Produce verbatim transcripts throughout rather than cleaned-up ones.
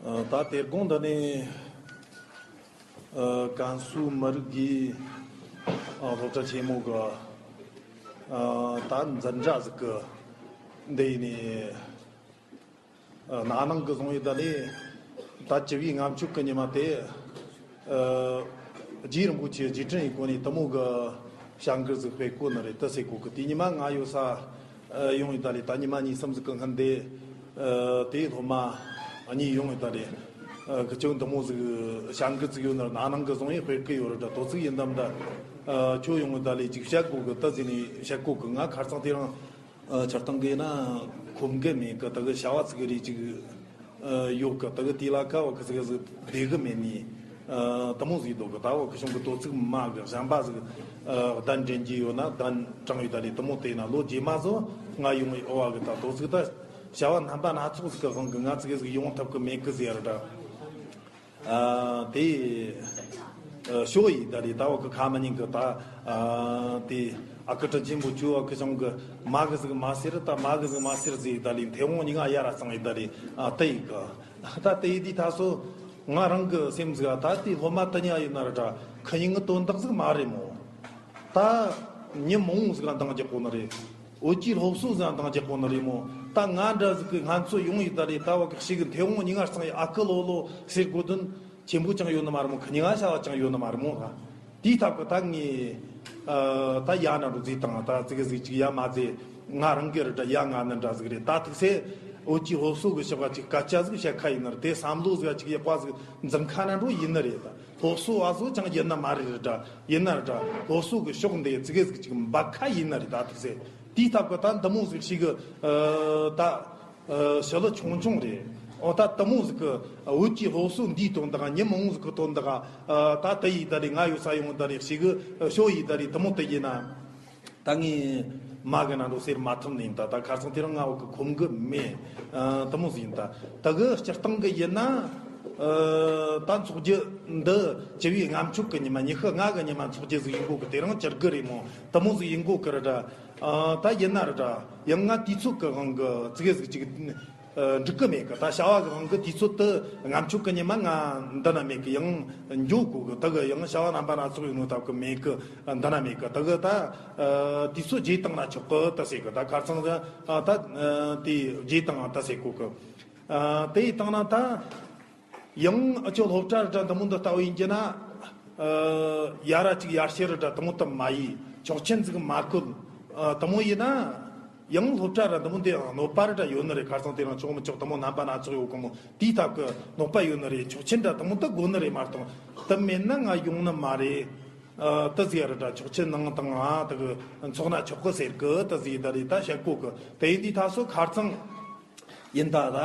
ཨ། ད་དེ་དགོང་འདི་ནས་ཨ་ཀན་སུའུ་མི་རིགས་ཀྱི་ཨ་སློབ་གྲྭ་ཆེན་མོ་གི་ཨ་ད་འཛིན་གྲྭ་ཟིག་གི་འདི་ནས་ཨ་ན་ནིང་གི་བཟུང་ཡི་ད་ལས་ད་བཅུ་བའི་ལྔ་མཆོད་གི་ཉི་མ་དེ། ཨ་རྗེ་རིན་པོ་ཆེ་རྗེས་དྲན་ཡི་སྒོ་ནས་དེ་མོ་གི་བྱ་འགུལ་ཟིག་སྤེལ་གོ་ནི་རེད། ད་ཟེར་གོ་གི། དེ་ཉི་མ་ང་ཡོད་ས་ཨ་ཡོང་ཡི་ད་ལས་ད་ཉི་མ་གཉིས་གསུམ་ཟིག་གི་སྔོན་དེ་ཨ་དེའི་སློབ་མ་གཉིས་ཡོང་ཡི་ད་ལས། ཨ་ཁི་ཆོ་འདི་མོ་ཟིག་བྱ་འགུལ་ཟིག་ཡོད་ནི་རེད། ན་ནིང་གི་བཟུང་ཡི་སྤེལ་གི་ཡོད་རེད། ད་དོ་ཚིག་ཡིན་དམ་ད་ཨ་ཁྱོད་ཡོང་ཡི་ད་ལས་ཅིག་བཤད་གོ་གི། ད་ཟེར་ནས་བཤད་གོ་གི། ང་ཁར་ཚང་དེ་རིང་ཨ་སྤྱིར་བཏང་གི་ན་ཁོམ་གི་མེད་གི། ད་གི་བྱ་བ་ཚིག་གི་རེ་ཅིག་ཨ་ཡོད་གི། ད་གི་དེ་ལ་ཁ་བ་གི་ཟིག་ཟིག་བདེ་གི་མེད་ནི་ཨ་དེ་མོ་ཟིག་འདུག་གི། ད་བ་གི་གཞུང་གི་དོ་ཚིག་མ་གི་གཞན་པ་ཟིག་ཨ་གདན་འདྲེན་གྱི་ཡོད་ན་གདན་དྲངས་ཡོད་ད་ལས་དེ་མོ་དེ་ན་ལོ་རྗེས་མ་ཟོ་ང་ཡོང་ཡི་ཨོ་བ་གི། ད་དོ་ཚིག་ད་བྱ་བ་རྣམ་པ་སྣ་ཚོགས་ཟིག་གི་དབང་གི་ང་ཚིག་གི་ཟིག་ཡོང་ཐུབ་གི་མེད་གི་ཟེར་ར་ད། ཨ་དེ་ཨ་ཤོ་ཡི་ད་རེད། ད་བ་གི་ཁ་མ་ཉིན་གི་ད་ཨ་དེ་ཨ་ཁུ་དྲིན་ཆེན་པོ་ཅུ་བ་གི་ཞང་གི་མ་གི་ཟིག་མ་ཟེར། ད་མ་གི་ཟིག་མ་ཟེར་ཟིག་ད་ལི་མཐེ་བོང་ཉིན་ང་ཡ་ར་ཚང་ཡི་ད་རེད། ཨ་དེ་ཡི་གི་ད་དེ་ཡི་དི་ད་སོ་ང་རང་གི་སེམས་ཟིག་ད་དེ་སློབ་མ་དུ་ཉ་ཡིན་ན་ར་ད་ཁི་ཉིན་གི་དོན་དག་ཟིག་མ་རེད་མོ། ད་ཉི་མ་འོང་ཟིག་འདང་རྒྱག་གོ་ནི་རེད། འོ་ཅི་སློབ་གསོ་ཟིག་འདང་རྒྱག་གོ་ནི་རེད་མོ། ད་ང་འདྲ་ཟིག་གི་ང་ཚོ་ཡོང་ཡི་ད་རེད། ད་བ་གི་ཞིག་གི་མཐེ་བོང་ཉིན་ང་གཙང་ཡི་ཨ་ཁུ་ལོ་ལོ་ཟེར་དགོ་དོན་ཆེན་པོ་ཅང་ཡོད་ནི་མ་རེད་མོ། ཁི་ཉིན་ང་བྱ་བ་ཅང་ཡོད་ནི་མ་རེད་མོ། ད་དེའི་ཐབས་གི་ད་ངས་ཨ་ད་ཡ་ན་རུ་ཟིག་དང་ད་ཙི་གི་ཟིག་ཅིག་ཡ་མ་ཟེ་ང་རང་གི་རེད། ད་ཡ་ང་ནི་འདྲ་ཟིག་རེད། ད་ཐུག་སེ་འོ་ཅི་སློབ་གསོ་གི་ཞབས་ཀ་ཅིག་སྐད་ཆ་ཟིག་བཤད་ཁ་ཡིན་ནི་རེད། དེ་བསམ་བློ་ཟིག་ཅིག་ཡག་པ་ཟིག་འཛིན་ཁ་ན་འགྲོ་ཡིན་ནི་རེད། ད་སློབ་གསོ་བ་ཟོ་ཅང་ཡིན་ན་མ་རེད་ར་ད། ཡིན་ན་ར་ད་སློབ་གསོ་གི་ཕྱོགས་འདི་ཙི་གེ་ཟིག་ཅིག་འབབ་ཁ་ཡིན་ན་རེད། ད་ཐུག་སེ་དེའི་ཐབས་གི་ད་འདི་མོ་ཟིག་ཞིག་གི་ཨ་ད་ཨ་ཞི་ལུ་ཆུང་ཆུང་རེད། འོ་ད་དེ་མོ་ཟིག་གི་བོད་ཀྱི་སློབ་གསོ་འདིའི་དོན་དག་ཉིན་མོ་ཟིག་གི་དོན་དག་ཨ་ད་དེ་ཡི་ད་རེད། ང་ཡོད་ས་ཡོང་ད་རེད། ཞིག་གི་ཤོ་ཡི་ད་རེད། དེ་མོ་དེ་ཡིན་ན། ད་ངས་མ་གི་ན་འགྲོ་ཟེར་མ་ཐུབ་ནི་ཡིན། ད་ད་ཁ་སང་དེ་རིང་ང་བོད་གི་ཁོམ་གི་མེད། ཨ་དེ་མོ་ཟིག་ཡིན། ད་ད་གི་སྤྱིར་བཏང་གི་ཡིན་ན་ཨ་ད་འཚོགས་རྒྱུ་འདི་བཅུ་བའི་ལྔ་མཆོད་གི་ཉི་མ་ཉི་ཤུ་ལྔ་གི་ཉི་མ་འཚོགས་རྒྱུ་ཟིག་ཡིན་གོ་གི། དེ་རིང་བཅུ་དགུ་རེད་མོ། དེ་མོ་ཟིག་ཡིན་གོ་གི་ར་ད། ཨ་ད་ཡིན་ན་ར་ད་ཡང་ང་དུས་ཚོད་གི་དབང་གི་ཙི་གེ་ཟིག་ཅིག་ཨ་འགྲིག་གི་མེད་གི། ད་བྱ་བ་གི་དབང་གི་དུས་ཚོད་དུ་ལྔ་མཆོད་གི་ཉི་མ་ང་འདི་ན་མེད་གི། ཡང་འགྱོ་དགོ་གི། ད་གི་ཡང་བྱ་བ་རྣམ་པ་སྣ་ཚོགས་ཡོད་ནོ་ཐབས་གི་མེད་གི། འདི་ན་མེད་གི། ད་གི་ད་ཨ་དུས་ཚོད་རྗེས་བཏང་ན་ཆོག་གི་ད་ཟེར་གི། ད་ཁ་སང་ཨ་ད་ཨ་དེ་རྗེས་བཏང་ད་ཟེར་གོ་གི། ཨ་དེ་ཡི་བཏང་ན་ད། ཡང་ཨ་ཅོ་སློབ་གྲྭ་ར་འདྲ་འདི་མོ་འདི་ལྟ་བུ་ཡིན་གྱི་ན། ཨ་ཡ་ར་ཅིག་ཡར་ཤེས་ར་འདྲ་འདི་མོ་དུ་མ་ཡིན། ཆོག་མཆན་ཟིག་མ་བཀོད། ཨ་འདི་མོ་ཡིན་ན། ཡང་སློབ་གྲྭ་ར་འདི་མོ་འདི་ཡང་གནོད་པ་ར་འདྲ་ཡོད་ནི་རེད། ཁ་སང་དེ་རིང་ཆོག་མི་ཆོག་འདི་མོ་རྣམ་པ་སྣ་ཚོགས་ཡོད་གི་མོ། དེའི་ཐབས་གི་གནོད་པ་ཡོད་ནི་རེད། ཆོག་མཆན་འདྲ་འདི་མོ་འདི་དགོས་ནི་རེད་མ་གཏོགས། དུ་མེད་ན་ང་ཡོང་ནི་མ་རེད། ཨ་དུ་ཟེར་ར་འདྲ་ཆོག་མཆན་ནང་དང་ཨ་དུ་གི་འཚོགས་ན་ཆོག་གི་ཟེར་གི་དུ་ཟེར་ད་རེད། ད་བཤད་གོ་གི། དེ་ཡིན་དུས་ད་སོ་ཁ་རྩང་ཡིན་ད། ད་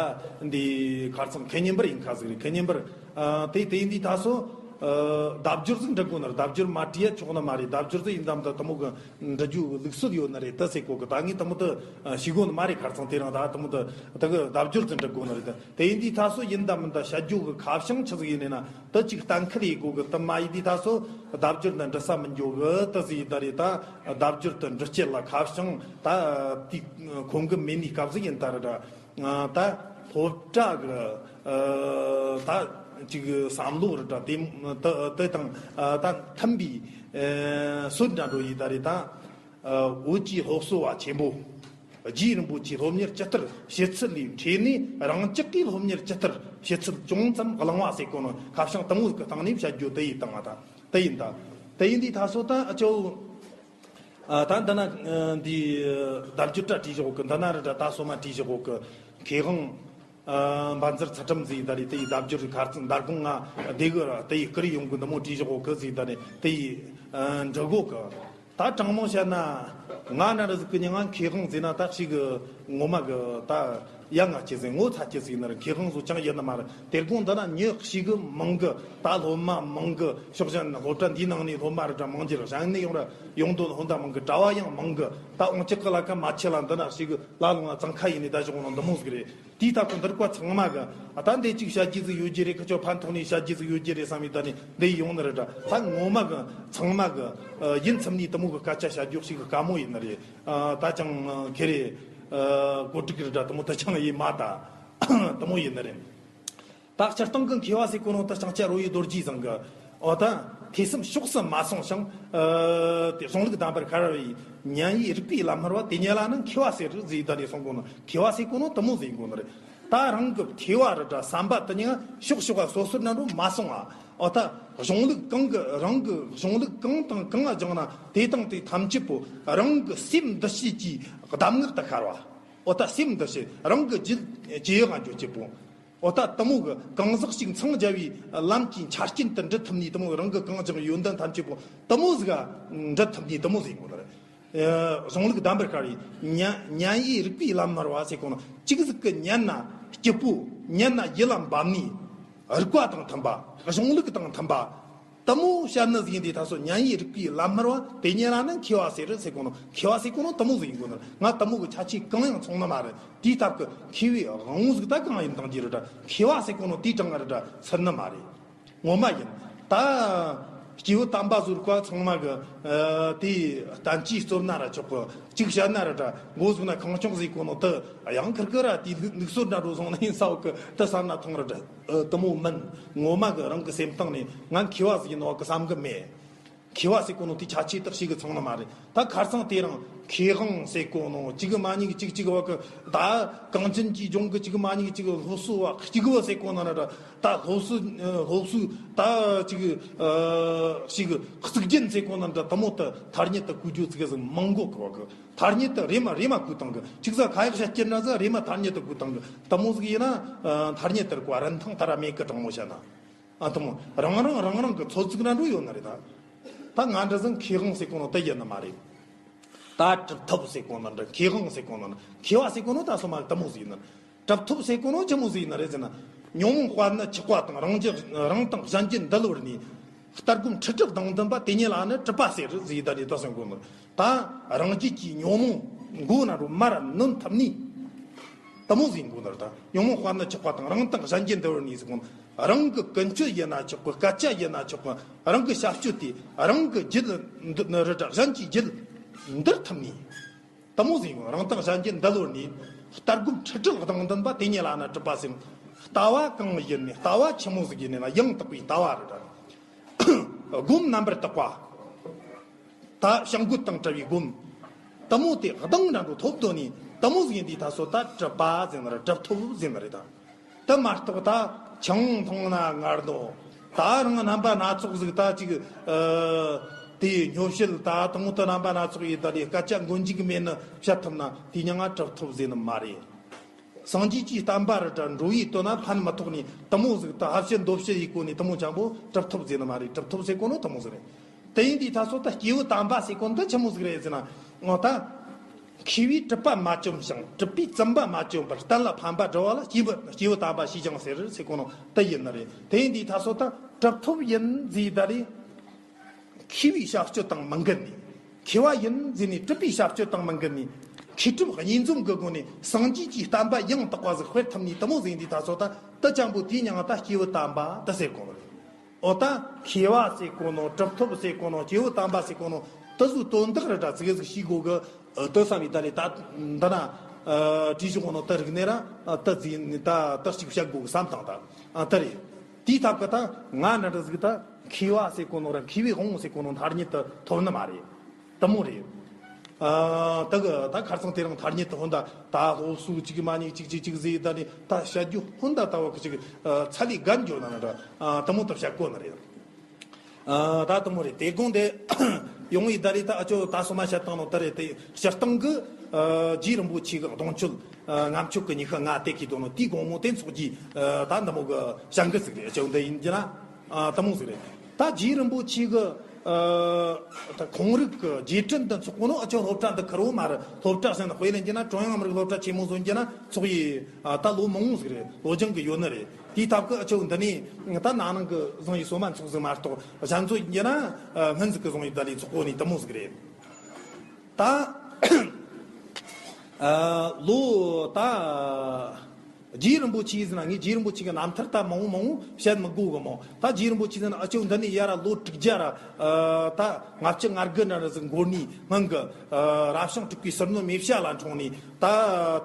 འདི་ཁ་རྩང་ཁེ་ཉིན་པར་ཡིན་ཁ་ཟིག་རེད། ཁེ་ཉིན་པར་ཨ་དེ་དེ་ཡིན་དུས་ད་སོ་ཨ་ལྡབ་འགྱུར་ཟིག་འབྲི་དགོས་ན་ལྡབ་འགྱུར་མ་བྲིས་ཡ་ཆོག་ནི་མ་རེད། ལྡབ་འགྱུར་ཟིག་ཡིན་དམ་ད་དེ་མོ་གི་འབྲི་རྒྱུ་ལུགས་སྲོལ་ཡོད་ནི་རེད། ད་ཟེར་གོ་གི། ད་ངས་དེ་མོ་ད་ཤེས་གོ་ནི་མ་རེད། ཁ་རྩང་དེ་རིང་ད་དེ་མོ་ད་ད་གི་ལྡབ་འགྱུར་ཟིག་འབྲི་དགོས་ནི་རེད། ད་དེ་ཡིན་དུས་ད་སོ་ཡིན་དམ་མིན་ད་བཤད་རྒྱུ་གི་ཁ་བྱང་ཆི་ཟིག་ཡིན་ནི་ན། ད་ཅིག་གཏན་འཁེལ་ཡེད་དགོ་གི། ད་མ་ཡེད་དུས་ད་སོ་ལྡབ་འགྱུར་ད་འབྲི་ས་མི་འགྱོ་གི། ད་ཟིག་ད་རེད། ད་ལྡབ་འགྱུར་ད་འབྲི་སྤྱད་ལ་ཁ་བྱང་ད་དེ་ཁོམ་གི་མེད་ནི་སྐབས་ཟིག་ཡིན་ད་ར་ད། ད་སློབ་གྲྭ་གི་ཨ་ད་ཅིག་བསམ་བློ་ར་ད་དེ་ད་དེ་དང་ཨ་ད་མཐུན་པའི་ཨ་སྲོལ་འདྲ་འགྲོ་ཡི་ད་རེད། ད་ཨ་བོད་ཀྱི་སློབ་གསོ་བ་ཆེན་པོ། རྗེ་རིན་པོ་ཆེའི་སློབ་གཉེར་ཇི་ལྟར་བྱེད་ཚུལ་ལས་འཕྲོས་ནས་རང་ཅག་གིས་སློབ་གཉེར་ཇི་ལྟར་བྱེད་ཚུལ་ཅུང་ཙམ་གླེང་བ་ཟེར་གོ་ནོ་ཁ་བྱང་དང་པོ་གི་སྟེང་ནས་བཤད་རྒྱུ་དེ་ཡིན་དང་ང་ད་དེ་ཡིན་ད། དེ་ཡིན་དུས་ད་སོ་ད་ཨ་ཅོ། ཨ་ད་འདི་ན་ཨ་འདི་ལྡབ་འགྱུར་འདྲ་བྲིས་བཞག་གི། འདི་ན་ར་འདྲ་ད་སོ་མ་བྲིས་བཞག་གི། མཁས་དབང་ཨ་འབའ་འཛིར་ཚུལ་ཁྲིམས་ཟེར་ད་རེད། དེ་ཡི་ལྡབ་འགྱུར་ཁ་རྩང་འདར་གོང་ང་བདེ་གི་ར་དེ་ཡི་ཀི་རི་ཡོང་གི་འདི་མོ་བྲིས་བཞག་གི་ཟེར་ད་རེད། དེ་ཡི་ཨ་འབྲི་གོ་གི། ད་དྲང་མོ་བཤད་ན་ང་ན་ར་ཟིག་གི་ཉིན་ང་མཁས་དབང་ཟེར་ན་ད་ཞིག་གི་ངོ་མ་གི་ད་ཡ་ང་ཆེ་ཟིག་ངོ་ཚ་ཆེ་ཟིག་ན་ར་མཁས་དབང་ཟོ་ཅང་ཡིན་ནི་མ་རེད། དེ་དགོང་འདི་ན་མྱི་ཞིག་གི་མང་གི། ད་སློབ་མ་མང་གི། ཕྱོགས་གཞན་སློབ་གྲྭ་འདིའི་ནང་ནས་སློབ་མ་ར་འདྲ་མང་རྒྱུ་ར་གཞན་ནས་ཡོང་ར་ཡོང་དོན་ཧོན་ད་མང་གི། གྲྭ་བ་ཡང་མང་གི། ད་འོང་ཅི་གི་ལ་ཀ་མ་ཆེ་ལ་འདི་ན་ཞིག་གི་ལ་ལུང་ལ་གཙང་ཁ་ཡིན་ནི་ད་ཞོག་ནང་འདི་མོ་ཟིག་རེད། དེའི་ཐབས་ཀྱི་འདིར་བཀའ་ཚང་མ་གི་ཨ་ད་འདི་གཅིག་བཤད་རྒྱུ་ཟིག་ཡོད་རྒྱུ་རེད། ཁི་ཆོ་ཕན་ཐོགས་ནས་བཤད་རྒྱུ་ཟིག་ཡོད་རྒྱུ་རེད་བསམ་ཡི་ད་ནི་འདི་ཡི་ཡོང་ནི་རེད་འདྲ། ད་ངོ་མ་གི་ཚང་མ་གི་ཨ་ཡིན་ཚུམ་ནི་དེ་མོ་གི་སྐད་ཆ་བཤད་རྒྱུ་ཞིག་གི་དཀའ་མོ་ཡིན་ནི་རེད། ཨ་ད་ཅང་ཁེ་རེ་ ཨ་གོ་སྒྲིག་རེད་འདྲ་དེ་མོ་དེ་ཅང་ཡིན་མ་ད་དེ་མོ་ཡིན་ནི་རེད། ད་སྤྱིར་བཏང་གི་མཁས་པ་ཟེར་གོ་ནོ་ད་ལྕང་སྐྱ་རོ་ཡི་རྡོ་རྗེ་ཚང་གི་འོ་ད་ཐོས་བསམ་ཕྱོགས་སུ་མ་སོང་ཞིང་། ཨ་དེ་གཞུང་ལུགས་གདམས་པར་ཤར་བའི་ཉན་ཡིད་རིག་པའི་ལམ་སྨྲ་བ་དེ་ཉིད་ལ་ནི་མཁས་པ་ཟེར་ཟེར་ད་ནས་གསུང་གོ་ནོ། མཁས་པ་ཟེར་གོ་ནོ་དེ་མོ་ཟེར་གོ་ནི་རེད། ད་རང་གི་ཐོས་པ་རེད་འདྲ་བསམ་པ་དེ་ཉིད་ཕྱོགས་ཕྱོགས་ལ་སོ་སོར་ན་འགྲོ་མ་སོང་ང་། འོ་ད་གཞུང་ལུགས་གང་གི་རང་གི་གཞུང་ལུགས་གང་དང་གང་སྦྱངས་ན་དེ་དང་དེ་ཐམས་ཅད་པོ་རང་གི་སེམས་འདུ་བྱེད་ཀྱི་གདམས་ངག་ཏུ་ཤར་བ། འོ་ད་སེམས་འདུ་བྱེད་རང་གི་རྒྱུད་ཇེ་ཡག་ག་འགྱོ་བྱེད་པོ། འོ་ད་དེ་མོ་གི་གང་ཟག་ཅིག་འཚང་རྒྱ་བའི་ལམ་གྱི་ཆ་རྐྱེན་དུ་འདྲི་ཐུབ་ནས་དེ་མོ་རང་གི་གང་སྦྱངས་ཡོན་ཏན་ཐམས་ཅད་པོ་དེ་མོ་ཟིག་ག་འདྲི་ཐུབ་ནས་དེ་མོ་ཟིག་ཡིན་དགོས་ནི་རེད། ཨ་གཞུང་ལུགས་གདམས་པར་ཤར་བའི་ཉན་ཉན་ཡིད་རིག་པའི་ལམ་སྨྲ་བ་ཟེར་གོ་ནོ་ཅིག་ཟིག་གི་ཉན་ན་སྐྱིད་པོ། ཉན་ན་ཡིད་ལ་འབབ་ནས་རིག་པ་དང་མཐུན་པ། གཞུང་ལུགས་དང་མཐུན་པ། དེ་མོ་བཤད་ནི་ཟིག་ཡིན་དུས་ད་སོ་ཉན་ཡིད་རིག་པའི་ལམ་སྨྲ་བ་དེ་ཉིད་ལ་ནི་མཁས་པ་ཟེར་ཟེར་གོ་ནོ། མཁས་པ་ཟེར་གོ་ནོ་དེ་མོ་ཟིག་ཡིན་དགོས་ནི་རེད། ང་དེ་མོ་གི་ཁྱད་ཆོས་གང་ཡང་མཚུངས་ནི་མ་རེད། དེའི་སྟབས་ཀྱིས་མཁས་པའི་དབང་པོ་ཟིག་ད་གང་ཡིན་དང་རྒྱུ་རེད་འདྲ། མཁས་པ་ཟེར་གོ་ནོ་དེའི་གྲངས་ང་རེད་འདྲ་ཚུད་ནི་མ་རེད། ངོ་མ་ཡིན། ད་སྐྱེས་བུ་དམ་པ་ཟུར་བཀའ་ཚང་མ་གི་ཨ་དེ་བསྟན་བཅོས་རྩོམ་ན་ར་ཆོག་གི། གཅིག་བཤད་ན་ར་འདྲ། མགོ་ཟུག་ན་ཁང་ཆུང་ཟིག་གོ་ནོ་དེ་ཡང་ཁིར་ཁིར་ར་དེ་ལུགས་སྲོལ་འདྲ་འགྲོ་སོང་ན་ཡིན་ས་བོ་གི་དེ་བསམ་ན་ཐང་ར་འདྲ། ཨ་དེ་མོ་མིན། ངོ་མ་གི་རང་གི་སེམས་གཏིང་ནས་ང་མཁས་པ་ཟིག་ཡིན་ནོ་གི་བསམ་གི་མེད། མཁས་པ་ཟེར་གོ་ནོ་དེ་ཁྱད་ཆོས་དག་ཞིག་གི་ཚང་ནི་མ་རེད། ད་ཁར་སང་དེ་རིང་མཁས་དབང་ཟེར་གོ་ནོ་གཅིག་གི་མ་ཉིད་གཅིག་གཅིག་བ་གི་ད་གངས་ཅན་གྱི་ལྗོངས་གི་གཅིག་མ་ཉིད་གཅིག་སློབ་གསོ་བ་གཅིག་བ་ཟེར་གོ་ན་ར་འདྲ། ད་སློབ་གསོ་སློབ་གསོ་ད་གཅིག་ཨ་ཞིག་གཙུག་རྒྱན་ཟེར་གོ་ན་འདྲ། དེ་མོ་ད་ཐ་སྙད་དུ་བཀོལ་རྒྱུ་ཙིག་གེ་ཟིག་མང་གོ་གི་བ་གི། ཐ་སྙད་དུ་རེ་མ་རེ་མ་བཀོལ་བཏང་གི། གཅིག་ཟ་ཁ་ཡག་བཤད་རྒྱུ་འདྲ་ཟ་རེ་མ་ཐ་སྙད་དུ་བཀོལ་བཏང་གི། དེ་མོ་ཟིག་ཡིན་ན་ཨ་ཐ་སྙད་དུ་རིག་པ་རིན་ཐང་ད་ར་མེད་གི། དྲང་མོ་བཤད་ན། ཨ་དེ་མོ་རང་རང་རང་རང་གི་ཚོད་ཅིག་ན་འགྲོ་ཡོད་ནི་རེད་ད། ད་ང་འདྲ་ཟིག་མཁས་དབང་ཟེར་གོ་ནོ་དེ་ཡིན་ནི་མ་རེད། ད་གྲུབ་ཐོབ་ཟེར་གོ་ནོ་འདྲ། མཁས་དབང་ཟེར་གོ་ནོ་ནི། མཁས་པ་ཟེར་གོ་ནོ་ད་སོ་མ་དེ་མོ་ཟིག་ཡིན་ནི། གྲུབ་ཐོབ་ཟེར་གོ་ནོ་ཆི་མོ་ཟིག་ཡིན་ནི་རེད་ཟེར་ན། ཉོན་མོངས་དཔལ་ནི་ཆགས་པ་དང་། རང་རྒྱུད་རང་དང་གཞན་གྱི་འདུལ་བར་ནུས། ལྟ་སྒོམ་ཁྲིད་གྲོལ་གདེང་ལྡན་པ། དེ་ཉིད་ལ་ནི་གྲུབ་པ་ཟེར་ཟེར་ད་རེད་ད་ཟེར་གོ་ནོ། ད་རང་རྒྱུད་ཀྱི་ཉོན་མོངས་མགོ་ན་རུ་མར་ནོན་ཐུབ་ནི། དེ་མོ་ཟིག་ཡིན་དགོས་ནི་རེད་ད། ཉོན་མོངས་དཔལ་ནི་ཆགས་པ་དང་། རང་དང་གཞན་གྱི་འདུལ་བར་ནུས་ཟེར་གོ་ནོ། རང་གི་ཀུན་སྤྱོད་ཡིན་ན་ཆོག་གི། སྐད་ཆ་ཡིན་ན་ཆོག་གི། རང་གི་བྱ་སྤྱོད་དེ་རང་གི་རྒྱུད་འདི་ནི་རེད་ད། གཞན་གྱི་རྒྱུད་འདུལ་ཐུབ་ནི། དེ་མོ་ཟིག་ཡིན་དགོས། རང་དང་གཞན་གྱི་འདུལ་བར་ནུས། ལྟ་སྒོམ་ཁྲིད་གྲོལ་གདེང་ལྡན་པ། དེ་ཉིད་ལ་ནི་གྲུབ་པ་ཟེར། ལྟ་བ་གང་ཡིན་ནི། ལྟ་བ་ཆི་མོ་ཟིག་ཡིན་ནི་ན། ཡང་དག་པའི་ལྟ་བ་རེད་ད། སྒོམ་རྣམ་པར་དག་པ། ད་བྱ་རྒོད་དང་བྲལ་བའི་སྒོམ། དེ་མོ་དེ་གདེང་འདྲ་འགྲོ་ཐོབ་དོ་ནི། དེ་མོ་ཟིག་ཡིན་དུས་ད་སོ་ད་གྲུབ་པ་ཟེར་ནི་རེད། གྲུབ་ཐོབ་ཟེར་ནི་རེད་ད། དེ་མ་གཏོགས་ད་ཆང་འཐུང་ན་ངར་འདུག། ད་རང་རྣམ་པ་སྣ་ཚོགས་ཟིག་ད་ཅིག་ཨ་དེ་སྨྱོ་བཤད་ད་དེ་མོ་ད་རྣམ་པ་སྣ་ཚོགས་ཡིན་ད་ལས་སྐད་ཆ་མགོ་མཇུག་མེད་ནི་བཤད་ཐུབ་ན་དེ་ཉིད་ང་གྲུབ་ཐོབ་ཟེར་ནི་མ་རེད། སངས་རྒྱས་ཀྱི་བསྟན་པ་རེད་ད། འགྲོ་བའི་དོན་ན་ཕན་མི་ཐོགས་ནི་དེ་མོ་ཟིག་ད་ཧ་བཤད་མདོ་བཤད་ཡི་གོ་ནི་དེ་མོ་ཅང་པོ་གྲུབ་ཐོབ་ཟེར་ནི་མ་རེད། གྲུབ་ཐོབ་ཟེར་གོ་ནོ་དེ་མོ་ཟིག་རེད། དེ་ཡིན་དུས་ད་སོ་ད་སྐྱེས་བུ་དམ་པ་ཟེར་གོ་ནོ་ད་ཆི་མོ་ཟིག་རེད་ཟེར་ན། འོ་ད་མཁས་པས་གྲུབ་པ་མ་བཅོམ་ཞིང་། གྲུབ་པས་བཙུན་པ་མ་བཅོམ་པར། གཏན་ལ་ཕན་པ་བསྒྲུབ་པ་ལ། སྐྱེས་བུ་སྐྱེས་བུ་དམ་པ་ཞེས་ཀྱང་ཟེར་ཟེར་གོ་ནོ་དེ་ཡིན་ནི་རེད། དེ་ཡིན་དུས་ད་སོ་ད་གྲུབ་ཐོབ་ཡིན་ཟེར་ད་རེད། མཁས་པའི་བྱ་སྤྱོད་དང་མི་འགལ་ནས། མཁས་པ་ཡིན་ཟེར་ནས་གྲུབ་པའི་བྱ་སྤྱོད་དང་མི་འགལ་ནས། མཁས་གྲུབ་གཉིས་འཛོམས་ཀྱི་སྒོ་ནས་སངས་རྒྱས་ཀྱི་བསྟན་པ་ཡང་དག་པ་ཟིག་སྤེལ་ཐུབ་ནས་དེ་མོ་ཟིག་ཡིན་དུས་ད་སོ་ད་དེ་ཅང་པོ་དེའི་མྱིང་ང་ད་སྐྱེས་བུ་དམ་པ་དེ་ཟེར་གོ་ནི་རེད། འོ་ད་མཁས་པ་ཟེར་གོ་ནོ། གྲུབ་ཐོབ་ཟེར་གོ་ནོ། སྐྱེས་བུ་དམ་པ་ཟེར་གོ་ནོ་དེ་ཚོའི་དོན་དག་རེད་ད། ཙིག་གེ་ཟིག་ཤེས་དགོས་གི། ཨ་དེ་བསམ་ཡི་ད་རེད་ད། འདི་ན་ཨ་བྲིས་བཞག་གོ་ནོ་དེ་རིག་ནས་ར་ཨ་དེ་ཟིག་ད་དེ་གཅིག་བཤད་དགོས་གི་བསམ་བཏང་ད། ཨ་དེ་རེད། དེའི་སྟབས་ཀྱིས་ད་ང་འདྲ་འདྲ་ཟིག་ད་མཁས་པ་ཟེར་གོ་ནོ་ར་མཁས་པའི་དབང་པོ་ཟེར་གོ་ནོ་ཐ་སྙད་དེ་ཐོབ་ནི་མ་རེད། དེ་མོ་རེད། ཨ་ད་གི་ད་ཁར་སང་དེ་རིང་ཐ་སྙད་དེ་ཧོན་ད་ད་སློབ་གསོ་གཅིག་མ་གཉིས་གཅིག་གཅིག་གཅིག་ཟེར་ད་ནི་ད་བཤད་རྒྱུ་ཧོན་ད་ད་བ་གི་གཅིག་ཨ་ཚ་ལས་བརྒལ་འགྱོ་ན་ན་འདྲ། ཨ་དེ་མོ་ད་བཤད་གོ་ནི་རེད། ཨ་ད་དེ་མོ་རེད། དེ་དགོངས་དེ་ཡོང་བའི་ད་རེད་ད། ཨ་ཅོ་ད་སོ་མ་བཤད་བཏང་ནོ་ད་རེད། དེ་སྤྱིར་བཏང་གི་ཨ་རྗེ་རིན་པོ་ཆེ་གི་གདུང་མཆོད་ཨ་ལྔ་མཆོད་གི་ཉི་ཤུ་ལྔ་དེ་གི་དོན་ནོ་དེའི་དགོང་མོ་དེ་ཚོགས་ཀྱི་ཨ་ད་འདི་མོ་གི་བྱ་འགུལ་ཟིག་རེད། ཨ་ཅོ་འདི་ཡིན་གྱི་ན། ཨ་དེ་མོ་ཟིག་རེད། ད་རྗེ་རིན་པོ་ཆེ་གི་ཨ་ད་ཁོང་རིགས་ཀྱི་རྗེས་དྲན་འདི་ཚོགས་གོ་ནོ་ཨ་ཅོ་སློབ་གྲྭ་འདི་ཁུར་བོ་མ་རེད། སློབ་གྲྭ་ཟེར་ན་དཔེ་ལེན་གྱི་ན་ཀྲུང་དབྱང་མི་རིགས་སློབ་གྲྭ་ཆེན་མོ་ཟེར་གྱི་ན་ཚོགས་ཡི་ཨ་ད་ལོ་མང་བོ་ཟིག་རེད། ལོ་རྒྱུན་གི་ཡོད་ནི་རེད། དེའི་སྟབས་ཀྱིས་ཨ་ཅོ་འདི་ནས་ད་ན་ནིང་གི་བཟུང་ཡི་སོ་མ་ཚོགས་ཟིག་མ་གཏོགས་གཞན་ཚོ་ཡིན་གྱི་ན་ཨ་སྔོན་ཟིག་གི་བཟུང་ཡི་ད་ལས་ཚོགས་གོ་ནི་དེ་མོ་ཟིག་རེད། ད་ཨ་ལོ་ད་ རྗེ་རིན་པོ་ཆེ་ཟེར་ན་ངས་རྗེ་རིན་པོ་ཆེ་གི་རྣམ་ཐར་ད་མང་བོ་མང་བོ་བཤད་མི་དགོས་གི་མོ། ད་རྗེ་རིན་པོ་ཆེ་ཟེར་ན་ཨ་ཅོ་འདི་ནས་ཡར་ལོ་དྲུག་བརྒྱ་ར་ཨ་ད་ལྔ་བཅུ་ང་དགུ་འདྲ་ར་ཟིག་འགོར་ནས་སྔོན་གི་ཨ་རབ་བྱུང་དྲུག་པའི་ཟུར་སྣོན་མེ་བྱ་ལ་འཁྲུངས་ནས། ད་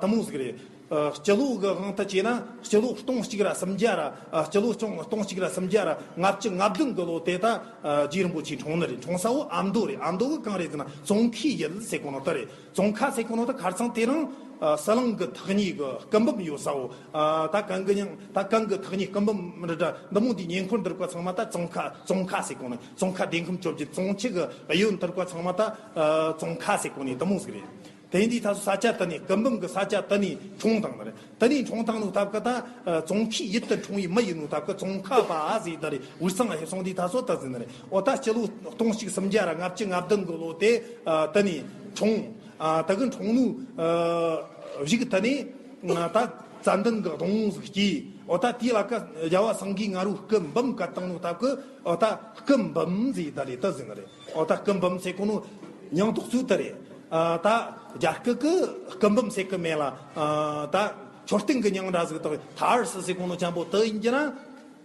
དེ་མོ་ཟིག་རེད། ཨ་སྤྱི་ལོ་གི་དབང་དུ་བྱས་ན་སྤྱི་ལོ་སྟོང་གཅིག་ར་སུམ་བརྒྱ་ར་ཨ་སྤྱི་ལོ་སྟོང་སྟོང་གཅིག་ར་སུམ་བརྒྱ་ར་ལྔ་བཅུ་ང་བདུན་གི་ལོ་དེ་ད་ཨ་རྗེ་རིན་པོ་ཆེ་འཁྲུངས་ནི་རེད། འཁྲུངས་ས་བོ་ཨ་མདོ་རེད། ཨ་མདོ་གི་གང་རེད་ཟེར་ན་ཙོང་ཁའི་ཡུལ་ཟེར་གོ་ནོ་དེ་རེད། ཙོང་ཁ་ཟེར་གོ་ནོ་དེ་ཁ་སང་དེ་རིང་ཨ་ཟི་ལིང་གི་ཐག་ཉེ་གི་སྐུ་འབུམ་ཡོད་ས་བོ། ཨ་ད་གང་གི་ཉང་ད་གང་གི་ཐག་ཉེ་སྐུ་འབུམ་རེད་དྲ་འདི་མོ་འདི་ཉེ་འཁོར་འདི་རིགས་པ་ཚང་མ་ད་ཙོང་ཁ་ཙོང་ཁ་ཟེར་གོ་ནི། ཙོང་ཁ་བདེ་ཁམས་བཅོ་བརྒྱད་ཙོང་ཆུ་གི་གཡོན་འདི་རིགས་པ་ཚང་མ་ད་ཨ་ཙོང་ཁ་ཟེར་གོ་ནི་འདི་མོ་ཟིག་རེད། དེ་འདི་ད་སོ་ས་ཆ་དེ་ནས་སྐུ་འབུམ་གི་ས་ཆ་དེ་ནས་འཁྲུངས་བཏང་ནི་རེད། དེ་ནས་འཁྲུངས་བཏང་ནོ་སྟབས་ཀི་ད་ཨ་ཙོང་ཁའི་ཡུལ་དུ་འཁྲུངས་པའི་མི་ཡིན་ནོ་སྟབས་ཀི་ཙོང་ཁ་པ་ཨ་ཟེར་ད་རེད། འུར་ཚང་ཧེ་སོང་འདི་ད་སོ་ད་ཟིན་ནི་རེད། འོ་ད་སྤྱི་ལོ་སྟོང་གཅིག་སུམ་བརྒྱ་ར་ལྔ་བཅུ་ང་བདུན་གི་ལོ་དེ་ཨ་དེ་ནས་འཁྲུངས། ཨ་ད་གི་འཁྲུངས་ནོ་ཨ་གཞུག་དེ་ནས་ད་ཙན་དན་གི་གདུང་ཟིག་སྐྱེས། འོ་ད་དེའི་ལ་ཀ་རྒྱལ་བ་སེང་གེའི་ང་རོ་སྐུ་འབུམ་བཀལ་བཏང་ནོ་སྟབས་ཀི་འོ་ད་སྐུ་འབུམ་ཟེར་ད་རེད་ད་ཟིན་ནི་རེད། འོ་ད་སྐུ་འབུམ་ཟེར་གོ་ནོ་མྱིང་འདོགས་ཚུལ་དེ་རེད། ཨ་ད་རྒྱ་སྐད་ཀྱི་སྐུ་འབུམ་ཟེར་གི་མེད་ལ། ཨ་ད་མཆོད་རྟེན་གྱི་མྱིང་འདྲ་ཟིག་དག་ཐར་སི་ཟེར་གོ་ནོ་ཅན་པོ་དེ་ཡིན་གྱི་ན།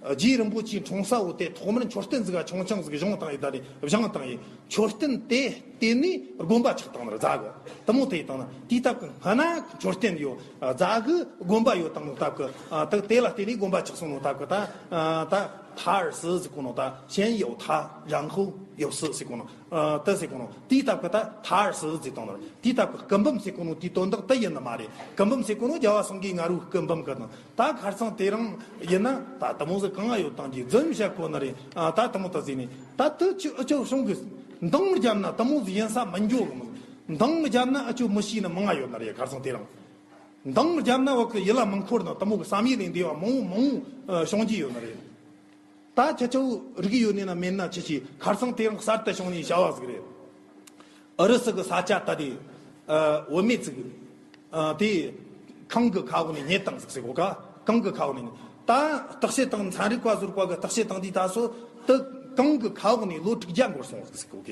རྗེ་རིན་པོ་ཆེ་འཁྲུངས་ས་བོ་དེ་ཐོག་མར་མཆོད་རྟེན་ཟིག་ག་ཆུང་ཆུང་ཟིག་བཞེངས་བཏང་ཡོད་ད་རེད། བཞེངས་བཏང་ཡོད། མཆོད་རྟེན་དེ་བརྟེན་ནས་དགོན་པ་ཆགས་བཏང་ནི་རེད་རྫ་གི། དེ་མོ་དེ་ཡིན་བཏང་ན་དེའི་སྟབས་ཀྱི་སྔ་ན་མཆོད་རྟེན་ཡོད་རྫ་གི་དགོན་པ་ཡོད་བཏང་ནོ་སྟབས་ཀྱི། ཨ་ད་དེ་ལ་བརྟེན་ནས་དགོན་པ་ཆགས་སོང་ནོ་སྟབས་ཀྱི་ད་ཨ་ད་ཐར་སི་ཟེར་གོ་ནོ་ད་ཞེན་ཡོད་ཐ་རང་ཧོ་ཡོད་སི་ཟེར་གོ་ནོ། ཨ་ད་ཟེར་གོ་ནོ་དེའི་སྟབས་ཀྱི་ད་ཐར་སི་ཟེར་བཏང་ནོ་རེད། དེའི་སྟབས་ཀྱི་སྐུ་འབུམ་ཟེར་གོ་ནོ་དེའི་དོན་དག་དེ་ཡིན་ནི་མ་རེད། སྐུ་འབུམ་ཟེར་གོ་ནོ་རྒྱལ་བ་སེང་གེའི་ང་རོའི་སྐུ་འབུམ་གི་དང་ད་ཁར་སང་དེ་རིང་ཡིན་ན་ད་དེ་མོ་ཟིག་གང་ང་ཡོད་བཏང་གི་རྫུན་བཤད་གོ་ནི་རེད། ཨ་ད་དེ་མོ་ད་ཟེར་ནི་ད་དེ་ཆུ་ཨ་ཆོ་བྱུང་གི་འདང་བརྒྱབ་ན་དེ་མོ་ཟིག་ཡིན་ས་མི་འགྱོ་གི་མོ། འདང་བརྒྱབ་ན་ཨ་ཆོ་མི་ཤེས་ནི་མང་ང་ཡོད་ནི་རེད། ཁར་སང་དེ་རིང་འདང་བརྒྱབ་ན་བ་གི་ཡིད་ལ་མི་འཁོར་ནི་དེ་མོ་གི་བསམ་ཡུལ་ལས་འདས་པ་མང་བོ་མང་བོ་བྱུང་གི་ཡོད་ནི་རེད། ད་ཁྱེད་ཆོ་རིག་ཡོད་ནི་ན་མེད་ན་ཆི་ཆི་ཁར་སང་དེ་རིང་གསར་དུ་བྱུང་ནི་བྱ་བ་ཟིག་རེད། ཨུ་རུ་སུ་གི་ས་ཆ་ད་དེ་ཨ་བུད་མེད་ཅིག་ཨ་དེ་གངས་གི་ཁ་འོག་ནས་རྙེད་བཏང་ཟིག་ཟེར་གོ་ཀ། གངས་གི་ཁ་འོག་ནས་ད་བརྟག་དཔྱད་བཏང་ཚན་རིག་པ་ཟུར་པ་གི་བརྟག་དཔྱད་བཏང་དུས་ད་སོ་དེ་གངས་གི་ཁ་འོག་ནས་ལོ་དྲུག་བརྒྱ་འགོར་སོང་ཟིག་ཟེར་གོ་ཀ།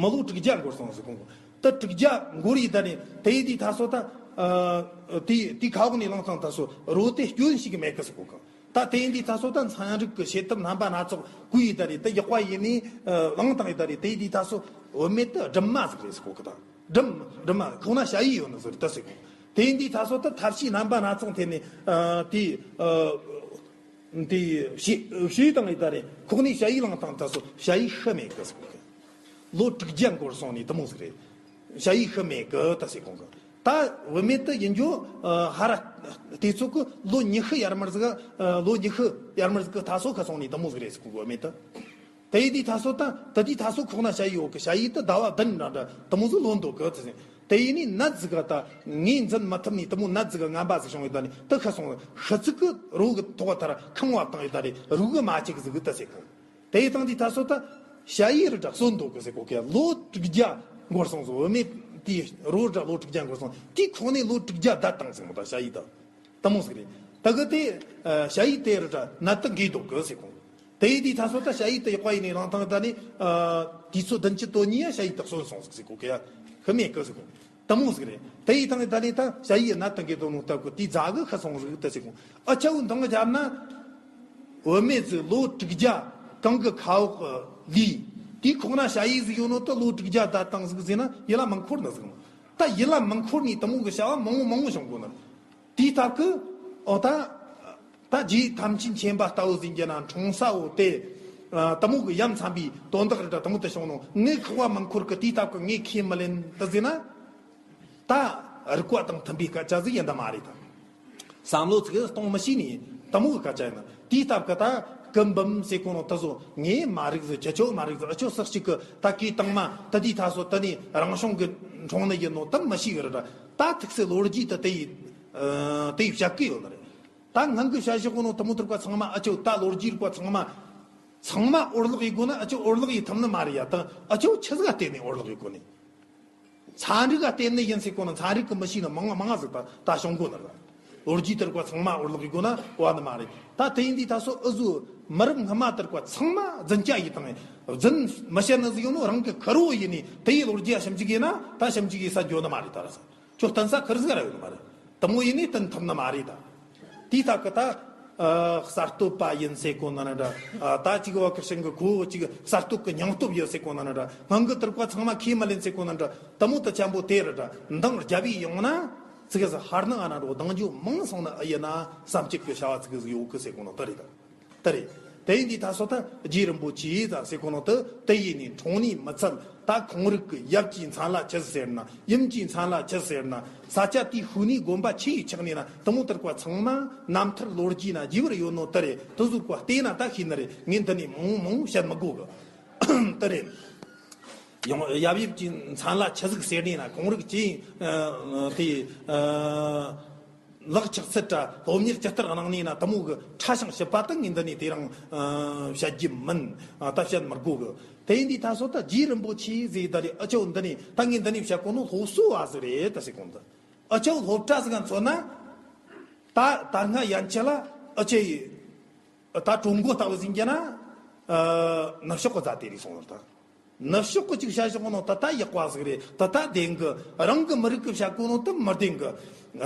མི་ལོ་དྲུག་བརྒྱ་འགོར་སོང་ཟིག་གོ་ཀ། དེ་དྲུག་བརྒྱ་འགོར་ཡི་ད་ནས་དེ་ཡི་དུས་ད་སོ་ད་ཨ་དེ་དེ་ཁ་འོག་ནས་བླངས་བཏང་ད་སོ་རོ་དེ་སྐྱོན་ཞིག་མེད་གི་ཟེར་གོ་ཀ། ད་དེ་ཡིན་དུས་ད་སོ་ད་ཚན་རིག་གི་བྱེད་ཐབས་རྣམ་པ་སྣ་ཚོགས་བཀོལ་ཡི་ད་རེད། དེ་ཡག་པ་ཡིན་ནི་ཨ་བླངས་བཏང་ཡི་ད་རེད། དེ་ཡིན་དུས་ད་སོ་བུད་མེད་དེ་སྦྲུམ་མ་ཟིག་རེད་ཟེར་གོ་གི། ད་སྦྲུམ་སྦྲུམ་མ་ཁོག་ན་ཞ་ཡི་ཡོད་ནི་ཟེར་ད་ཟེར་གོ། དེ་ཡིན་དུས་ད་སོ་ད་ཐབས་ཤེས་རྣམ་པ་སྣ་ཚོགས་འཐེན་ནས་ཨ་དེ་ཨ་དེ་བྱས་བྱས་བཏང་ཡི་ད་རེད། ཁོག་ནས་ཞ་ཡི་བླངས་བཏང་ད་སོ་ཞ་ཡི་ཤི་མེད་གི་ཟེར་གོ་གི། ལོ་དྲུག་བརྒྱ་འགོར་སོང་ནི་དེ་མོ་ཟིག་རེད། ཞ་ཡི་ཤི་མེད་གི་ད་ཟེར་གོ་གི། ད་བུད་མེད་དེ་ཡིན་རྒྱུ་ཨ་ཧ་ར་དེ་ཚོ་གི་ལོ་ཉི་ཤུ་ཡར་མར་ཟིག་ཨ་ལོ་ཉི་ཤུ་ཡར་མར་ཟིག་གི་ད་སོ་ཁ་སོང་ནི་དེ་མོ་ཟིག་རེད་ཟེར་གོ་གི། བུད་མེད་དེ་དེ་ཡི་དུས་ད་སོ་ད་ད་དུས་ད་སོ་ཁོག་ན་ཞ་ཡི་ཡོད་གི། ཞ་ཡི་དེ་ཟླ་བ་བདུན་འདྲ་འདྲ་དེ་མོ་ཟིག་ལོན་འདུག་གི་ཟེར། དེ་ཡིན་ནི་ནད་ཟིག་ག་ད་ངོས་འཛིན་མི་ཐུབ་ནི་དེ་མོ་ནད་ཟིག་ག་ངན་པ་ཟིག་བྱུང་ཡོད་ད་ནི་དེ་ཁ་སོང་ཤི་ཚིག་གི་རོ་གི་ཐོག་ཐར་ཁང་བ་བཏང་ཡོད་ད་རེད། རུ་གི་མ་ཅིག་ཟིག་གི་ད་ཟེར་གོ། དེ་ཡི་སྟེང་དེ་ད་སོ་ད་ཞ་ཡི་རི་དྲག་གསོན་འདུག་གི་ཟེར་གོ་གི། ལོ་དྲུག་བརྒྱ་འགོར་སོང་ཟིག། བུད་མེད་དེ་རོ་དྲག་ལོ་དྲུག་བརྒྱ་འགོར་སོང་། དེ་ཁོང་ནས་ལོ་དྲུག་བརྒྱ་བསྡད་བཏང་ཟིག་མོ་ད་ཞ་ཡི་ད་དེ་མོ་ཟིག་རེད། ད་གི་དེ་ཞ་ཡི་དེ་རི་དྲག་ནད་དུ་འགོས་འདུག་གི་ཟེར་གོ། དེ་ཡི་དེ་ད་སོ་ད་ཞ་ཡི་དེ་ཡག་པ་ཡིན་ནས་རང་ཐང་ད་ནི་དུས་ཚོད་བདུན་ཅུ་དོན་གཉིས་ཡ་ཞ་ཡི་ད་གསོན་སོང་ཟིག་ཟེར་གོ་གི་ཡ། ཤི་མེད་གི་ཟེར་གོ། དེ་མོ་ཟིག་རེད། དེ་ཡི་ཐང་ད་ལི་ད་ཞ་ཡི་ན་ད་གི་དོ་ནུ་ད་གོ་དེ་རྫ་གི་ཁ་སོང་ཟིག་ད་ཟེར་གོ། ཨ་ཆའུ་འདང་རྒྱབ་ན་བུད་མེད་ཚོས་ལོ་དྲུག་བརྒྱ་གང་གི་ཁ་འོག་ལི་དེ་ཁོག་ན་ཞ་ཡི་ཟིག་ཡོད་ནོ་ད་ལོ་དྲུག་བརྒྱ་ད་བཏང་ཟིག་ཟེར་ན་ཡིད་ལ་མི་འཁོར་ནི་ཟིག་མོ། ད་ཡིད་ལ་མི་འཁོར་ནི་དེ་མོ་གི་བྱ་བ་མང་བོ་མང་བོ་བྱུང་གོ་ནི། དེའི་སྟབས་ཀི་ཨོ་ད་ད་རྗེ་ཐམས་ཅད་མཁྱེན་པ་ལྟ་བུ་ཟིན་གྱི་ན་འཁྲུངས་ས་འོ་དེ་ཨ་དེ་མོ་གི་ཡ་མཚན་པའི་དོན་དག་རེ་ད་དེ་མོ་དེ་བྱུང་ནོ། ངས་ཁོ་བ་མི་འཁོར་གི། དེའི་སྟབས་ཀི་ངས་ཁས་མི་ལེན་ད་ཟེར་ན། ད་རིགས་པ་དང་མཐུན་པའི་སྐད་ཆ་ཟིག་ཡིན་ད་མ་རེད་ད། བསམ་བློ་ཚིག་གཏོང་མི་ཤེས་ནི་དེ་མོ་གི་སྐད་ཆ་ཡིན་ན། དེའི་སྟབས་ཀི་ད་སྐུ་འབུམ་ཟེར་གོ་ནོ་ད་བཟོ་ངས་མ་རིག་ཟིག་ཁྱེད་ཆོ་མ་རིག་ཟིག་ཨ་ཆོ་སག་ཅིག་གི་ད་གི་དང་མ་ད་དེའི་ད་སོ་ད་ནི་རང་བྱུང་གི་འཁྲུངས་ནི་ཡིན་ནོ་ད་མི་ཤེས་གི་རེད་ད། ད་ཐུགས་སུ་ལོ་རྒྱུས་ད་དེ་ཡི་ཨ་དེ་ཡི་བཤད་གི་ཡོད་ནི་རེད། ད་སྔོན་གི་བཤད་བཞག་གོ་ནོ་དེ་མོ་དེར་ཀ་ཚང་མ་ཨ་ཆོ་ད་ལོ་རྒྱུས་རིག་པ་ཚང་མ་ཚང་མ་འོར་ལོག་ཡི་གོ་ན་ཨ་ཆོ་འོར་ལོག་ཡི་ཐུབ་ནི་མ་རེད་ཡ། ད་ཨ་ཆོ་ཆི་ཟིག་ག་བལྟས་ནས་འོར་ལོག་ཡི་གོ་ནི། ཚན་རིག་ག་བལྟས་ནི་ཡིན་ཟེར་གོ་ན་ཚན་རིག་གི་མི་ཤེས་ནི་མང་ང་མང་ང་ཟིག་ད་ད་བྱུང་གོ་ནི་རེད། ལོ་རྒྱུས་དེར་ཀ་ཚང་མ་འོར་ལོག་ཡི་གོ་ན་བ་ནི་མ་རེད། ད་དེ་ཡིན་དུས་ད་སོ་ཨུ་ཟུ་མི་རབས་སྔ་མ་དེར་ཀ་ཚང་མ་རྫུན་རྐྱལ་ཡི་དང་རྫུན་མི་བཤད་ནི་ཟིག་ཡོད་ནོ། རང་གི་ཁུར་བོ་ཡིན་ནི་དེ་ཡི་ལོ་རྒྱུས་ཡ་ཞིབ་འཇུག་ཡིན་ན་ད་ཞིབ་འཇུག་ཡི་ས་འགྱོ་ནི་མ་རེད། ད་ར་ས་ཁྱོད་བསྟན་ས་ཁུར་ཟིག་ར་ཡོད་ནི་མ་རེད། དེ་མོ་ཡིན་ནི་བསྟན་ཐུབ་ནི་མ་རེད་ད། དེའི་སྟབས་ཀྱིས་ད་ཨ་གསར་གཏོད་པ་ཡིན་ཟེར་གོ་ན་འདྲ། ཨ་ད་ཅིག་བ་གི་ཤིང་གི་ཁོ་ཅིག་གསར་གཏོད་ཀྱི་སྙིང་སྟོབས་ཡོད་ཟེར་གོ་ན་འདྲ། སྔོན་གྱི་དུར་བ་ཚང་མ་ཁས་མི་ལེན་ཟེར་གོ་ན་འདྲ། དེ་མོ་དེ་ཆེན་པོ་དེ་རེད་འདྲ། འདང་རྒྱབ་པའི་ཡང་ན་ཙི་གེ་ཟིག་ཧར་ནང་ཨ་ན་འགྲོ་འདང་རྒྱུ་མང་སོང་ན་ཨ་ཡིན་ན་བསམ་གཅིག་གི་བྱ་བ་ཙི་གེ་ཟིག་ཡོད་གི་ཟེར་གོ་ནོ་དེ་རེད། དེ་རེད། དེ་ཡིན་དུས་ད་སོ་ད་རྗེ་རིན་པོ་ཆེ་ད་ཟེར་གོ་ནོ་དེ་དེ་ཡིན་ནི་འཁྲུངས་ནི་མི་ཚད། ད་ཁོང་རིགས་ཀྱི་ཡབ་ཀྱི་མཚན་ལ་ཆི་ཟེར་ན། ཡུམ་གྱི་མཚན་ལ་ཆི་ཟེར་ན། ས་ཆ་དེའི་ཤུལ་ནས་དགོན་པ་ཆི་ཡི་ཆགས་ནས་ན་དེ་མོ་དུར་བ་ཚང་མ་རྣམ་ཐར་ལོ་རྒྱུས་ན་རྒྱས་པར་ཡོད་ནོ་དེ་རེད། དེ་ཟུར་བ་བལྟས་ན་ད་ཤེས་ནི་རེད། ངས་འདི་ནས་མང་མང་བཤད་མི་དགོས་གི། དེ་རེད། ཡང་ཡབ་ཡུམ་གྱི་མཚན་ལ་ཆི་ཟིག་ཟེར་ནས་ན་ཁོང་རིགས་ཀྱིས་ཨ་དེ་ཨ་ལག་ཆགས་ཚུལ་འདྲ་སློབ་གཉེར་ཇི་ལྟར་གནང་ནས་ན་དེ་མོ་གི་ཕྲ་ཞིང་ཞིབ་པ་དག་ངས་འདི་ནས་དེ་རིང་ཨ་བཤད་རྒྱུ་མིན། ཨ་ད་བཤད་མི་དགོས་གི། དེ་ཡིན་དུས་ད་སོ་ད་རྗེ་རིན་པོ་ཆེ་ཟེར་ད་རེད། ཨ་ཅོ་འདི་ནས་ད་ངས་འདི་ནས་བཤད་གོ་ནོ་སློབ་གསོ་བ་ཟིག་རེད་ད་ཟེར་གོ་འདི། ཨ་ཅོ་སློབ་གྲྭ་ཟིག་ག་མཚོན་ན། ད་ད་སྔ་ཡན་ཆད་ལ་ཨ་ཅེ་ཡི་ད་ཀྲུང་གོ་ལྟ་བུ་ཟིན་རྒྱུ་ན། ཨ་ནུབ་ཕྱོགས་གི་རྫ་དེ་རིགས་སོང་ལ་ད། ནུབ་ཕྱོགས་གི་ཅིག་བྱ་བཞག་ནོ་ད་ད་ཡག་པ་ཟིག་རེད། ད་ད་བདེན་གི། རང་གི་མི་རིགས་གི་བྱ་གོ་ནོ་ད་མི་བདེན་གི།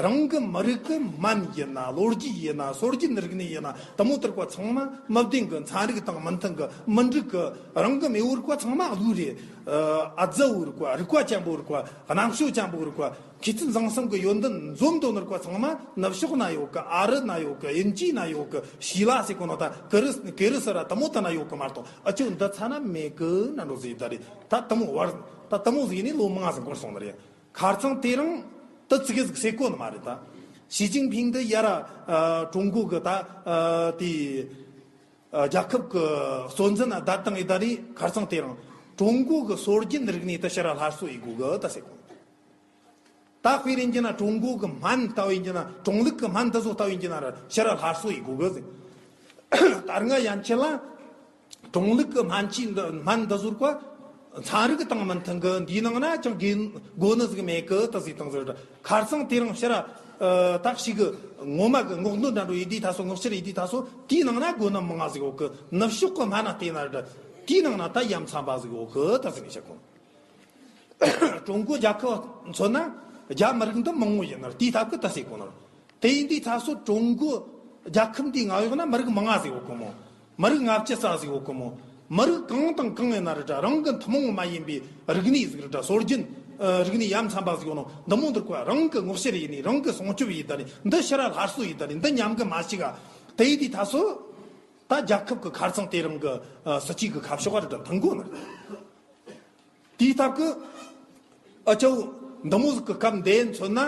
རང་གི་མི་རིགས་གི་སྨན་ཡིན་ན་ལོ་རྒྱུས་ཡིན་ན་སྲོལ་རྒྱུན་རིག་གནས་ཡིན་ན་དེ་མོ་དུར་བ་ཚང་མ་མི་བདེན་གི། ཚན་རིག་དང་མི་མཐུན་གི། མི་འགྲིག་གི། རང་གི་མེས་པོ་རིགས་པ་ཚང་མ་བླུ་རེད། ཨ་ཨ་ཛ་བོ་རིགས་པ། རིགས་པ་ཅན་པོ་རིགས་པ། རྣམ་དཔྱོད་ཅན་པོ་རིགས་པ། མཁས་བཙུན་བཟང་གསུམ་གྱི་ཡོན་ཏན་འཛོམས་འདུག་ནོ་རིགས་པ་ཚང་མ་ནུབ་ཕྱོགས་ན་ཡོད་གི། ཨ་རི་ན་ཡོད་གི། དབྱིན་ཇི་ན་ཡོད་གི། ཤི་ལ་ཟེར་གོ་ནོ་ད་ཀི་རི་ཀི་རི་སི་ར་དེ་མོ་དེ་ན་ཡོད་གི་མ་གཏོགས་ཨ་ཅོ་འདི་ཚ་ན་མེད་གི་ན་འགྲོ་ཟིག་ད་རེད། ད་དེ་མོ་བར་ད་དེ་མོ་ཟིག་ནས་ལོ་མང་ཟིག་འགོར་སོང་ནི་རེད། ཁ་རྩང་དེ་རིང་ད་ཙི་གེ་ཟིག་ཟེར་གོ་ནི་མ་རེད་ད། ཞི་ཅིན་ཕིང་འདི་ཡ་ར་ཨ་ཀྲུང་གོ་གི་ད་ཨ་དེ་ཨ་རྒྱལ་ཁབ་གི་གཙོ་འཛིན་ན་བསྡད་བཏང་ཡི་ད་རེད། ཁ་རྩང་དེ་རིང་ཀྲུང་གོ་གི་སྲོལ་རྒྱུན་རིག་གནས་ད་ཕྱིར་ར་སླར་གསོ་ཡི་དགོས་གི་ད་ཟེར་གོ། ད་དཔེ་རིན་གྱི་ན་ཀྲུང་གོ་གི་སྨན་ལྟ་བུ་ཡིན་གྱི་ན། ཀྲུང་ལུགས་གི་སྨན་འདི་ཚོ་ལྟ་བུ་ཡིན་གྱི་ན་ར་ཕྱིར་ར་སླར་གསོ་ཡི་དགོས་གི་ཟེར། ད་སྔ་ཡན་ཆད་ལ་ཀྲུང་ལུགས་གི་སྨན་ཆས་འདི་སྨན་འདི་ཟུར་བ་ཚན་རིག་དང་མི་མཐུན་གི། འདིའི་ནང་ན་ཅང་དགོས་དགོས་ནི་ཟིག་མེད་གི་ད་ཟིག་དང་ཟེར། ཁ་རྩང་དེ་རིང་ཕྱིར་ར་ཨ་ད་ཞིག་གི་ངོ་མ་གི་སྔོག་འདོན་འདྲ་འགྲོ་ཡི་དུས་ད་སོ། སྔོག་ཕྱིར་ཡི་དུས་ད་སོ་དེའི་ནང་ན་དགོས་ནི་མང་ང་ཟིག་ཡོད་གི། ནུབ་ཕྱོགས་གི་སྨན་ན་བལྟས་ན་ར་དེའི་ནང་ན་ད་ཡ་མཚན་པ་ཟིག་ཡོད་གི་ད་ཟེར་ནས་བཤད་གོ། ཀྲུང་གོ་རྒྱལ་ཁབ་མཚོན་ན་རྒྱ་མི་རིགས་འདི་མང་བོ་ཡིན་ནོ་དེའི་སྟབས་ཀྱིས་ད་ཟེར་གོ་ནོ། དེ་ཡིན་དུས་ད་སོ་ཀྲུང་གོ་རྒྱལ་ཁབ་འདིའི་ནང་ཡོད་ན་མི་རིགས་མང་ང་ཟིག་ཡོད་གི་མོ། མི་རིགས་ལྔ་བཅུ་ཙམ་ཟིག་ཡོད་གི་མོ། མི་རིགས་གང་དང་གང་ཡིན་ན་རེད་ད་རང་གི་ཐུན་མོང་མ་ཡིན་པའི་རིག་གནས་ཟིག་རེད་ད། སྲོལ་རྒྱུན་ཨ་རིག་གནས་ཡ་མཚན་པ་ཟིག་ཡོད་ནོ་འདི་མོ་འདུག་ག། རང་གི་སྔོག་བཤེར་ཡིན་ནི། རང་གི་སྲུང་སྐྱོབ་ཡིན་ད་ནི། འདི་ཕྱིར་ར་སླར་གསོ་ཡིན་ད་ནི། འདི་ཉམས་གི་མ་ཞིག་ག། དེ་ཡིན་དུས་ད་སོ་ད་རྒྱལ་ཁབ་ཀྱི་ཁ་རྩང་དེ་རིང་གི་ཨ་སྲིད་ཇུས་ཀྱི་ཁ་ཕྱོགས་རེད་ད་མཐུན་དགོས་ནི་རེད། དེའི་སྟབས་ཀྱིས་ཨ་ཅོ་འདི་མོ་ཟིག་གི་སྐབས་འདི་མཚོན་ན།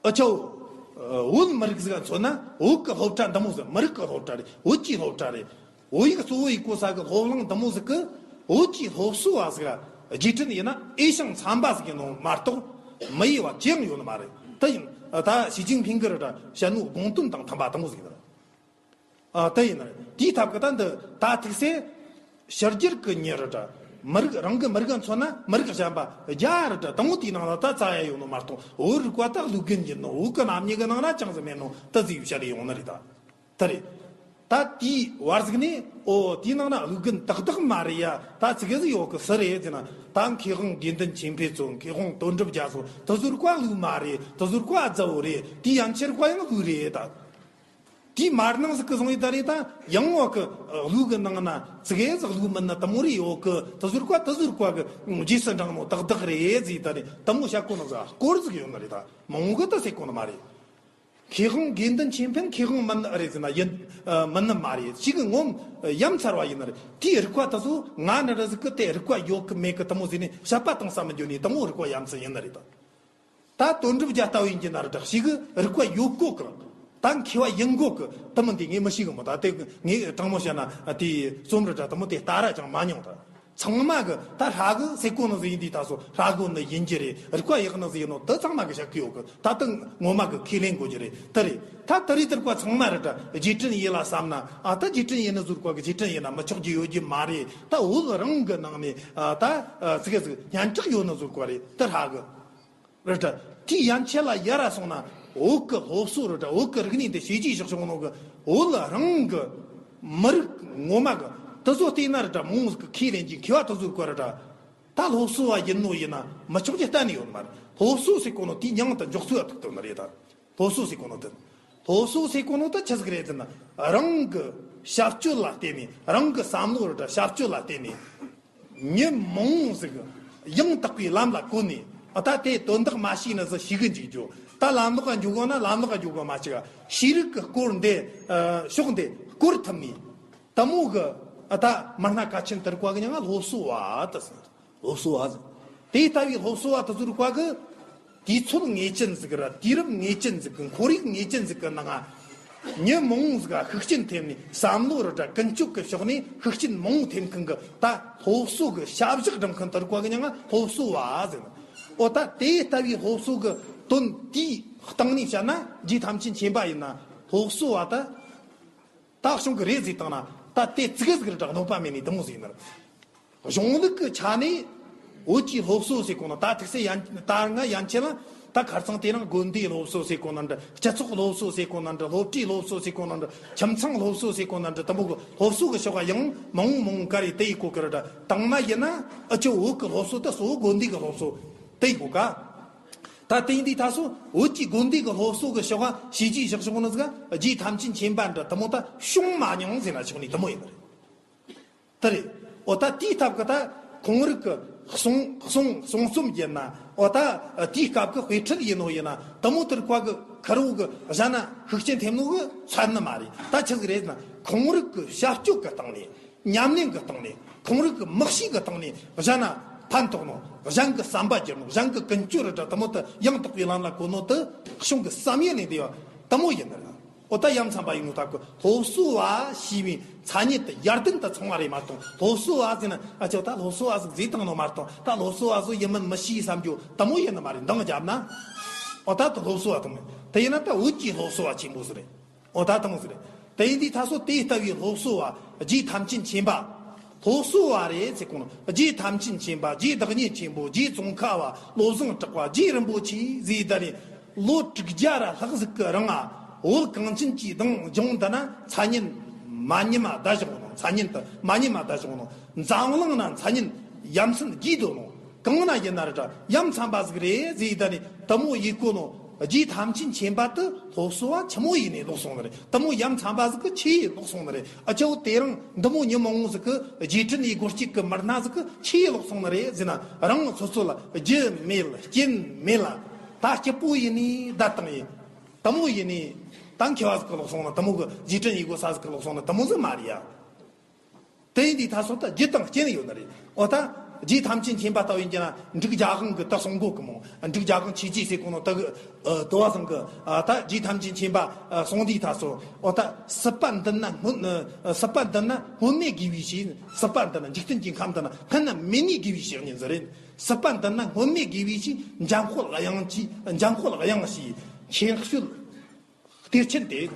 ཨ་ཅོ་ཨ་བོད་མི་རིགས་ཟིག་མཚོན་ན་བོད་ཀྱི་སློབ་གྲྭ་འདི་མོ་ཟིག་མི་རིགས་ཀྱི་སློབ་གྲྭ་རེད། བོད་ཀྱི་སློབ་གྲྭ་རེད། བོད་ཡིག་གཙོ་བོ་ཡིག་གོ་ས་གི་སློབ་གླིང་འདི་མོ་ཟིག་གི་བོད་ཀྱི་སློབ་གསོ་བ་ཟིག་རྗེས་དྲན་ཡིན་ན་འོས་ཤིང་འཚམ་པ་ཟིག་ཡིན་ནོ་མ་གཏོགས་མི་འོས་པ་ཅི་ཡང་ཡོད་ནི་མ་རེད། དེ་ཡིན་ད་ཞི་ཅིན་ཕིང་གི་རེད་ད་བཤད་ནོ་དགོངས་དོན་དང་མཐུན་པ་དེ་མོ་ཟིག་ཡིན་ནི་རེད། ཨ་དེ་ཡིན་ན་དེའི་ཐབས་ཀྱི་ད་འདི་ད་ཐུག་སེ་ཕྱི་རྒྱལ་གི་མྱི་རེད་ད། མི་རིགས་རང་གི་མི་རིགས་མཚོན་ན་མི་རིགས་གཞན་པ་རྒྱ་རེད་ད་དང་པོ་དེའི་ནང་ལ་ད་རྩ་ཡ་ཡོད་ནོ་མ་གཏོགས་བོད་རིགས་པ་ད་ལུགས་རྒྱུན་ཡིན་ནོ་བོད་གི་རྣམ་གཉིས་ཀྱི་ནང་ན་ཅང་ཟིག་མེད་ནོ་ད་ཟིག་བཤད་ཡོང་ནི་རེད་ད། དེ་རེད། ད་དེའི་བར་ཟིག་ནས་ཨོ་དེའི་ནང་ན་ལུགས་རྒྱུན་ཏག་ཏག་མ་རེད་ཡ། ད་ཙི་གེ་ཟིག་ཡོད་གི་སུ་རེད་ཟེར་ན། ད་མཁས་དབང་དགེ་འདུན་ཆོས་འཕེལ་ཚོ། མཁས་དབང་དོན་གྲུབ་རྒྱལ་ཚོ་དེ་ཟུར་བ་ལུགས་མ་རེད། དེ་ཟུར་བ་ཨ་ཛ་བོ་རེད། དེའི་ཡན་ཆད་བ་ཡང་ལུགས་རེད་ད། དེའི་མར་ནང་ཟིག་གི་བཟུང་ཡི་ད་རེད་ད། ཡང་བ་གི་ལུགས་གི་ནང་ན་ཙི་གེ་ཟིག་ལུགས་མིན་ན་དེ་མོ་རེ་ཡོད་གི། དེ་ཟུར་བ་དེ་ཟུར་བ་གི་རྗེས་སུ་འབྲང་ནོ་ཏག་ཏག་རེད་ཟེར་ཡི་ད་རེད། དེ་མོ་བཤད་གོ་ནོ་ཟིག་སྐོར་ཟིག་ཡོད་ནི་རེད་ད། མང་བོ་གི་ད་ཟེར་གོ་ནི་མ་རེད། མཁས་དབང་དགེ་འདུན་ཆོས་འཕེལ་མཁས་དབང་མིན་ནི་ཨེ་རེད་ཟེར་ན་ཡིན། ཨ་མིན་ནི་མ་རེད། ཅིག་གི་ངོམ་ཡ་མཚར་བ་ཡིན་ནི་རེད། དེའི་རིགས་པ་དེ་ཚོ་ང་ནི་ར་ཟིག་གི་དེ་རིགས་པ་ཡོད་གི་མེད་གི་དེ་མོ་ཟེར་ནས་བཤད་པ་དང་ས་མི་འཇོག་ནས་དེ་མོ་རིགས་པ་ཡ་མཚར་ཡིན་ནི་རེད་ད། ད་དོན་གྲུབ་རྒྱལ་ལྟ་བུ་ཡིན་གྱི་ན་ར་འདྲ་ཞིག་གི་རིགས་པ་ཡོད་གོ་གི། ད་མཁས་པ་ཡིན་གོ་གི་དེ་མིན་དེ་ངས་མི་ཤེས་གི་མོ། ད་དེ་ངས་དྲང་མོ་བཤད་ན་དེ་རྩོམ་ར་འདྲ་དེ་མོ་དེ་ལྟ་ར་ཅང་མ་མྱོང་ད། ཚང་མ་གི་ད་ཧྲ་གི་ཟེར་གོ་ནི་ཟིག་ཡིན་དུས་ད་སོ་ཧྲ་གོ་ནི་ཡིན་གྱི་རེད། རིགས་པ་ཡག་ནི་ཟིག་ཡིན་ནོ་དེ་ཚང་མ་གི་བཤད་གི་ཡོད་གི། ད་དེ་ངོ་མ་གི་ཁས་ལེན་དགོས་ཀྱི་རེད། དེ་རེད། ད་དེ་རིགས་དེ་རིགས་པ་ཚང་མ་རེད་ད་རྗེས་དྲན་ཡིན་ལ་བསམ་ན། ཨ་ད་རྗེས་དྲན་ཡིན་ནི་ཟུར་བ་གི་རྗེས་དྲན་ཡིན་ན་མི་ཆོག་རྒྱུ་ཡོད་རྒྱུ་མ་རེད། ད་བོད་རང་གི་ནང་ནས་ཨ་ད་ཨ་ཙི་གེ་ཟིག་སྙན་གྲགས་ཡོད་ནི་ཟུར་བ་རེད། དེ་ཧྲ་གི་རེད་ད། དེའི་ཡན་ཆད་ལ་ཡར་སོང་ན་བོད་གི་སློབ་གསོ་རེད་ད། བོད་གི་རིག་གནས་དེ་བྱས་རྗེས་བཞག་བྱུང་ནོ་གི་བོད་རང་གི་མི་རིགས་ངོ་མ་གི་དེ་ཚོ་བལྟས་ན་རེད་ད། མོ་གི་ཁས་ལེན་གྱི་མཁས་པ་དེ་ཚོ་གི་རེད་ད། ད་སློབ་གསོ་བ་ཡིན་ནོ་ཡིན་ན་མི་ཆོག་རྒྱུ་གཏན་ནས་ཡོད་མ་རེད། སློབ་གསོ་ཟེར་གོ་ནོ་དེའི་མྱིང་དུ་འཇོག་ཚུལ་ཐུག་ཐུབ་ནི་རེད་ད། སློབ་གསོ་ཟེར་གོ་ནོ་དེ། སློབ་གསོ་ཟེར་གོ་ནོ་ད་ཆི་ཟིག་རེད་ཟེར་ན། རང་གི་བྱ་སྤྱོད་ལ་བརྟེན་ནས། རང་གི་བསམ་བློ་ར་བྱ་སྤྱོད་ལ་བརྟེན་ནས། མི་མང་ཟིག་ཡང་དག་པའི་ལམ་ལ་བཀོད་ནས། ཨ་ད་དེ་དོན་དག་མ་ཤེས་ན་ཟིག་ཤེས་གི་འཇུག་རྒྱུ། ད་ལམ་ལོག་ག་འཇུག་དགོས་ན་ལམ་ལོག་ག་འཇུག་དགོས་མ་ཆག་ཤེས་རིག་གི་སྐོར་འདི། ཨ་ཕྱོགས་འདི་སྐོར་ཐུབ་ནས། དེ་མོ་གི་ཨ་ད་མི་སྣ་གལ་ཆེན་དེ་རིགས་བཀའ་གི་མྱིང་ང་སློབ་གསོ་བ་དེ་ཟེར། སློབ་གསོ་བ་ཟེར། དེ་ལྟ་བུའི་སློབ་གསོ་བ་དེ་ཚོ་རིགས་བཀའ་གི་དུས་ཚོད་ངེས་ཅན་ཟིག་ར། དུས་རབས་ངེས་ཅན་ཟིག་གི། ཁོར་ཡུག་ངེས་ཅན་ཟིག་གི་ནང་ང་། མྱི་མང་ཟིག་ག་ཤུགས་རྐྱེན་ཐེབས་ནས། བསམ་བློ་ར་འདྲ་ཀུན་སྤྱོད་ཀྱི་ཕྱོགས་ནས་ཤུགས་རྐྱེན་མང་ཐེབས་མཁན་གི་ད་སློབ་གསོ་གི་བྱ་བཞག་སྒྲུབ་མཁན་དེ་རིགས་བཀའ་གི་མྱིང་ང་སློབ་གསོ་བ་ཟེར། འོ་ད་དེ་ལྟ་བུའི་སློབ་གསོ་གི་དོན་དེའི་སྟེང་ནས་བཤད་ན། རྗེ་ཐམས་ཅད་མཁྱེན་པ་ཡིན་ན་སློབ་གསོ་བ་ད། ད་གཞུང་གི་རེད་ཟེར་བཏང་ན། ད་དེ་ཙི་གེ་ཟིག་ར་འདྲ་གནོད་པ་མེད་ནི་དེ་མོ་ཟིག་ཡིན་ནི་རེད། གཞུང་ལུགས་ཀྱི་ཆ་ནས་བོད་ཀྱི་སློབ་གསོ་ཟེར་གོ་ནོ། ད་ཐུགས་སྲས་ཡན། ད་སྔ་ཡན་ཆད་ལ་ད་ཁར་སང་དེ་རིང་དགོན་སྡེའི་སློབ་གསོ་ཟེར་གོ་ནོ་འདྲ། སྤྱི་ཚོགས་སློབ་གསོ་ཟེར་གོ་ནོ་འདྲ། སློབ་གྲྭའི་སློབ་གསོ་ཟེར་གོ་ནོ་འདྲ། ཁྱིམ་ཚང་སློབ་གསོ་ཟེར་གོ་ནོ་འདྲ། དེ་མོ་གི་སློབ་གསོ་གི་ཕྱོགས་ཡང་མང་མང་ག་རེ་དེ་ཡི་གོ་གི་ར་འདྲ། དང་མ་ཡིན་ན་ཨ་ཅོ་བོད་ཀྱི་སློབ་གསོ་ད་གཙོ་བོ་དགོན་སྡེ་གི་སློབ་གསོ་དེ་ཡི་གོ་ག་ད་དེ་ཡིན་དུས་ད་སོ་བོད་ཀྱི་དགོན་སྡེ་གི་སློབ་གསོ་གི་ཕྱོགས་ལ་བྱས་རྗེས་བཞག་ཕྱོགས་ནི་ཟིག་རྗེ་ཐམས་ཅད་མཁྱེན་པ་འདྲ་དེ་མོ་ད་བྱུང་མ་མྱོང་ཟེར་ན་ཆོག་ནི་དེ་མོ་ཡིན་ནི་རེད། དེ་རེད། འོ་ད་དེའི་སྟབས་ཀྱིས་ད་ཁོང་རིགས་ཀྱི་གསུང་གསུང་གསུང་རྩོམ་ཡིན་ན། འོ་ད་དེའི་སྐབས་ཀྱི་དཔེ་ཁྲིད་ཡིན་ནོ་ཡིན་ན། དེ་མོ་དེར་བཀའ་གི་ཁུར་བོ་གི་གཞན་ན་ཤུགས་རྐྱེན་ཐེབས་ནོ་གི་ཚོད་ནི་མ་རེད། ད་ཆི་ཟིག་རེད་ཟེར་ན། ཁོང་རིགས་ཀྱི་བྱ་སྤྱོད་ཀྱི་སྟེང་ནས། ཉམས་ལེན་གྱི་སྟེང་ནས། ཁོང་རིགས་ཀྱི་མི་གཤིས་ཀྱི་སྟེང་ནས་གཞན་ན་ཕན་ཐོགས་ནོ། གཞན་གྱི་བསམ་པ་བསྒྱུར་ནོ། གཞན་གྱི་ཀུན་སྤྱོད་ར་འདྲ་དེ་མོ་དེ་ཡང་དག་པའི་ལམ་ལ་བཀོད་ནོ་དེ་གཞུང་གི་བསམ་ཡས་ལས་འདས་པ་དེ་མོ་ཡིན་ནི་རེད། འོ་ད་ཡ་མཚན་པ་ཡིན་ནོ་ད་གི་སློབ་གསོ་བ་ཞེས་པའི་མཚན་ཉིད་དེ་ཡར་ལྡན་དུ་སོང་བ་རེད་མ་གཏོགས། སློབ་གསོ་བ་ཟེར་ན་ཨ་ཅོ་ད་སློབ་གསོ་བ་ཟིག་ཟེར་བཏང་ནོ་མ་གཏོགས། ད་སློབ་གསོ་བ་ཟོ་ཡིན་མིན་མི་ཤེས་བསམ་རྒྱུ་དེ་མོ་ཡིན་ནི་མ་རེད། འདང་བརྒྱབ་ན། འོ་ད་དེ་སློབ་གསོ་བ་དེ་མོ། དེ་ཡིན་ན་ད་བོད་ཀྱི་སློབ་གསོ་བ་ཆེན་པོ་ཟིག་རེད། འོ་ད་དེ་མོ་ཟིག་རེད། དེ་ཡིན་དུས་ད་སོ་དེ་ལྟ་བུའི་སློབ་གསོ་བ་རྗེ་ཐམས་ཅད་མཁྱེན་པ། སློབ་གསོ་བ་རེད་ཟེར་གོ་ནོ། རྗེ་ཐམས་ཅད་མཁྱེན་པ། རྗེ་བདག་ཉིད་ཆེན་པོ། རྗེ་ཙོང་ཁ་བ། བློ་བཟང་གྲགས་པ། རྗེ་རིན་པོ་ཆེ་ཟེར། ད་རེས་ལོ་དྲུག་བརྒྱ་ར་ལྷག་ཟིག་གི་རིང་ང་བོད་གངས་ཅན་གྱི་ལྗོངས་འདི་ན་མཚན་སྙན་མ་ཉམས་པ་བསྡད་བཞག་ནོ། མཚན་སྙན་དེ་མ་ཉམས་པ་བསྡད་བཞག་ནོ། འཛམ་གླིང་ན་མཚན་སྙན་ཡ་མཚན་རྒྱས་འདུག་ནོ། གང་ན་ཡིན་ན་ར་འདྲ་ཡ་མཚན་པ་ཟིག་རེད་ཟེར། ད་ནི་དེ་མོ་ཡེ་གོ་ནོ། རྗེ་ཐམས་ཅད་མཁྱེན་པ་དེ་སློབ་གསོ་བ་ཆི་མོ་ཡིན་ནས་ལོག་སོང་ནི་རེད། དེ་མོ་ཡ་མཚན་པ་ཟིག་གི་ཆི་ཡས་ལོག་སོང་ནི་རེད། ཨ་ཅོ་དེ་རིང་འདི་མོ་ཉི་མ་ངོ་ཟིག་གི་རྗེས་དྲན་ཡེ་སྒོ་གཅིག་གི་མི་སྣ་ཟིག་གི་ཆི་ཡས་ལོག་སོང་ནི་རེད་ཟེར་ན། རང་སོ་སོ་ལ་རྒྱུ་མེད་རྐྱེན་མེད་ལ་ད་སྐྱིད་པོ་ཡིན་ནི་བསྡད་བཏང་ཡིན། དེ་མོ་ཡིན་ནི་ད་མཁས་པ་ཟིག་གི་ལོག་སོང་ན། དེ་མོ་གི་རྗེས་དྲན་ཡེ་སྒོ་ས་ཟིག་གི་ལོག་སོང་ན་དེ་མོ་ཟིག་མ་རེད་ཡ། དེ་ཡིན་དུས་ད་སོ་ད་རྒྱུ་དང་རྐྱེན་ཡོད་ནི་རེད། འོ་ད་རྗེ་ཐམས་ཅད་མཁྱེན་པ་ལྟ་བུ་ཡིན་གྱི་ན། འབྲུག་རྒྱལ་དབང་གི་ད་གསུང་གོ་གི་མོ། འབྲུག་རྒྱལ་དབང་ཆོས་རྗེ་ཟེར་གོ་ནོ་ད་གི་ཨ་དོ་བ་ཚང་གི་ཨ་ད་རྗེ་ཐམས་ཅད་མཁྱེན་པ་ཨ་གསུང་དུས་ད་སོ། འོ་ད་སྲིད་པ་འདི་ན་སྔོན་ཨ་སྲིད་པ་འདི་ན་སྔོན་མེད་དགེ་བའི་བཤེས། སྲིད་པ་འདི་ན་འཇིག་རྟེན་གྱི་ཁམས་འདི་ན་སྔོན་ན་མེད་ནི་དགེ་བའི་བཤེས་གཉེན་ཟེར་རེད། སྲིད་པ་འདི་ན་སྔོན་མེད་དགེ་བའི་བཤེས། འཇམ་དཔལ་དབྱངས་ཀྱི། འཇམ་དཔལ་དབྱངས་ཞེས་མཁྱེན་དཔྱོད། གཏེར་ཆེན་ཏེ།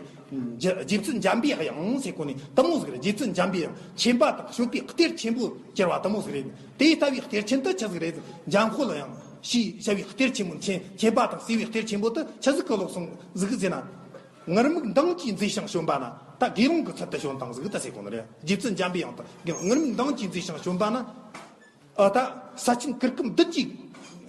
རྗེ་རྗེ་བཙུན་འཇམ་པའི་དབྱངས་ཟེར་གོ་ནི་དེ་མོ་ཟིག་རེད། རྗེ་བཙུན་འཇམ་པའི་དབྱངས། མཁྱེན་པ་དང་དཔྱོད་པའི་གཏེར་ཆེན་པོ་གྱུར་པ་དེ་མོ་ཟིག་རེད། དེ་ལྟ་བུའི་གཏེར་ཆེན་དེ་ཆི་ཟིག་རེད། འཇམ་དཔལ་དབྱངས་ཞེས་བྱ་བའི་གཏེར་ཆེན་པོ། མཁྱེན་མཁྱེན་པ་དང་གསོས་པའི་གཏེར་ཆེན་པོ་དེ་ཆི་ཟིག་གི་ལོག་སོང་ཟིག་ཟེར་ན། ངུར་སྨྲིག་མདངས་ཀྱིས་མཛེས་ཤིང་བྱོན་པ་ན། ད་དགེ་སློང་གི་ཚུལ་དུ་བྱོན་བཏང་ཟིག་ད་ཟེར་གོ་ནི་རེད། རྗེ་བཙུན་འཇམ་པའི་དབྱངས་དེ་ངུར་སྨྲིག་མདངས་ཀྱིས་མཛེས་ཤིང་བྱོན་པ་ན། ཨ་ད་ས་ཆེན་གུར་ཀུམ་བདུན་གྱི་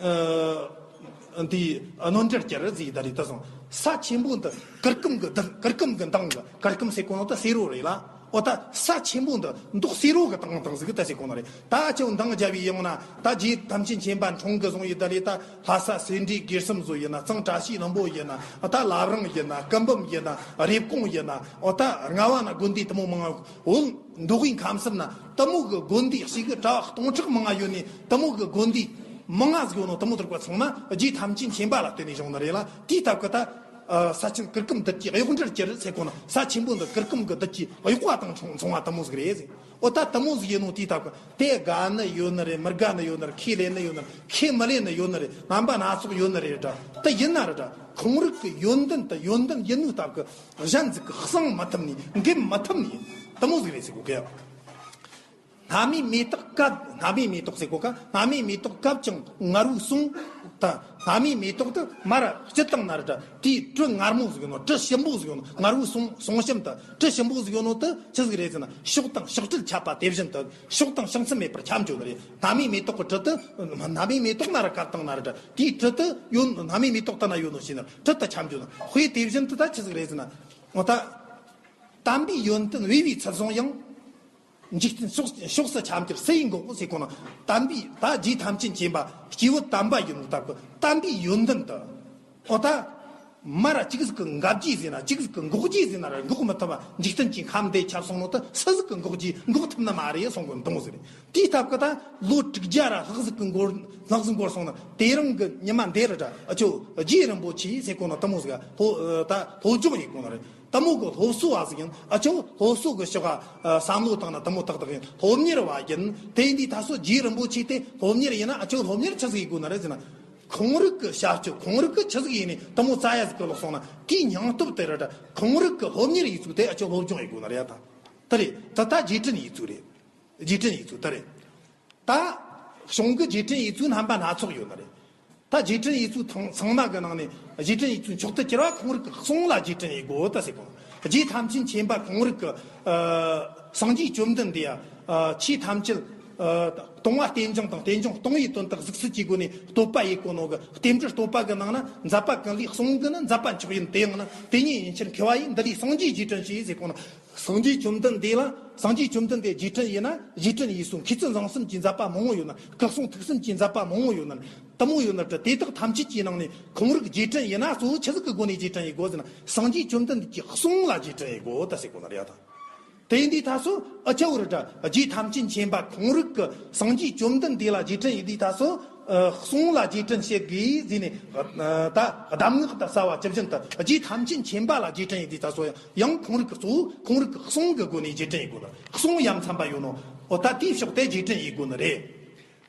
ཨ་འདི་སྣོད་འདྲར་གྱུར་ཟེར། ད་རེས་ད་སོང་ས་ཆེན་པོ་འདི་གུར་ཀུམ་གྱི་མདངས། གུར་ཀུམ་གྱི་མདངས་ཀྱི། གུར་ཀུམ་ཟེར་གོ་ནོ་ད་སེར་བོ་རེད་ལ། འོ་ད་ས་ཆེན་པོ་འདི་མདོག་སེར་བོ་གི་བཏང་བཏང་ཟིག་ད་ཟེར་གོ་ནོ་རེད། ད་ཨ་ཅོ་མདངས་རྒྱབ་བས་ཡོང་ན། ད་རྗེ་ཐམས་ཅད་མཁྱེན་པ་འཁྲུངས་གི་བཟུང་ཡི། ད་རེས་ད་ལྷ་ས་སེ་འབྲས་དགེ་གསུམ་བཟོ་ཡིན་ན། གཙང་བཀྲ་ཤིས་ལྷུན་པོ་ཡིན་ན། ད་བླ་བྲང་ཡིན་ན། སྐུ་འབུམ་ཡིན་ན། རེབ་གོང་ཡིན་ན། འོ་ད་རྔ་བ་ན་དགོན་སྡེ་དེ་མོ་མང་ང་། བོད་མདོ་དབུས་ཁམས་གསུམ་ན་དེ་མོ་གི་དགོན་སྡེ་ཞིག་གི་གྲྭ་བ་སྟོང་ཕྲག་མང་ང་ཡོད་ནི། དེ་མོ་གི་དགོན་སྡེ་མང་ང་ཟིག་ཡོད་ནོ། དེ་མོ་དེར་ཀ་ཚང་མ་རྗེ་ཐམས་ཅད་མཁྱེན་པ་ལ་བརྟེན་ནས་བྱུང་ནི་རེད་ལ། དེའི་སྟབས་ཀྱིས་ད་ཨ་ས་ཆེན་གུར་ཀུམ་བདུད་ཀྱི་གཡོག་འདྲར་གྱུར་ཟེར་གོ་ནོ། ས་ཆེན་པོ་འདི་གུར་ཀུམ་གྱི་བདུད་ཀྱི་གཡོག་པ་དང་མཚུངས་མཚུངས་པ་དེ་མོ་ཟིག་རེད་ཟེར། འོ་ད་དེ་མོ་ཟིག་ཡིན་ནོ། དེའི་སྟབས་ཀྱིས་དེ་དགའ་ནི་ཡོད་ནི་རེད། མི་དགའ་ནི་ཡོད་ནི་རེད། ཁས་ལེན་ནི་ཡོད་ནི་རེད། ཁས་མི་ལེན་ནི་ཡོད་ནི་རེད། རྣམ་པ་སྣ་ཚོགས་ཡོད་ནི་རེད་ད། དེ་ཡིན་ན་རེད་ད། ཁོང་རིགས་ཀྱི་ཡོན་ཏན་དེ་ཡོན་ཏན་ཡིན་ནོ་སྟབས་ཀྱིས། གཞན་ཟིག་གིས་གསང་མི་ཐུབ་ནི། འགེམས་མི་ཐུབ་ནི་དེ་མོ་ཟིག་རེད་ཟེར་གོ་གི། སྣ་མིན་མེ་ཏོག་སྐབས། སྣ་མིན་མེ་ཏོག་ཟེར་གོ་ག་སྣ་མིན་མེ་ཏོག་སྐབས་ཀྱང་མངར་བོའི་གསུང་དང་ སྣ་མའི་མེ་ཏོག་དེ་མར་ར་སྤྱིར་བཏང་ན་ར་དེའི་དྲི་མངར་མོ་ཟིག་ཡོད་ནོ། དྲི་ཞིམ་པོ་ཟིག་ཡོད་ནོ། མངར་བོའི་གསུང་གསུང་ཞིམ་དེ། དྲི་ཞིམ་པོ་ཟིག་ཡོད་ནོ་དེ་ཆི་ཟིག་རེད་ཟེར་ན། ཕྱོགས་དང་ཕྱོགས་བྲལ་ཁྱབ་པ་དེ་བཞིན་དུ། ཕྱོགས་དང་ཕྱོགས་མཚམས་མེད་པར་ཁྱབ་འགྱོ་ནི་རེད། སྣ་མའི་མེ་ཏོག་གི་དྲི་དེ། སྣ་མའི་མེ་ཏོག་ན་ར་བཀབ་བཏང་ན་ར་དེའི་དྲི་དེ་ཡོད། སྣ་མའི་མེ་ཏོག་དེ་ན་ཡོད་ནོ་ཞིག་ན་དྲི་དེ་ཁྱབ་འགྱོ་ནི། དཔེ་དེ་བཞིན་དུ་ད་ཆི་ཟིག་རེད་ཟེར་ན། འོ་ད། དམ་པའི་ཡོན་ཏན་བུས་པའི་ཚུལ་བཟུང་ཡང་། འཇིག་རྟེན་ཕྱོགས་ཕྱོགས་སུ་ཁྱབ་འགྱུར་སུ་ཡིས་འགོག་ཟེར་གོ་ནོ། དམ་པའི་ད་རྗེ་ཐམས་ཅད་མཁྱེན་པ་སྐྱེས་བུ་དམ་པ་ཡིན་ནོ་སྟབས་ཀྱིས་དམ་པའི་ཡོན་ཏན་དེ། འོ་ད། མར་ར་ཅིག་ཟིག་གིས་འགབ་རྒྱུ་ཟེར་ན། ཅིག་ཟིག་གིས་འགོག་རྒྱུ་ཟེར་ན་ར་འགོག་མི་ཐུབ་པ། འཇིག་རྟེན་གྱི་ཁམས་འདི་ཁྱབ་སོང་ནོ་དེ་སུ་ཟིག་གིས་འགོག་རྒྱུ་འགོག་ཐུབ་ནི་མ་རེད་གསུང་གོ་ནོ་དེ་མོ་ཟིག་རེད། དེའི་སྟབས་ཀྱིས་ད་ལོ་དྲུག་བརྒྱ་ར་ལྷག་ཟིག་གི་འགོར་ལྷག་ཟིག་འགོར་སོང་ན། དེ་རིང་གི་ཉི་མ་འདི་ར་ད་ཨ་ཅོ་རྗེ་རིན་པོ་ཆེ་ཟེར་གོ་ནོ་དེ་མོ་ཟིག་སློབ་ད་སློབ་སྦྱོང་ཡེད་གོ་ནི་རེད། དེ་མོ་གི་སློབ་གསོ་བ་ཟིག་ཡིན། ཨ་ཅོ་སློབ་གསོ་གི་ཕྱོགས་ཨ་བསམ་བློ་བཏང་ན་དེ་མོ་ཏག་ཏག་ཡིན། སློབ་གཉེར་བ་ཡིན། དེ་ཡིན་དུས་ད་སོ་རྗེ་རིན་པོ་ཆེ་དེ་སློབ་གཉེར་ཡིན་ན། ཨ་ཅོ་སློབ་གཉེར་ཆི་ཟིག་ཡེད་དགོས་ནི་རེད་ཟེར་ན། ཁོང་རིག་གི་བྱ་སྤྱོད། ཁོང་རིག་གི་ཆི་ཟིག་ཡིན་ནི་དེ་མོ་རྩ་ཡ་ཟིག་གི་ལོག་སོང་ན། དེའི་སྙིང་སྟོབས་དེ་རེད་ད། ཁོང་རིག་གི་སློབ་གཉེར་ཡེད་ཚུལ་དེ་ཨ་ཅོ་སློབ་སྦྱོང་ཡེད་དགོས་ནི་རེད་ད། དེ་རེད། དེ་ད་རྗེས་དྲན་ཡེད་ཚུལ་རེད། རྗེས་དྲན་ཡེད་ཚུལ་དེ་རེད། ད་གཞུང་གི་རྗེས་དྲན་ཡེད་ཚུལ་རྣམ་པ་སྣ་ཚོགས་ཡོད་ནི་རེད། ད་རྗེས་དྲན་ཡེད་ཚུལ་ཚང་ཚང་མ་གི་ནང་ནས་རྗེས་དྲན་ཡེད་ཚུལ་མཆོག་ཏུ་གྱུར་བ་ཁོང་རིག་གི་གསུང་ལ་རྗེས་དྲན་ཡེད་དགོས་ད་ཟེར་གོ། རྗེ་ཐམས་ཅད་མཁྱེན་པ་ཁོང་རིག་གི་ཨ་སངས་རྒྱས་བཅོམ་ལྡན་འདས་ཨ་ཆོས་ཐམས་ཅད་ཨ་སྟོང་བ་རྟེན་འབྱུང་དང་རྟེན་འབྱུང་སྟོང་པའི་དོན་དག་གཟིགས་ཚུལ་གྱི་སྒོ་ནས་བསྟོད་པ་ཡེད་གོ་ནོ་གི་རྟེན་འབྲེལ་བསྟོད་པ་གི་ནང་ན། མཛད་པ་ཀུན་ལས་གསུང་གི་ནི། མཛད་པ་མཆོག་ཡིན་དེ་ཡང་ན། དེ་ཉིད་ཡིན་ཕྱིར་མཁས་པ་ཡིས། འདི་ལས་སངས་རྒྱས་རྗེས་དྲན་བྱེད་ཟེར་གོ་ནོ། སངས་རྒྱས་བཅོམ་ལྡན་འདས་ལ། སངས་རྒྱས་བཅོམ་ལྡན་འདས་རྗེས་དྲན་ཡེད་ན་རྗེས་དྲན་ཡེད་ཚུལ། མཁས་བཙུན་བཟང་གསུམ་གྱི་མཛད་པ་མང་བོ་ཡོད་ན། སྐུ་གསུང་ཐུགས་གསུམ་གྱི་མཛད་པ་མང་བོ་ཡོད་ན། དེ་མོ་ཡོད་ན་དེ་དག་ཐམས་ཅད་ཀྱི་ནང་ནས་ཁོང་རིག་རྗེས་དྲན་ཡེད་ན་གཙོ་བོ་ཆི་ཟིག་གི་སྒོ་ནས་རྗེས་དྲན་ཡེད་དགོས་ཟེར་ན། སངས་རྒྱས་བཅོམ་ལྡན་འདས་ཀྱི་གསུང་ལ་རྗེས་དྲན་ཡེད་དགོས་ད་ཟེར་གོ་ནི་རེད་ད། དེ་ཡིན་དུས་ད་སོ་ཨ་ཅོ་རེད་ད། རྗེ་ཐམས་ཅད་མཁྱེན་པ་ཁོང་རིག་གི་སངས་རྒྱས་བཅོམ་ལྡན་འདས་ལ་རྗེས་དྲན་ཡེད་དུས་ད་སོ་ཨ་གསུང་ལ་རྗེས་དྲན་བྱེད་དགོས་ཟེར་ནས། ཨ་ད་གདམས་ངག་ད་གསལ་བ་ཇི་བཞིན་དུ་རྗེ་ཐམས་ཅད་མཁྱེན་པ་ལ་རྗེས་དྲན་ཡེད་དུས་ད་སོ་ཡང་ཁོང་རིག་གི་གཙོ་བོ་ཁོང་རིག་གི་གསུང་གི་སྒོ་ནས་རྗེས་དྲན་ཡེད་དགོས་ན། གསུང་ཡ་མཚན་པ་ཡོད་ནོ། འོ་ད་དེའི་ཕྱོགས་དེ་རྗེས་དྲན་ཡེད་དགོས་ནི་རེད།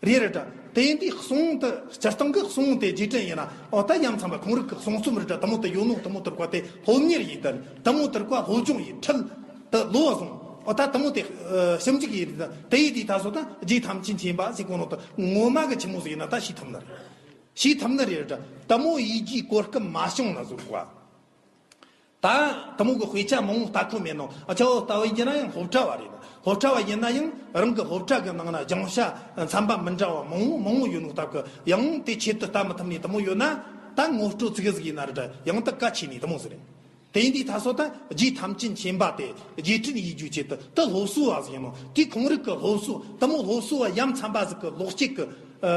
རེད་རེད་ད། དེ་ཡིན་དུས་གསུང་དེ་སྤྱིར་བཏང་གི་གསུང་དེ་རྗེས་དྲན་ཡེད་ན། འོ་ད་ཡ་མཚན་པ་ཁོང་རིག་གི་གསུང་རྩོམ་རེད་ད། དེ་མོ་དེ་ཡོད་ནོ་དེ་མོ་དེ་རིགས་པ་དེ་སློབ་གཉེར་ཡེད་ད། དེ་མོ་དེ་རིགས་པ་སློབ་སྦྱོང་ཡེད། ཁྲིད་དེ་བློ་བཟུང་། འོ་ད་དེ་མོ་དེ་ཨ་ཞིབ་འཇུག་ཡེད་ད། དེ་ཡིན་དུས་ད་སོ་ད་རྗེ་ཐམས་ཅད་མཁྱེན་པ་ཟེར་གོ་ནོ་དེ་ངོ་མ་གི་ཆི་མོ་ཟིག་ཡིན་ན་ད་ཤེས་ཐུབ་ནི་རེད། ཤེས་ཐུབ་ནི་རེད་ད། དེ་མོ་ཡེད་རྒྱུའི་གོ་སྐབས་མ་བྱུང་ན་ཟེར་བ། ད་དེ་མོ་གི་དཔེ་ཆ་མང་བོ་ལྟ་ཁོམ་མེད་ནོ། ཨ་ཅོ་ལྟ་བུ་ཡིན་ན་ཡང་སློབ་གྲྭ་བ་རེད། སློབ་གྲྭ་བ་ཡིན་ན་ཡང་རང་གི་སློབ་གྲྭ་གི་ནང་ན་སྦྱང་བྱ་མཚན་པ་མི་འདྲ་བ་མང་བོ་མང་བོ་ཡོད་ནོ་སྟབས་ཀྱིས། ཡང་དེ་ཆེད་དུ་ལྟ་མི་ཐུབ་ནི་དེ་མོ་ཡོད་ན། ད་ངོ་སྤྲོད་ཙི་གེ་ཟིག་ཡིན་ན་རེད་ད། ཡང་ད་གལ་ཆེ་ནི་དེ་མོ་ཟིག་རེད། དེ་ཡིན་དུས་ད་སོ་ད་རྗེ་ཐམས་ཅད་མཁྱེན་པ་དེ་རྗེས་དྲན་ཡེད་རྒྱུའི་ཆེད་དུ་ད་སློབ་གསོ་བ་ཟིག་ཡིན་ནོ། དེ་ཁོང་རིག་གི་སློབ་གསོ། དེ་མོ་སློབ་གསོ་བ་ཡ་མཚན་པ་ཟིག་གི་ལོག་སྤྱད་གི་ཨ་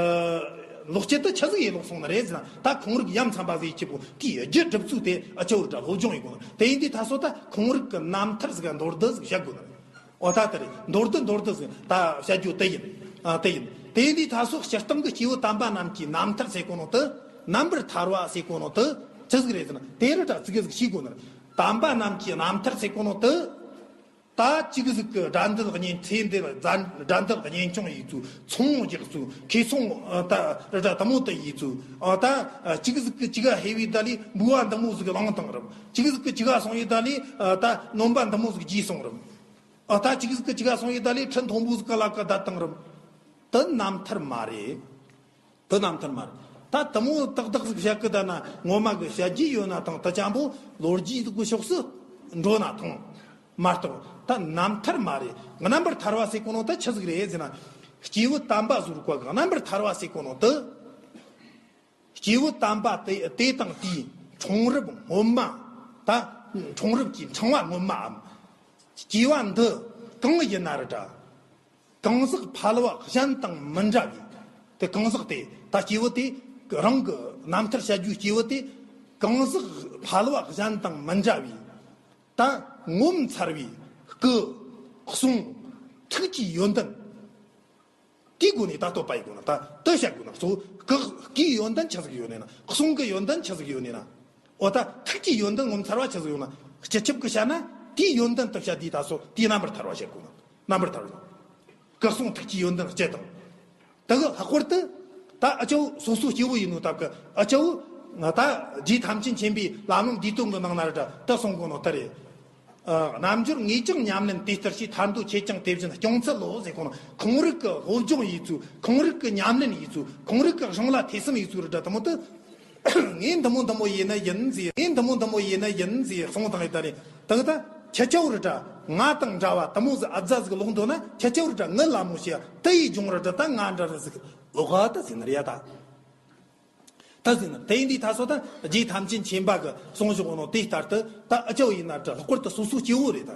ལོག་སྤྱད་དེ་ཆི་ཟིག་ཡེད་ལོག་སོང་ནི་རེད་ཟེར་ན། ད་ཁོང་རིག་ཡ་མཚན་པ་ཟིག་ཡེད་རྒྱུ་བོ་དེའི་རྒྱུ་སྒྲུབ་ཚུལ་དེ་ཨ་ཅོ་རེད་ད། སློབ་སྦྱོང་ཡེད་དགོས་ནི། དེ་ཡིན་དུས་ད་སོ་ད་ཁོང་རིག་གི་རྣམ་ཐར་ཟིག་མདོར་བསྡུས་ཟིག་བཤད་དགོས་ནི་རེད། འོ་ད་དེ་རེད། མདོར་བསྡུས་མདོར་བསྡུས་ཟིག་ད་བཤད་རྒྱུ་དེ་ཡིན། ཨ་དེ་ཡིན། དེ་ཡིན་དུས་ད་སོ་སྤྱིར་བཏང་གི་སྐྱེས་བུ་དམ་པ་རྣམས་ཀྱི་རྣམ་ཐར་ཟེར་གོ་ནོ་དེ། རྣམ་པར་ཐར་བ་ཟེར་གོ་ནོ་དེ་ཆི་ཟིག་རེད་ཟེར་ན། དེ་རེད་ད། ཙི་གེ་ཟིག་ཤེས་དགོས་ནི་རེད། དམ་པ་རྣམས་ཀྱི་རྣམ་ཐར་ཟེར་གོ་ནོ་དེ། ད་ཅིག་ཟིག་གི་དགྲ་འདུལ་གཉེན། ཚེ་འདི་དགྲ་འདུལ་གཉེན་སྐྱོང་ཡེད་ཚུལ། ཚོང་རྒྱག་ཚུལ། ཁེ་ཚོང་ཨ་ད་ར་ད་དེ་མོ་དེ་ཡེད་ཚུལ། ཨ་ད་ཅིག་ཟིག་གི་ཅི་ག་ཧེ་བི་ད་ལི་འབུལ་བ་འདི་མོ་ཟིག་བླངས་བཏང་རབས། ཅིག་ཟིག་གི་ཅི་ག་སོང་ཡི་ད་ལི་ཨ་ད་ནོམ་པ་འདི་མོ་ཟིག་རྒྱས་སོང་རབས། ཨ་ད་ཅིག་ཟིག་གི་ཅི་ག་སོང་ཡི་ད་ལི་ཁྲི་མཐོན་པོ་ཟིག་གི་ལ་ཀ་བསྡད་བཏང་རབས། དེ་རྣམ་ཐར་མ་རེད། དེ་རྣམ་ཐར་མ་རེད། ད་དེ་མོ་ཏག་ཏག་ཟིག་བཤད་གི་ད་ན་ངོ་མ་གི་བཤད་རྒྱུ་ཡོད་ན་ཐང་། དེ་ཅང་པོ་ལོ་རྒྱུས་ཟིག་གི་ཕྱོགས་སུ་འགྲོ་ན་ཐང་མ་གཏོགས། ད་རྣམ་ཐར་མ་རེད། རྣམ་པར་ཐར་བ་ཟེར་གོ་ནོ་ད་ཆི་ཟིག་རེད་ཟེར་ན། སྐྱེས་བུ་དམ་པ་ཟེར་གོ་གི་རྣམ་པར་ཐར་བ་ཟེར་གོ་ནོ་དེ། སྐྱེས་བུ་དམ་པ་དེ་དེ་དང་དེའི་འཁྲུངས་རབས་སྔོན་མ། ད་འཁྲུངས་རབས་ཀྱི་ཕྲེང་བ་སྔོན་མའམ། སྐྱེ་བ་འདི་གང་ཡིན་ན་རེད་ད། གང་ཟག་ཕལ་བ་གཞན་དང་མི་འདྲ་བའི། དེ་གང་ཟག་དེ་ད་སྐྱེས་བུ་དེ་རང་གི་རྣམ་ཐར་བཤད་རྒྱུའི་སྐྱེས་བུ་དེ་གང་ཟག་ཕལ་བ་གཞན་དང་མི་འདྲ་བའི་ད་ངོ་མཚར་བའི་སྐུ་གསུང་ཐུགས་ཀྱི་ཡོན་ཏན། དེའི་སྒོ་ནས་ད་བསྟོད་པ་ཡེད་དགོས་ན། ད་དེ་བཤད་དགོས་ན། གཙོ་བོ་སྐུ་སྐུའི་ཡོན་ཏན་ཆི་ཟིག་ཡོད་ནས་ན། གསུང་གི་ཡོན་ཏན་ཆི་ཟིག་ཡོད་ནས་ན། འོ་ད་ཐུགས་ཀྱི་ཡོན་ཏན་ངོ་མཚར་བ་ཆི་ཟིག་ཡོད་ན། སྤྱི་ཁྱབ་ཀྱི་བཤད་ན་དེའི་ཡོན་ཏན་དེ་བཤད་དུས་ད་སོ་དེའི་རྣམ་པར་ཐར་བ་བཤད་དགོས་ན། རྣམ་པར་ཐར་བ། སྐུ་གསུང་ཐུགས་ཀྱི་ཡོན་ཏན་སྤྱི་དང་། དེ་གི་ལྷག་པར་དུ་ད་ཨ་ཅོ་སོ་སོ་སྐྱེ་བོ་ཡིན་ནོ་སྟབས་ཀྱིས། ཨ་ཅོ་ང་ད་རྗེ་ཐམས་ཅད་མཁྱེན་པའི་ལམ་རིམ་བསྡུས་དོན་གི་ནང་ན་ར་ད་གསུང་གོ་ནོ་དེ་རེད། ཨ་རྣལ་འབྱོར་ངས་ཀྱང་ཉམས་ལེན་དེ་ལྟར་བྱས། ཐར་འདོད་ཁྱེད་ཀྱང་དེ་བཞིན་སྐྱོང་འཚལ་ལོ་ཟེར་གོ་ནོ། ཁོང་རིག་གི་སློབ་སྦྱོང་ཡེད་ཚུལ། ཁོང་རིག་གི་ཉམས་ལེན་ཡེད་ཚུལ། ཁོང་རིག་གི་གཞུང་ལ་ཐོས་བསམ་ཡེད་ཚུལ་ར་ད་དེ་མོ་དེ། ངས་འདི་མོ་འདི་མོ་ཡིན་ན་ཡིན་ཟེར། ངས་འདི་མོ་འདི་མོ་ཡིན་ན་ཡིན་ཟེར་གསུངས་བཏང་ཡོད་ད་རེད། ད་གི་ད་ཁྱེད་ཆོ་རི་དྲ་ང་དང་འདྲ་བ་དེ་མོ་ཟིག་ཨ་ཛ་ཟིག་ལོག་འདོད་ན། ཁྱེད་ཆོ་རི་དྲ་ངི་ལ་མོ་ཤེས་དེ་ཡི་སྦྱོང་རི་དྲ་ད་ང་འདྲ་རི་ཟིག་ལོག་ཨ་ད་ཟེར་ན་རེད་ཡ་ད། ད་ཟེར་ན་དེ་ཡིན་དུས་ད་སོ་ད་རྗེ་ཐམས་ཅད་མཁྱེན་པ་གི་གསུང་བཞག་ནོ་དེ་ལྟར་དུ་ད་ཨ་ཅོ་ཡིན་ན་དྲ་ལྷག་པར་དུ་སོ་སོ་སྐྱེ་བོ་རེད་ད།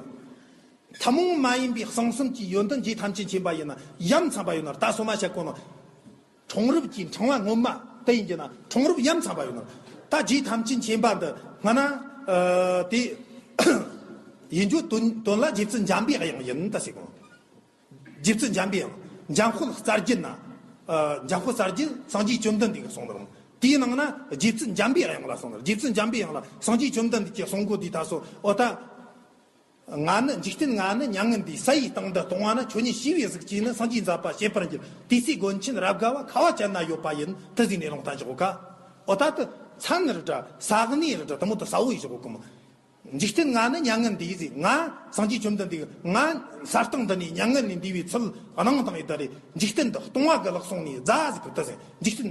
ཐུན་མོང་མ་ཡིན་པའི་གསང་གསུམ་གྱི་ཡོན་ཏན་རྗེ་ཐམས་ཅད་མཁྱེན་པ་ཡིན་ན་ཡ་མཚན་པ་ཡོད་ན། ད་སོ་མ་བཤད་གོ་ནོ། འཁྲུངས་རབས་ཀྱི་ཕྲེང་བ་སྔོན་མ་དེ་ཡིན་གྱི་ན་འཁྲུངས་རབས་ཡ་མཚན་པ་ཡོད་ན། ད་རྗེ་ཐམས་ཅད་མཁྱེན་པ་འདི་སྔ་ན་ཨ་དེ་ཡིན་རྒྱུ་དོན་དོན་ལ་རྗེ་བཙུན་འཇམ་པའི་དབྱངས་ཡིན་ད་ཟེར་གོ། རྗེ་བཙུན་འཇམ་པའི་དབྱངས། འཇམ་དཔལ་རྩ་རྒྱུད་ན། ཨ་འཇམ་དཔལ་རྩ་རྒྱུད་སངས་རྒྱས་བཅོམ་ལྡན་འདས་ཀྱི་གསུང་ནི་རུང་། དེའི་ནང་ན་རྗེ་བཙུན་འཇམ་པའི་དབྱངས་ལ་གསུངས་ནི། རྗེ་བཙུན་འཇམ་པའི་དབྱངས་ལ་སངས་རྒྱས་བཅོམ་ལྡན་འདས་ཀྱིས་གསུང་གོ་དུས་ད་སོ་འོ་ད། ང་ནི་འཇིག་རྟེན་ང་ནི་མྱ་ངན་འདས། ས་ཡི་སྟེང་དུ་ལྟུང་བ་ན། ཁྱོད་ཉིད་ཤེས་པའི་གཟུགས་ཀྱིས་ནི། སངས་རྒྱས་མཛད་པ་བྱེད་པར་འགྱུར། དེ་ཚེ་མགོན་ཆེན་རབ་དགའ་བ། ཁ་བ་ཅན་ན་ཡོད་པ་ཡིན། དེ་ཟིག་ནས་ལུང་བསྟན་བཞག་ག། འོ་ད་དུ་མཚན་རི་དྲ་ས་གནས་རི་དྲ་དེ་མོ་དུ་ས་བོ་ཡི་བཞག་གོ་མོ། འཇིག་རྟེན་ང་ནི་མྱ་ངན་འདས་ཟེར། ང་སངས་རྒྱས་བཅོམ་ལྡན་འདས་ང་ས་སྟེང་འདི་ནས་མྱ་ངན་ནས་འདས་པའི་ཚུལ་གནང་དང་ཡོད་ད་རེད། འཇིག་རྟེན་དུ་ལྟུང་བ་གི་ལག་སོང་ནས་རྫ་ཟིག་གི་ད་ཟེར། འཇིག་རྟེན་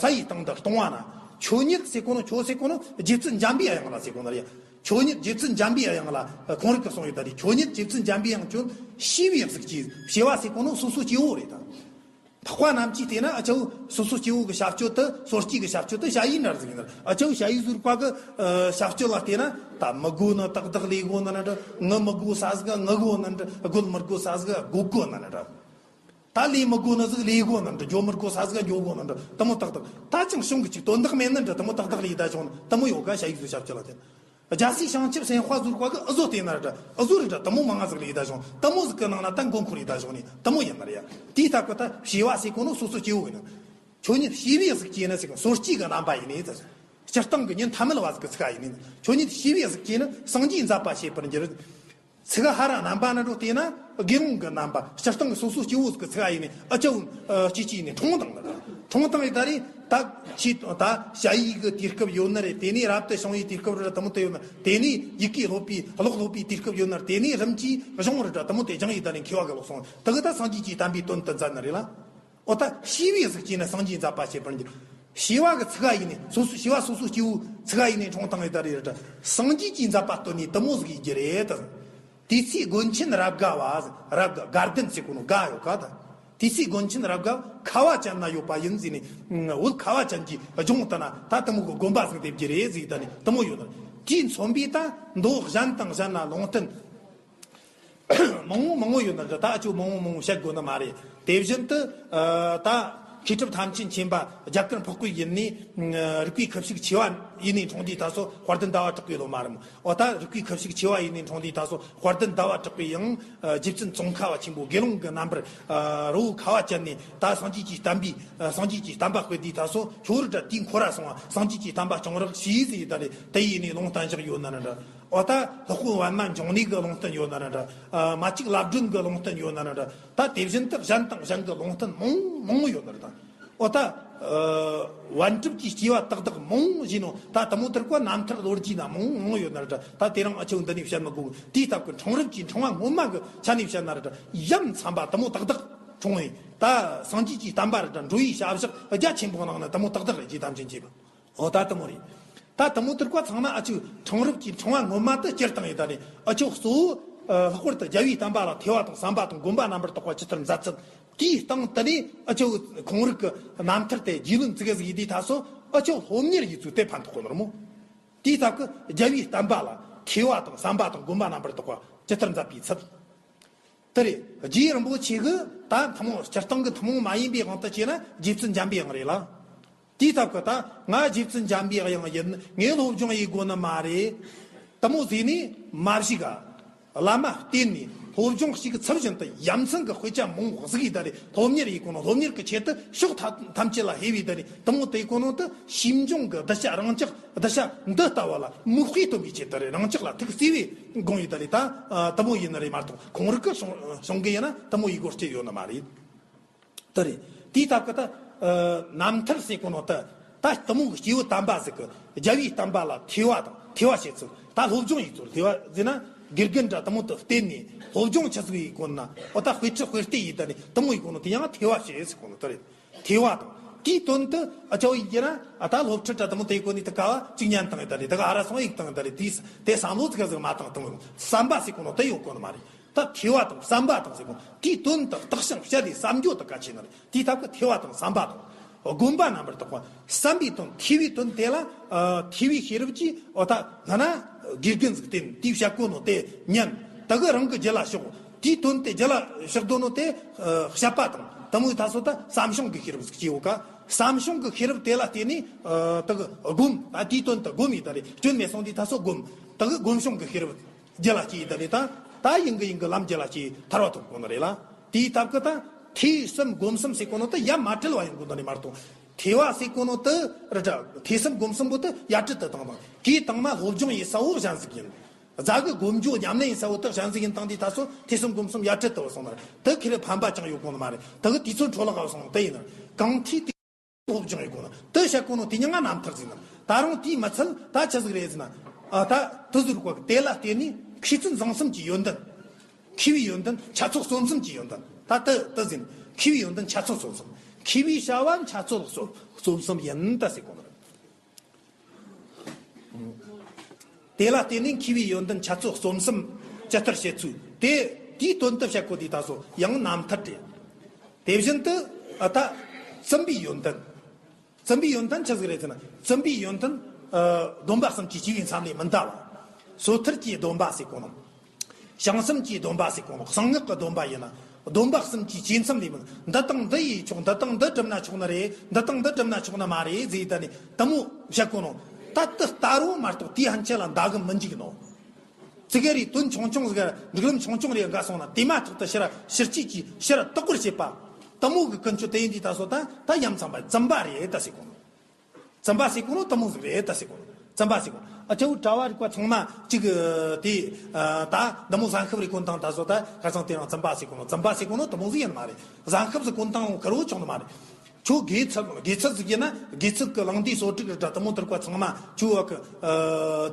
ས་ཡི་སྟེང་དུ་ལྟུང་བ་ན། ཁྱོད་ཉིད་ཟེར་གོ་ནོ། ཁྱོད་ཟེར་གོ་ནོ་རྗེ་བཙུན་འཇམ་པའི་དབྱངས་ལ་ཟེར་གོ་ནོ་རེད། ཁྱོད་ཉིད་རྗེ་བཙུན་འཇམ་པའི་དབྱངས་ལ་ཁོང་རིག་གི་གསུང་ཡོད་ད་རེད། ཁྱོད་ཉིད་རྗེ་བཙུན་འཇམ་པའི་དབྱངས་ཁྱོད་ཤེས་པའི་གཟུགས་ཀྱིས། ཤེས་པ་ཟེར་གོ་ནོ་སོ་སོ་སྐྱེ་བོ་རེད་ད། འཕགས་པ་རྣམས་ཀྱིས་བལྟས་ན་ཨ་ཅོ་སོ་སོ་སྐྱེ་བོ་གི་བྱ་སྤྱོད་དུ། སོ་སྐྱེ་གི་བྱ་སྤྱོད་དུ་ཞ་ཡི་འདྲ་ཟིག་ཡིན་ན། ཨ་ཅོ་ཞ་ཡི་ཟུར་པ་གི་ཨ་བྱ་སྤྱོད་ལ་བལྟས་ན་ད་མི་དགོ་ནི་ཏག་ཏག་ལས་དགོ་ནི་ན་འདྲ། ངུ་མི་དགོ་ས་ཟིག་ངུ་དགོ་ནི་འདྲ། དགོད་མི་དགོ་ས་ཟིག་དགོད་དགོ་ནི་ན་འདྲ། ད་ལས་མི་དགོ་ནི་ཟིག་ལས་དགོ་ནི་འདྲ། འགྱོ་མི་དགོ་ས་ཟིག་འགྱོ་དགོ་ནི་འདྲ། དེ་མོ་ཏག་ཏག། ད་ཅང་བྱུང་གི་ཅིག་དོན་དག་མེད་ནི་འདྲ། དེ་མོ་ཏག་ཏག་ལས་ད་བྱུང་ནི་དེ་མོ་ཡོད་ག། ཞ་ཡི་ཟུར་བྱ་སྤྱོད་ལ་བལྟས་ན། རྒྱལ་སྲས་བྱང་ཆུབ་སེམས་དཔའ་ཟུར་པ་གི་ཨུ་ཟོ་དེ་ན་ར་ཨུ་ཟོ་རི་འདྲ་དེ་མོ་མང་ང་ཟིག་ལས་ད་བྱུང་། དེ་མོ་ཟིག་གི་ནང་ན་ད་མགོ་འཁོར་ཡི་ད་བྱུང་ནི་དེ་མོ་ཡིན་ན་ར་ཡ། དེའི་སྟབས་གི་ད་ཤེས་པ་ཟེར་གོ་ནོ་སོ་སོ་སྐྱེ་བོ་ཡིན་ན། ཁྱོད་ཉིད་ཤེས་པའི་གཟུགས་ཀྱིས་ནི་ཟེར་གོ། སོ་སྐྱེ་གི་རྣམ་པ་ཡིན་ནི་ཟེར། སྤྱིར་བཏང་གི་ཉིན་ཐ་མལ་བ་ཟིག་གི་ཚིག་ཡིན་ནི། ཁྱོད་ཉིད་ཤེས་པའི་གཟུགས་ཀྱིས་ནི་སངས་རྒྱས་མཛད་པ་བྱེད་པར་འགྱུར། ཚིག་ཧ་ར་རྣམ་པ་ན་འགྲོ་དེ་ན་དགེ་སློང་གི་རྣམ་པ། སྤྱིར་བཏང་གི་སོ་སོ་སྐྱེ་བོ་ཟིག་གི་ཚིག་ཡིན་ནི། ཨ་ཅོ་སྐྱེ་སྐྱེ་ནི་འཁྲུངས་དང་ལ། འཁྲུངས་དང་ཡི་ད་རེད། ད་ཆི་ད་ཞ་ཡི་གི་དུས་སྐབས་ཡོད་ན་རེད། དེ་ནས་རབ་ཏུ་བྱུང་བའི་དུས་སྐབས་རེད། དེ་མོ་དེ་ཡོད་ན། དེ་ནས་ཡི་གེ་སློབ་པའི་ཀློག་སློབ་པའི་དུས་སྐབས་ཡོད་ན་རེད། དེ་ནས་རིམ་གྱིས་གཞུང་རེད་འདྲ་དེ་མོ་དེ་སྦྱངས་ཡི་ད་རེད། མཁས་པ་གི་ལོག་སོང་། དེ་གི་ད་སངས་རྒྱས་ཀྱི་བསྟན་པའི་དོན་དུ་མཛད་ན་རེད་ལ། འོ་ད་ཤེས་པའི་གཟུགས་ཀྱིས་ནི་སངས་རྒྱས་མཛད་པ་བྱེད་པར་འགྱུར། ཤེས་པ་གི་ཚིག་ཡིན་ནི། སོ་སོ་ཤེས་པ་སོ་སོ་སྐྱེ་བོའི་ཚིག་ཡིན་ནི་འཁྲུངས་དང་ཡི་ད་རེད་འདྲ། སངས་རྒྱས་ཀྱིས་མཛད་པ་སྟོན་ནི་དེ་མོ་ཟིག་ཡིན་རྒྱུ་རེད་ད། དེ་ཚེ་མགོན་ཆེན་རབ་དགའ་བ། རབ་དགའ་དགའ་ལྡན་ཟེར་གོ་ནོ་དགའ་ཡོད་ག་ད། དེ་ཚེ་མགོན་ཆེན་རབ་དགའ་ཁ་བ་ཅན་ན་ཡོད་པ་ཡིན་ཟེར་ནས། འོད་ཁ་བ་ཅན་གྱི་ལྗོངས་དུ་ན་ད་དེ་མོ་གི་དགོན་པ་ཟིག་འདེབས་རྒྱུ་རེད་ཟེར་ད་ནི་དེ་མོ་ཡོད་ན། དེས་མཚོན་པའི་ད་མདོ་གཞན་དང་གཞན་ན་ལུང་བསྟན་མང་བོ་མང་བོ་ཡོད་ན་འདྲ། ད་ཨ་ཅོ་མང་བོ་མང་བོ་བཤད་དགོས་ནི་མ་རེད། དེ་བཞིན་དུ་ཨ་ད་མཁས་གྲུབ་ཐམས་ཅད་མཁྱེན་པ་རྒྱ་གར་འཕགས་པའི་ཡུལ་ནས་ཨ་རིག་པའི་ཁུ་བྱུག་ཆེ་བ་ཡིན་ནས་འཁྲུངས་དུས་ད་སོ་དཔལ་ལྡན་ཟླ་བ་གྲགས་པའི་སློབ་མ་རེད་མོ། འོ་ད་རིག་པའི་ཁུ་བྱུག་ཆེ་བ་ཡིན་ནས་འཁྲུངས་དུས་ད་སོ་དཔལ་ལྡན་ཟླ་བ་གྲགས་པའི་ཡང་ཨ་རྗེ་བཙུན་ཙོང་ཁ་བ་ཆེན་པོ་དགེ་སློང་གི་རྣམ་པར་ཨ་རི་བོ་ཁ་བ་ཅན་ནས་ད་སངས་རྒྱས་ཀྱི་བསྟན་པའི་ཨ་སངས་རྒྱས་ཀྱི་བསྟན་པ་སྤེལ་དུས་ད་སོ་ཁྱོད་ར་འདྲ་དེའི་འཁོར་ར་སོང་བ། སངས་རྒྱས་ཀྱི་བསྟན་པ་སྐྱོང་རོགས་ཞེས་ཟེར་ད་རེད། དེ་ཡིན་ནས་ལུང་བསྟན་བཞག་ཡོད་ན་འདྲ། འོ་ད་སློབ་དཔོན་པདྨ་འབྱུང་གནས་ཀྱི་ལུང་བསྟན་ཡོད་ན་འདྲ། ཨ་མ་གཅིག་བླ་སྒྲོན་གྱི་ལུང་བསྟན་ཡོད་ན་འདྲ། ད་དེ་བཞིན་དུ་གཞན་དང་གཞན་གྱི་ལུང་བསྟན་མང་མང་བོ་ཡོད་ན་འདྲ། འོ་ད་ཨ་པཎ་གྲུབ་ཀྱི་སྐྱེ་བ་ཏག་ཏག་མང་བོ་ཞིག་ནོ། ད་དེ་མོ་དེར་ཀ་རྣམ་ཐར་ལོ་རྒྱུས་ན་མང་མང་བོ་ཡོད་ན་འདྲ། ད་དེ་རིང་ཨ་ཆོ་འདི་ནས་བཤད་མི་དགོས། དེའི་སྟབས་ཀྱི་འཁྲུངས་རབས་ཀྱི་ཕྲེང་བ་སྔོན་མ་གི་ཆ་ནས་བཤད་ན་འདྲ། ཡ་མཚན་པ་དེ་མོ་ཏག་ཏག་འཁྲུངས་ཡིན། ད་སངས་རྒྱས་ཀྱི་བསྟན་པ་རེད་འདྲ། འགྲོ་བའི་བྱ་བཞག་རྒྱ་ཆེན་པོ་གནང་ན་དེ་མོ་ཏག་ཏག་རེད། རྗེ་ཐམས་ཅད་མཁྱེན་པ། འོ་ད་དེ་མོ་རེད། ད་དེ་མོ་དེར་ཀ་ཚང་ན་ཨ་ཆོ་འཁྲུངས་རབས་ཀྱི་ཕྲེང་བ་སྔོན་མ་དེ་སྤྱིར་བཏང་ཡིན་ད་ནི། ཨ་ཆོ་གཙོ་བོ་ལྷག་པར་དུ་རྒྱལ་བའི་བསྟན་པ་ལ་ཐོས་པ་དང་བསམ་པ་དང་སྒོམ་པ་རྣམ་པར་དག་པ་ཇི་ལྟར་མཛད་ཚུལ། དེའི་སྟེང་དེ་ནས་ཨ་ཆོ་ཁོང་རིག་གི་རྣམ་ཐར་དེ་རྒྱུས་ལོན་ཙི་གེ་ཟིག་ཡིན་དུས་ད་སོ་ཨ་ཆོ་སློབ་གཉེར་ཡིན་ཚུལ་དེ་ཕན་ཐོགས་གོ་ནོ་ར་མོ། དེའི་སྟབས་ཀྱི་རྒྱལ་བའི་བསྟན་པ་ལ་ཐོས་པ་དང་བསམ་པ་དང་སྒོམ་པ་རྣམ་པར་དག་པ་ཇི་ལྟར་མཛད་པའི་ཚུལ། དེ་རེད། རྗེ་རིན་པོ་ཆེ་གི་ད་ཐུན་མོང་སྤྱིར་བཏང་གི་ཐུན་མོང་མ་ཡིན་པའི་དབང་དུ་བྱས་ན་རྗེ་བཙུན་འཇམ་པའི་དབྱངས་རེད་ལ། དེའི་སྟབས་ཀྱི་ད་ང་རྗེ་བཙུན་འཇམ་པའི་དབྱངས་ཡིན། ངས་སློབ་སྦྱོང་ཡེད་དགོས་ནི་མ་རེད། དེ་མོ་ཟེར་ནས་མ་བཞུགས་ག། བླ་མ་བསྟེན་ནས་སློབ་སྦྱོང་ཞིག་ཚུལ་བཞིན་དུ་ཡ་མཚན་གྱི་དཔེ་ཆ་མང་བོ་གཟིགས་ཡི་ད་རེད། སློབ་གཉེར་ཡེད་གོ་ནོ། སློབ་གཉེར་གྱི་ཆེད་དུ་ཕྱོགས་ཐམས་ཅད་ལ་ཕེབས་ཡི་ད་རེད། དེ་མོ་དེ་གོ་ནོ་དུ་ཤིས་སྦྱོང་གི་གདུལ་བྱ་རང་ཅག་གདུལ་བྱ་འདི་ལྟ་བུ་ལ་མིག་དཔེ་སྟོན་པའི་ཆེད་དུ་རེད། རང་ཅག་ལ་ཐུགས་བརྩེ་བས་དགོངས་ཡི་ད་རེད། ད་དེ་མོ་ཡིན་ནི་རེད་མ་གཏོགས་ཁོང་རིག་གི་བྱུང་གི་ཡིན་ན་དེ་མོ་ཡི་སྒོ་སྐྱེ་ཡོད་ནི་མ་རེད། དེ་རེད། དེའི་སྟབས་ཀྱི་ད་ཨ་རྣམ་ཐར་ཟེར་གོ་ནོ་ད་ད་དེ་མོ་གི་སྐྱེས་བུ་དམ་པ་ཟིག་གི་རྒྱལ་བའི་བསྟན་པ་ལ་ཐོས་པ་དང་ཐོས་པ་བྱེད་ཚུལ། ད་སློབ་སྦྱོང་ཡེད་ཚུལ། ཐོས་པ་ཟེར་ན་དགེ་རྒན་འདྲ་དེ་མོ་དུ་བསྟེན་ནས་སློབ་སྦྱོང་ཆི་ཟིག་ཡེད་གོ་ན། འོ་ད་དཔེ་ཁྲིད་དཔེ་ལྟ་ཡེད་ད་ནི་དེ་མོ་ཡེད་གོ་ནོ་དེ་ཡང་ཐོས་པ་བྱེད་ཟེར་གོ་ནོ་དེ་རེད། ཐོས་པ་དང་ དེའི་དོན་དུ་ཨ་ཅོ་ཡིན་གྱི་ན་ཨ་ད་སློབ་ཁྲིད་དྲ་དུ་མོ་དེ་གོ་ནི་དུ་ཀ་བ་གཅིག་ཉན་བཏང་ཡོད་ད་རེད། དུ་ཀ་ཨ་ར་སོང་ཡིག་བཏང་ཡོད་ད་རེད། དེས་དེ་བསམ་བློ་ཙི་ག་ཟིག་མ་བཏང་བཏང་། བསམ་པ་ཟེར་གོ་ནོ་དེ་ཡོད་གོ་ནི་མ་རེད། ད་ཐོས་པ་དང་བསམ་པ་དང་ཟེར་གོ་དེའི་དོན་དུ་བརྟག་ཞིང་དཔྱད་དེ་བསམ་རྒྱུ་དུ་གལ་ཆེ་ནི་རེད། དེའི་ཐབས་ཀྱི་ཐོས་པ་དང་བསམ་པ་དང་། སྒོམ་པ་རྣམ་པར་དག་པ། བསམ་པའི་དོན་ཐོས་པའི་དོན་དེ་ལ་ཨ་ཐོས་པའི་ཤེས་རབ་ཀྱིས་འོ་ད་ང་ན་དགེ་རྒན་ཟིག་བསྟེན་དེའི་བཤད་གོ་ནོ་དེ་ཉན། དུ་གི་རང་གི་རྒྱུད་ལ་ཞོག་དེའི་དོན་དེ་རྒྱུད་ལ་ཞོག་དོ་ནོ་དེ་ཨ་བཤད་པ་དང་དུ་མོ་ད་སོ་ད་བསམ་བྱུང་གི་ཤེས་རབ་ཟིག་སྐྱེ་ཡོད་ཀ་བསམ་བྱུང་གི་ཤེས་རབ་དེ་ལ་བརྟེན་ནས་ཨ་དུ་གི་སྒོམ། ད་དེའི་དོན་དུ་སྒོམ་ཡིན་ད་རེད། སྐྱོན་མེད་སོང་དེ་ད་སོ་སྒོམ། དུ་གི་སྒོམ་བྱུང་གི་ཤེས་རབ་རྒྱུད་ལ་སྐྱེ་ཡི་ད་རེད། ད་ད་ཡིན་གི་ཡིན་གི་ལམ་རྒྱུད་ལ་སྐྱེ་ཐར་བ་ཐོབ་གོ་ནི་རེད་ལ། དེའི་ཐབས་ཀྱི་ད་ཐོས་བསམ་སྒོམ་གསུམ་ཟེར་གོ་ནོ་དེ་ཡ་མ་བྲལ་བ་ཡིན་དགོས་ནི་རེད་མ་གཏོགས། ཐོས་པ་ཟེར་གོ་ནོ་དེ་རེད་དྲ། ཐོས་བསམ་སྒོམ་གསུམ་པོ་དེ་ཡ་བྲལ་དུ་བཏང་དང་གིས་བཏང་ན་སློབ་སྦྱོང་ཡིན་ས་བོ་གཞན་ཟིག་ཡིན། རྫ་གི་སྒོམ་རྒྱུ་ཉམས་ལེན་ཡིན་ས་བོ་དེ་གཞན་ཟིག་ཡིན་བཏང་དུས་ད་སོ་ཐོས་བསམ་སྒོམ་གསུམ་ཡ་བྲལ་དུ་བ་སོང་ནི་རེད། དེ་ཁེ་རེ་ཕན་པ་ཅང་ཡོད་གོ་ནི་མ་རེད། དེ་གི་དུས་ཚོད་འཕྲོ་བརླག་བ་སོང་དེ་ཡིན་ནི་རེད། གང་ཐོས་དེ། སློབ་སྦྱོང་ཡི་གོ་ན་དེ་བཤད་གོ་ནོ་དེ་ཉིད་ང་རྣམ་ཐར་ཟེར་ན། ད་རུང་དེའི་མི་ཚད་ད་ཆི་ཟིག་རེད་ཟེར་ན། ཨ་ད་དེ་ཟུར་གོ་དེ་ལ་བརྟེན་ནས་མཁས་བཙུན་བཟང་གསུམ་གྱི་ཡོན་ཏན། མཁས་པའི་ཡོན་ཏན་ཆ་ཚོགས་གསུམ་གསུམ་གྱི་ཡོན་ཏན་ད་དེ་དེ་ཟེར་ན། མཁས་པའི་ཡོན་ཏན་ཆ་ཚོགས་གསུམ་གསུམ། མཁས་པའི་བྱ་བ་ཆ་ཚོགས་གསུམ་གསུམ་གསུམ་ཡིན་ད་ཟེར་གོ་ནོ་རེད། དེ་ལ་བརྟེན་ནས་མཁས་པའི་ཡོན་ཏན་ཆ་ཚོགས་གསུམ་གསུམ་ཇི་ལྟར་བཤད་ཚུལ་དེ་དེའི་དོན་དུ་བཤད་གོ་དེ་ད་སོ་ཡང་རྣམ་ཐར་རེད། དེ་བཞིན་དུ་ཨ་ད་བཙུན་པའི་ཡོན་ཏན། བཙུན་པའི་ཡོན་ཏན་ཆི་ཟིག་རེད་ཟེར་ན། བཙུན་པའི་ཡོན་ཏན་ཨ་སྡོམ་པ་གསུམ་གྱི་སྤྱི་བོའི་མཚམས་ལས་མི་འདའ་བ། སོ་ཐར་གྱི་སྡོམ་པ་ཟེར་གོ་ནོ། བྱང་སེམས་ཀྱི་སྡོམ་པ་ཟེར་གོ་ནོ། གསང་སྔགས་ཀྱི་སྡོམ་པ་ཡིན་ན། སྡོམ་པ་གསུམ་གྱི་སྤྱི་མཚམས་ལས་མི་འདའ། འདི་དང་འདི་ཡིས་ཆོག་འདི་དང་འདི་བསྒྲུབ་ན་ཆོག་ནི་རེད། འདི་དང་འདི་བསྒྲུབ་ན་ཆོག་ནི་མ་རེད་ཟེར་ད་ནི་དུ་མོ་བཤད་གོ་ནོ། ད་དེ་ལྟ་རུ་མ་གཏོགས་དེའི་ཕན་ཆད་ལ་འདའ་གི་མི་འཇུག་ནོ། ཙི་གེ་རེ་དོན་ཆུང་ཆུང་ཟིག་སྒྲིག་ལམ་ཆུང་ཆུང་རེ་འགའ་སོང་ན་དེ་མ་ཐག་ཏུ་ཕྱིར་ཕྱིར་སྐྱེད་ཀྱིས་ཕྱིར་བརྟག་པར་བྱེད་པ། དུ་མོ་གི་ཀུན་སྤྱོད་དེ་ཡིན་དུས་ད་སོ་ད་ད་ཡ་མཚན་པ་བཙུན་པ་རེད་ད་ཟེར་གོ་ནོ། བཙུན་པ་ཟེར་གོ་ནོ་དུ་མོ་ཟིག་རེད་ད་ཟེར་གོ་ནོ། བཙུན་པ་ཟེར་གོ་ནོ། ཨ་ཅོ་གྲྭ་བ་རིགས་པ་ཚང་མ་གཅིག་དེ་ད་དུ་མོ་གཟན་ཤབ་རེ་གོན་དང་ད་སོ་ད་ཁ་སང་དེ་རིང་བཙུན་པ་ཟེར་གོ་ནོ། བཙུན་པ་ཟེར་གོ་ནོ་དུ་མོ་ཟིག་ཡིན་མ་རེད། གཟན་ཤབ་ཟིག་གོན་དང་ཁེར་བོ་ཆོག་ནི་མ་རེད། ཁྱོད་དགེ་ཚུལ་དགེ་ཚུལ་ཟིག་ཡིན་ན་དགེ་ཚུལ་གི་ལང་དེ་སོ་དྲུག་རེད་དྲ་དུ་མོ་དུར་བ་ཚང་མ་ཁྱོད་བ་གི་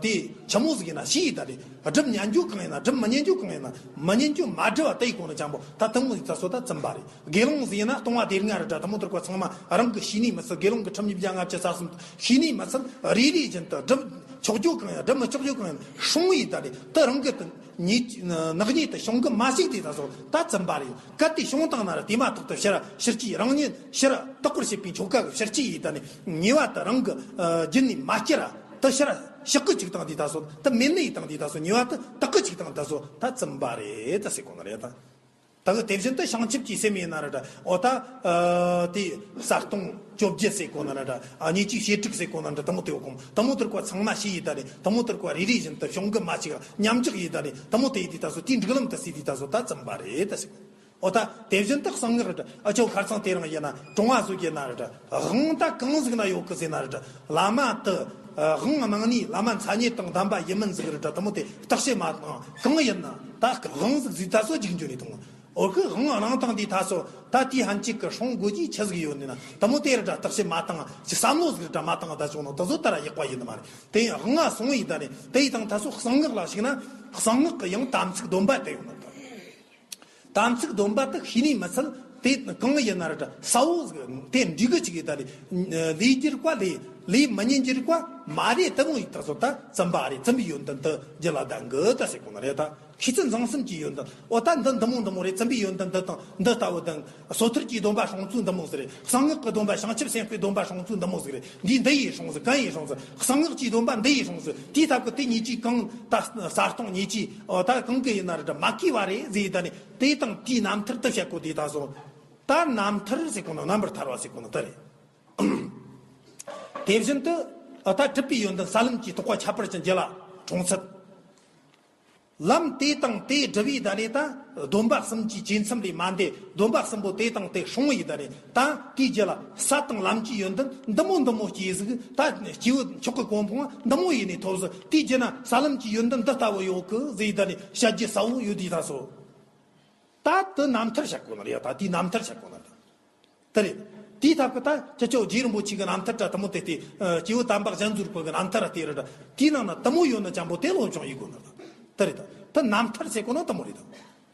དེ་ཆི་མོ་ཟིག་ཡིན་ན་ཤེས་ཡི་ད་རེད། སྒྲུབ་ཉན་རྒྱུ་གང་ཡིན་ན་སྒྲུབ་མི་ཉན་རྒྱུ་གང་ཡིན་ན་མི་ཉན་རྒྱུ་མ་སྒྲུབ་པ་དེ་ཡི་གོང་ནས་ཅང་པོ་ད་དུ་མོ་ཟིག་ད་སོ་ད་བཙུན་པ་རེད། དགེ་སློང་ཟིག་ཡིན་ན་ལྟུང་བ་སྡེ་ལྔ་རེད་དྲ་དུ་མོ་དུར་བ་ཚང་མ་རང་གི་ཤེས་ནི་མི་ཚད། དགེ་སློང་གི་ཁྲིམས་ཉིས་བརྒྱ་ལྔ་བཅུ་རྩ་གསུམ་ཤེས་ནི་མི་ཚད། རེ་རེ་བཞིན་དུ་སྒྲུབ་ཆོག་རྒྱུ་གང་ཡིན་སྒྲུབ་མི་ཆོག་རྒྱུ་གང་ཡིན་སྲུང་ཡི་ད་རེད། དེ་རང་གི་དུ་ཉེས་ནག་ཉེས་དུ་བྱུང་གི་མ་ཞིག་དེ་ད་སོ་ད་བཙུན་པ་རེད། གལ་ཏེ་བྱུང་བཏང་ན་ར་དེ་མ་ཐག་ཏུ་ཕྱིར་ཕྱིར་སྐྱེད་རང་ཉིད་ཕྱིར་བརྟག་པར་བྱེད་པའི་ཆོ་ག་གི་ཕྱིར་སྐྱེད་ཡི་ད་ནི་ཉེས་པ་དུ་རང་གི་རྒྱུད་ནས་མ་སྐྱེ་ར་དུ་ཕྱིར་ཕྱག་གི་ཅིག་བཏང་དེ་ད་སོ་ད་མེད་ནི་ཡི་བཏང་དེ་ད་སོ་ཉེས་པ་དུ་དག་གི་ཅིག་བཏང་ད་སོ་ད་བཙུན་པ་རེད་ད་ཟེར་གོ་ནི་རེད་ད། ད་གི་དེ་བཞིན་དུ་བྱང་ཆུབ་ཀྱི་སེམས་ཡིན་ན་ར་འདྲ། འོ་ད་ཨ་དེ་གསལ་སྟོང་བཅོ་བརྒྱད་ཟེར་གོ་ན་ར་འདྲ། ཨ་ཉེས་སྤྱོད་བྱེ་བྲག་ཟེར་གོ་ན་འདྲ། དུ་མོ་དེ་བ་གོམ་དུ་མོ་དུར་བ་ཚང་མ་ཤེས་ཡི་ད་རེད། དུ་མོ་དུར་བ་རེ་རེ་བཞིན་དུ་བྱུང་གི་མ་ཅིག་མཉམ་འཇོག་ཡི་ད་རེད། དུ་མོ་དེ་ཡི་དེ་ད་སོ་དེའི་སྒྲིག་ལམ་དུ་སྲིད་དེ་ད་སོ་ད་བཙུན་པ་རེད་ད་ཟེར་གོ། འོ་ད་དེ་བཞིན་དུ་གསང་སྔགས་ར་འདྲ། ཨ་ཅོ་ཁར་ཚང་དེ་རང་ཡིན་ན་གྲོང་བ་བཟོ་གི་ན་ར་འདྲ། དབང་ད་གང་ཟིག་ན་ཡོད་གི་ཟེར་ན་ར་འདྲ། བླ་མ་དུ་དབང་གནང་ནི་བླ་མ་མཚན་ཉིད་དང་ལྡན་པ་ཡིན་མིན་ཟིག་ར་འདྲ། དུ་མོ་དེ་བརྟག་དཔྱད་མ་བཏང་གང་ཡིན་ན་ད་དབང་ཟིག་ཟིག་ད་སོ་འཇིག་འཇོ་ནི་དང་། འོ་ཁི་དབང་གནང་དང་དེ་ད་སོ་ད་དེའི་ཕན་ཆད་གི་སྲུང་དགོས་ཀྱི་ཆི་ཟིག་ཡོད་ནི་ན་དུ་མོ་དེ་ར་འདྲ་བརྟག་དཔྱད་མ་བཏང་ཅི་བསམ་བློ་ཟིག་ར་འདྲ་མ་བཏང་ད་ཆོག་ནོ་དུ་སོ་ད་ར་ཡག་པ་ཡིན་ནི་མ་རེད། དེ་ཡང་དབང་སོང་ཡི་ད་ནི་དེ་ཡི་དང་ད་སོ་གསང་སྔགས་ལ་ཞིག་ན་གསང་སྔགས་གི་ཡང་དམ་ཚིག་སྡོམ་པ་དེ་ཡོད་ནི་ད། དམ་ཚིག་སྡོམ་པ་དག་ཤེས་ནི་མི་ཚད། དེ་གང་ཡིན་ན་ར་འདྲ་ས་བོ་ཟིག་དེ་འགྲིག་གི་ཅིག་ཡི་ད་ནི་ལས་རྒྱུར་བ་ལས་ལས་མི་ཉན་རྒྱུར་བ་མ་རེད། དུ་མོ་ཡི་ད་སོ་ད་བཙུན་པ་རེད། བཙུན་པའི་ཡོན་ཏན་དུ་རྒྱུད་ལ་ལྡན་གི་ད་ཟེར་གོ་ནི་རེད་ད། མཁས་བཙུན་བཟང་གསུམ་གྱི་ཡོན་ཏན། འོ་ད་འདི་འདི་མོ་འདི་མོ་རེད། བཙུན་པའི་ཡོན་ཏན་འདི་དང་འདི་ལྟ་བུ་དང་། སོ་ཐར་གྱི་སྡོམ་པ་སྲུང་ཚུལ་འདི་མོ་ཟིག་རེད། གསང་སྔགས་ཀྱི་སྡོམ་པ་བྱང་ཆུབ་སེམས་དཔའི་སྡོམ་པ་སྲུང་ཚུལ་འདི་མོ་ཟིག་རེད། འདི་འདི་ཡིས་སྲུང་ཟིག་གང་ཡིས་སྲུང་ཟིག་གསང་སྔགས་ཀྱི་སྡོམ་པ་འདི་ཡིས་སྲུང་ཟིག་དེའི་ཐབས་ཀྱི་དེ་ཉིད་ཀྱིས་གང་ད་གསལ་སྟོང་ཉིད་ཀྱིས་འོ་ད་གང་གི་ཡིན་ན་རེད་འདྲ་མ་གོས་པ་རེད་ཟེར་ཡི་ད་ནི་དེ་དང་དེའི་རྣམ་ཐར་དུ་བཤད་གོ་དེ་ད་སོ། ད་རྣམ་ཐར་ཟེར་གོ་ནོ་རྣམ་པར་ཐར་བ་ཟེར་གོ་ནོ་དེ་རེད། དེ་བཞིན་དུ་ད་གྲུབ་པའི་ཡོན་ཏན་ས་ལམ་གྱི་རྟོགས་པ་ཁྱད་པར་ཅན་རྒྱུད་ལ་འཁྲུངས་ཚུལ། ལམ་དེ་དང་དེ་བསྒྲུབས་པའི་ད་རེས་ད་སྡོམ་པ་གསུམ་གྱི་བཅས་མཚམས་ལས་མ་འདས། སྡོམ་པ་གསུམ་པོ་དེ་དང་དེ་སྲུང་བའི་ད་རེས་ད་དེའི་རྒྱུད་ལ་ས་དང་ལམ་གྱི་ཡོན་ཏན་འདི་མོ་འདི་མོ་སྐྱེས་ཟིག་ད་སྐྱེས་བུ་མཆོག་གི་གོ་འཕང་འདི་མོ་ཡེ་ནས་ཐོབ་ཟིག་དེའི་རྒྱུད་ན་ས་ལམ་གྱི་ཡོན་ཏན་འདི་ལྟ་བུ་ཡོད་གི་ཟེར་ཡི་ད་ནི་བཤད་རྒྱུ་ས་བོ་ཡོད་དེ་ད་སོ། ད་དེ་རྣམ་ཐར་བཤད་གོ་ནི་རེད། ད་དེའི་རྣམ་ཐར་བཤད་གོ་ནི་རེད། དེ་རེད། དེའི་ཐབས་ཀྱི་ད་ཁྱེད་ཅག་རྗེ་རིན་པོ་ཆེ་གི་རྣམ་ཐར་འདྲ་དུ་མོ་དེ་སྟེ། སྐྱེས་བུ་དམ་པ་གཞན་ཚོར་བཀོད་གི་རྣམ་ཐར་ར་དེ་རེད། དེའི་ནང་ན་དུ་མོ་ཡོད་ན་ཅང་པོ་དེ་སློབ་སྦྱོང་ཡེ་དགོས་ནི་རེད། དེ་རེད་ད། དེ་རྣམ་ཐར་ཟེར་གོ་ནོ་དུ་མོ་རེད་ད།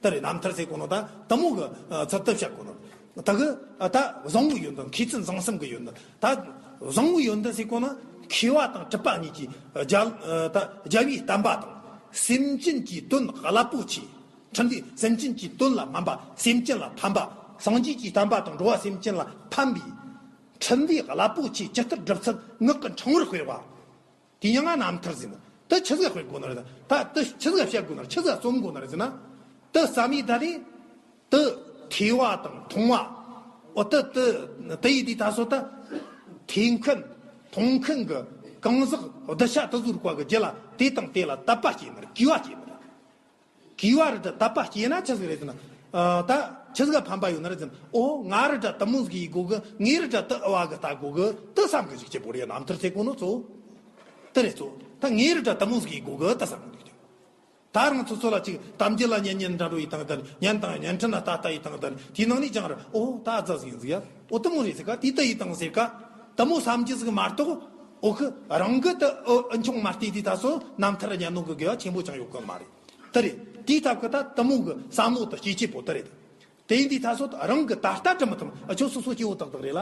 དེ་རེད། རྣམ་ཐར་ཟེར་གོ་ནོ་ད་དུ་མོ་གི་ཚུལ་དུ་བཤད་གོ་ནོ། ད་གི་ད་བཟང་བོའི་ཡོན་ཏན། མཁས་བཙུན་བཟང་གསུམ་གྱི་ཡོན་ཏན། ད་བཟང་བོའི་ཡོན་ཏན་ཟེར་གོ་ན་མཁས་པ་དང་གྲུབ་པ་གཉིས་ཀྱི་རྒྱལ་ད་རྒྱལ་བའི་བསྟན་པ་དང་། སེམས་ཅན་གྱི་དོན་རླབས་པོ་ཆེ། འཕྲིན་ལས་སེམས་ཅན་གྱི་དོན་ལ་སྨན་པ། སེམས་ཅན་ལ་ཕན་པ། སངས་རྒྱས་ཀྱི་བསྟན་པ་དང་འགྲོ་བ་སེམས་ཅན་ལ་ཕན་པའི་འཕྲིན་ལས་རླབས་པོ་ཆེ་ཇི་ལྟར་སྒྲུབ་ཚུལ་ངག་གི་འཕྲེང་བར་སྤེལ་བ། དེ་ཡང་ང་རྣམ་ཐར་ཟེར་ནོ། ད་ཆི་ཟིག་སྤེལ་དགོས་ནི་རེད། ད་དེ་ཆི་ཟིག་བཤད་དགོས་ནི་རེད། ཆི་ཟིག་རྩོམ་དགོས་ནི་རེད་ཟེར་ན། དེ་བསམ་ཡས་ད་ནི་དེ་ཐོས་པ་དང་མཐོང་བ། འོ་དེ་དེ་དེ་ཡིན་དུས་ད་སོ་ད་ཐོས་མཁན་མཐོང་མཁན་གྱི་གང་ཟག་གདུལ་བྱ་དེ་ཚོའི་རིགས་པ་གི་རྒྱུད་ལ་དེ་དང་དེ་ལ་དད་པ་སྐྱེ་ནི་རེད། གུས་པ་སྐྱེ་ནི་རེད། གུས་པ་རེད་དྲ་དད་པ་སྐྱེས་ན་ཆི་ཟིག་རེད་ཟེར་ན། ཨ། ད་ཆི་ཟིག་ཕན་པ་ཡོད་ན་རེད་ཟེར་ན། ཨོ་ང་རེད་དྲ་དེ་མོ་ཟིག་ཡིན་དགོས་གི། ངས་རེད་དྲ་དེ་ཨ་བ་གི་ལྟ་དགོས་གི། དེ་བསམ་གི་ཞིག་བྱེད་པོ་རེད། རྣམ་ཐར་ཟེར་གོ་ནོ་གཙོ་བོ་དེ་རེད་གཙོ་བོ། ད་ངས་རེད་དྲ་དེ་མོ་ཟིག་ཡིན་དགོས་གི་དེ་བསམ་གི་འདུག་ད་རང་ཚོ་ཚོ་ལ་ཅིག་གཏམ་རྒྱུད་ལ་ཉན་ཉན་འདྲ་འགྲོ་ཡི་དང་དང་། ཉན་དང་བརྙན་འཕྲིན་ལ་ལྟ་ལྟ་ཡི་དང་དང་། དེའི་ནང་ནས་ཀྱང་རེད། ཨོ་ད་ཨ་ཙ་ཟིག་ཡིན་ཟིག་ཡ། ཨོ་དེ་མོ་རེད་ཟེར་ག། དེ་ལྟ་ཡི་དང་ཟེར་ག། དེ་མོ་བསམ་རྒྱུ་ཟིག་མ་གཏོགས། ཨོ་ཁི་རང་གི་དེ་ཨོ་ཨ་ཆུང་མ་བལྟས་དུས་ད་སོ་རྣམ་ཐར་ཉན་ནོ་གི་དགེ་བ་ཆེན་པོ་ཅང་ཡོད་གི་མ་རེད། དེ་རེད། དེའི་སྟབས་ཀྱིས་ད་དེ་མོ་གི་བསམ་བློ་དེ་སྐྱེ་ཆེ་པོ་དེ་རེད། དེ་ཡིན་དུས་ད་སོ་རང་གི་ད་ལྟ་དྲི་མི་ཐུབ། ཨ་ཆོ་སོ་སོ་སྐྱེ་བོ་ཏག་ཏག་རེད་ལ།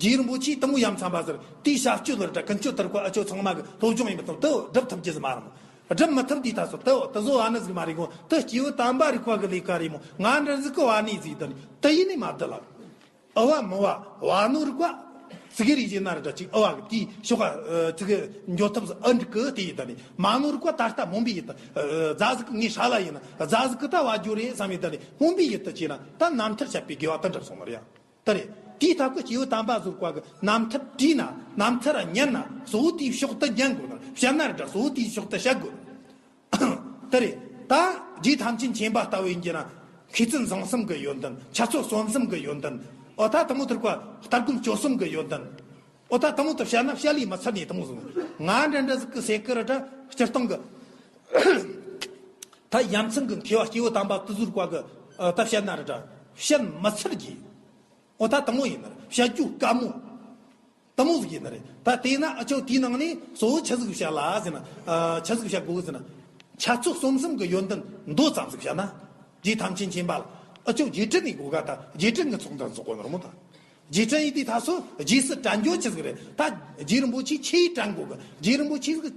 རྗེ་རིན་པོ་ཆེས་དེ་མོ་ཡ་མཚན་པ་ཟེར། དེའི་བྱ་སྤྱོད་ལ་དྲ་ཀུན་སྤྱོད་དར་གོ། ཨ་ཆོ་ཚང་མ་གི་སློབ་སྦྱོང་ཡིན་མི་ཐུབ། དེ་སྒྲུབ་ཐུབ་རྒྱུ་ཟིག་མ་རེད་མོ། སྒྲུབ་མི་ཐུབ་དུས་ད་སོ་དེ་དེ་བཟོ་བ་ནི་ཟིག་མ་རེད་གོ། དེ་སྐྱེ་བོ་དམ་པ་རིགས་པ་གི་ལས་ཀ་རེད་མོ། ང་འདྲ་ཟིག་གི་བ་ནི་ཟིག་དེ་ནི་དེ་ཡིན་ནི་མ་བསྡད་ལ། ཨ་བ་མོ་བ་བ་ནོ་རིགས་པ་ཙི་གེ་རིགས་ཡིན་ན་ར་འདྲ་ཅིག་ཨ་བ་གི་དེའི་ཤོག་ག་ཙི་གེ་འགྱོ་ཐབས་ཨ་འགྲིག་གི་དེ་ཡིན་ད་ནི། མ་ནོ་རིགས་པ་ད་ལྟ་མོན་པི་ཡིན་ད། རྫ་ཟིག་གི་ངའི་ཧྲ་ལ་ཡིན་ན། རྫ་ཟིག་གི་ད་བ་རྒྱུ་རེད་བསམ་ཡིན་ད་ནི། མོན་པི་ཡིན་ད་བྱས་ན་ད་རྣམ་ཐར་བཤད་པའི་དགེ་བ་དེ་འགྲུབ་སོང་ནི་རེད་ཡ། ད་རེད། དེའི་སྟབས་ཀྱིས་སྐྱེ་བོ་དམ་པ་ཟུར་བཀའ་གི་རྣམ་ཐར་བྲིས་ན། རྣམ་ཐར་ཉན་ན། གཙོ་བོ་དེའི་ཕྱོགས་དེ་ཉན་དགོས་ནི། བཤད་ན་ར་འདྲ། གཙོ་བོ་དེའི་ཕྱོགས་དེ་བཤད་དགོས་ནི། དེ་རེད། ད་རྗེ་ཐམས་ཅད་མཁྱེན་པ་ལྟ་བུ་ཡིན་གྱི་ན། མཁས་བཙུན་བཟང་གསུམ་གྱི་ཡོན་ཏན། འཆད་རྩོད་རྩོམ་གསུམ་གྱི་ཡོན་ཏན། ཨོ་ད་དེ་མོ་དེར་བཀའ་ལྟ་སྒོམ་སྤྱོད་གསུམ་གྱི་ཡོན་ཏན། ཨོ་ད་དེ་མོ་དེ་བཤད་ན་བཤད་ལས་མི་ཚར་ནས་དེ་མོ་ཟིག། ང་འདྲ་འདྲ་ཟིག་གི་ཟེར་གི་ར་འདྲ། སྤྱིར་བཏང་གི་ད་ཡ་མཚན་གི་མཁས་པ་སྐྱེ་བོ་དམ་པ་དེ་ཟུར་བཀའ་གི་ད་བཤད་ན་ར་འདྲ། བཤད་མི་ཚར་གི། ཨོ་ད་དེ་མོ་ཡིན་ན་ར་བཤད་རྒྱུ་དཀའ་མོ། དེ་མོ་ཟིག་ཡིན་ནི་རེད། ད་དེས་ན་ཨ་ཅོ་དེའི་ནང་ནས་གཙོ་བོ་ཆི་ཟིག་བཤད་ལ་ཟེར་ན། ཨ། ཆི་ཟིག་བཤད་དགོས་ཟེར་ན། འཆད་རྩོད་རྩོམ་གསུམ་གྱི་ཡོན་ཏན་མདོ་ཙམ་ཟིག་བཤད་ན། རྗེ་ཐམས་ཅད་མཁྱེན་པ་ལ་ཨ་ཅོ་རྗེས་དྲན་ནས་དགོས་ག། ད་རྗེས་དྲན་གྱི་ཚོགས་འདུ་འཚོགས་དགོས་ནི་རེད་མོ། ད་རྗེས་དྲན་ཡིན་དུས་ད་སོ་རྗེས་སུ་དྲན་རྒྱུ་ཆི་ཟིག་རེད། ད་རྗེ་རིན་པོ་ཆེ་ཆི་ཡིས་དྲན་དགོས་གི། རྗེ་རིན་པོ་ཆེ་ཟིག་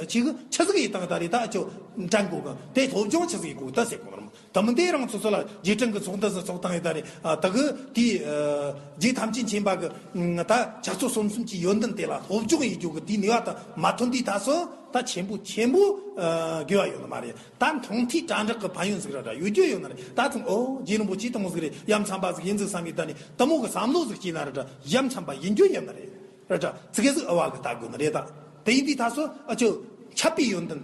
ཆི་གི་ཆི་ཟིག་ཡིན་དང་ད་རེད། ད་ཨ་ཅོ་དྲན་དགོས་གི། དེ་སློབ་སྦྱོང་ཆི་ཟིག་ཡིན་དགོས་ད་ཟེར་གོ་ནི་རེད་མོ། དེ་མིན་དེ་རང་ཚོ་ཚོ་ལ་རྗེས་དྲན་གྱི་ཚོགས་འདུ་ཟིག་ཚོགས་བཏང་ཡོད་ད་རེད། ཨ། ད་གི་དེའི་ཨ་རྗེ་ཐམས་ཅད་མཁྱེན་པ་གི་ད་འཆད་རྩོད་རྩོམ་གསུམ་གྱི་ཡོན་ཏན་དེ་ལ་སློབ་སྦྱོང་ཡེད་རྒྱུ་གི་དེའི་ནུས་པ་དང་མ་མཐུན་དུས་ད་སོ་ད་ཆེན་པོ་ཆེན་པོ་ཨ་དགོས་པ་ཡོད་ནི་མ་རེད། ད་མཐོང་ཐོས་དྲ་གྲགས་གི་ཕན་ཡོན་ཟིག་ར་འདྲ་ཡོད་རྒྱུ་ཡོད་ནི་རེད། ད་ཚང་ཨོ་རྗེ་རིན་པོ་ཆེ་དེ་མོ་ཟིག་རེད། ཡ་མཚན་པ་ཟིག་ཡིན་ཟིག་བསམ་གི། ད་ནི་དེ་མོ་གི་བསམ་བློ་ཟིག་སྐྱེས་ན་ར་འདྲ། ཡ་མཚན་པ་ཡིན་རྒྱུ་ཡོད་ནི་རེད། ར་འདྲ་ཙི་གེ་ཟིག་ཨ་བ་གི་ལྟ་དགོས་ནི་རེད། ད་དེ་ཡིན་དུས་ད་སོ་ཨ་ཅོ་འཆད་པའི་ཡོན་ཏན།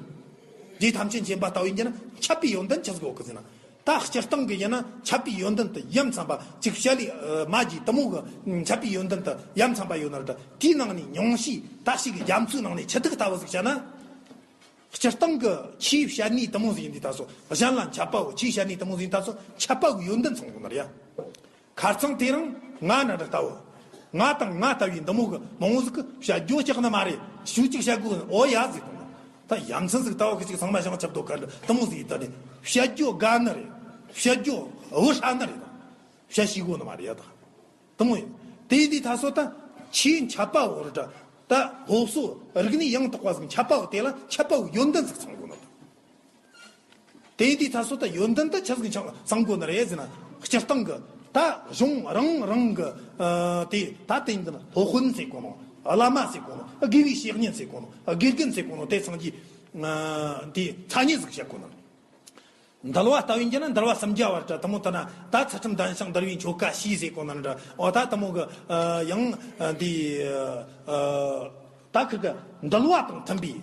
རྗེ་ཐམས་ཅད་མཁྱེན་པ་ལྟ་བུ་ཡིན་གྱི་ན་འཆད་པའི་ཡོན་ཏན་ཆི་ཟིག་ཡོད་གི་ཟེར་ན། ད་སྤྱིར་བཏང་གི་ཡིན་ན་འཆད་པའི་ཡོན་ཏན་དེ་ཡ་མཚན་པ་ཅིག་བཤད་ལས་མ་གྱིས་དེ་མོ་གི་འཆད་པའི་ཡོན་ཏན་དེ་ཡ་མཚན་པ་ཡོད་ན་ར་འདྲ། དེའི་ནང་ནས་ཉུང་ཤས་ད་ཞིག་གི་རྒྱ་མཚོའི་ནང་ནས་ཆི་ཐིག་ལྟ་བུ་ཟིག་བཤད་ན། སྤྱིར་བཏང་གི་ཆོས་བཤད་ནི་དེ་མོ་ཟིག་ཡིན་དུས་ད་སོ་གཞན་ལ་འཆད་པའོ། ཆོས་བཤད་ནི་དེ་མོ་ཟིག་ཡིན་ད་སོ་འཆད་པ་གི་ཡོན་ཏན་ཚང་དགོས་ནི་རེད་ཡ། ཁ་རྩང་དེ་རིང་ང་འདྲ་འདྲ་ལྟ་བུ། ང་དང་ང་ལྟ་བུའི་འདི་མོ་གི་མང་བོ་ཟིག་གི་བཤད་རྒྱུ་ཅིག་ནི་མ་རེད། ཞུ་ཅིག་བཤད་དགོས་ནི། ཨོ་ཡ་ཟིག་དང་། ད་ཡ་མཚན་ཟིག་ལྟ་བུ་གི་ཅིག་ཚང་མ་བྱང་ཆུབ་ཏོ་གར་འདི་མོ་ཟིག་ཡིན་ད་ནི་བཤད་རྒྱུ་དགའ་ནི་རེད། བཤད་རྒྱུ་བུ་ཧྲ་ནི་རེད། བཤད་ཤེས་དགོས་ནི་མ་རེད་ཡ། ད་དེ་མོ་ཡིན། དེ་ཡིན་དུས་ད་སོ་ད་ཆོས་འཆད་པ་བོ་རེད་དྲ། ད་སློབ་གསོ་རིག་གནས་ཡང་དག་པ་ཟིག་འཆད་པ་བོ་དེ་ལ་འཆད་པ་བོ་ཡོན་ཏན་ཟིག་ཚང་དགོས་ནི་རེད། དེ་ཡིན་དུས་ད་སོ་ད་ཡོན་ཏན་ད་ཆི་ཟིག་ཆང་གསང་དགོས་ནི་རེད་ཟེར་ན། སྤྱིར་བཏང་གི་ད་གཞུང་རང་རང་གི་ཨ་དེ་ད་དེ་ཡིན་ན་སློབ་དཔོན་ཟེར་གོ་ནོ། བླ་མ་ཟེར་གོ་ནོ། དགེ་བའི་བཤེས་གཉེན་ཟེར་གོ་ནོ། དགེ་རྒན་ཟེར་གོ་ནོ། དེ་ཚང་གི་ཨ་དེ་མཚན་ཉིད་ཟིག་བཤད་གོ་ནོ། འདུལ་བ་ལྟ་བུ་ཡིན་གྱི་ན་འདུལ་བ་སུམ་བརྒྱ་བར་འདྲ། དེ་མོ་ལྟ་ན་ད་ཚུལ་ཁྲིམས་ལྡན་ཞིང་འདུལ་བའི་ཆོ་ག་ཤེས་ཟེར་གོ་ནོ་འདྲ། འོ་ད་དེ་མོ་གི་ཨ་ཡང་ཨ་འདི་ཨ་ད་ཁིར་གི་འདུལ་བ་དང་མཐུན་པའི་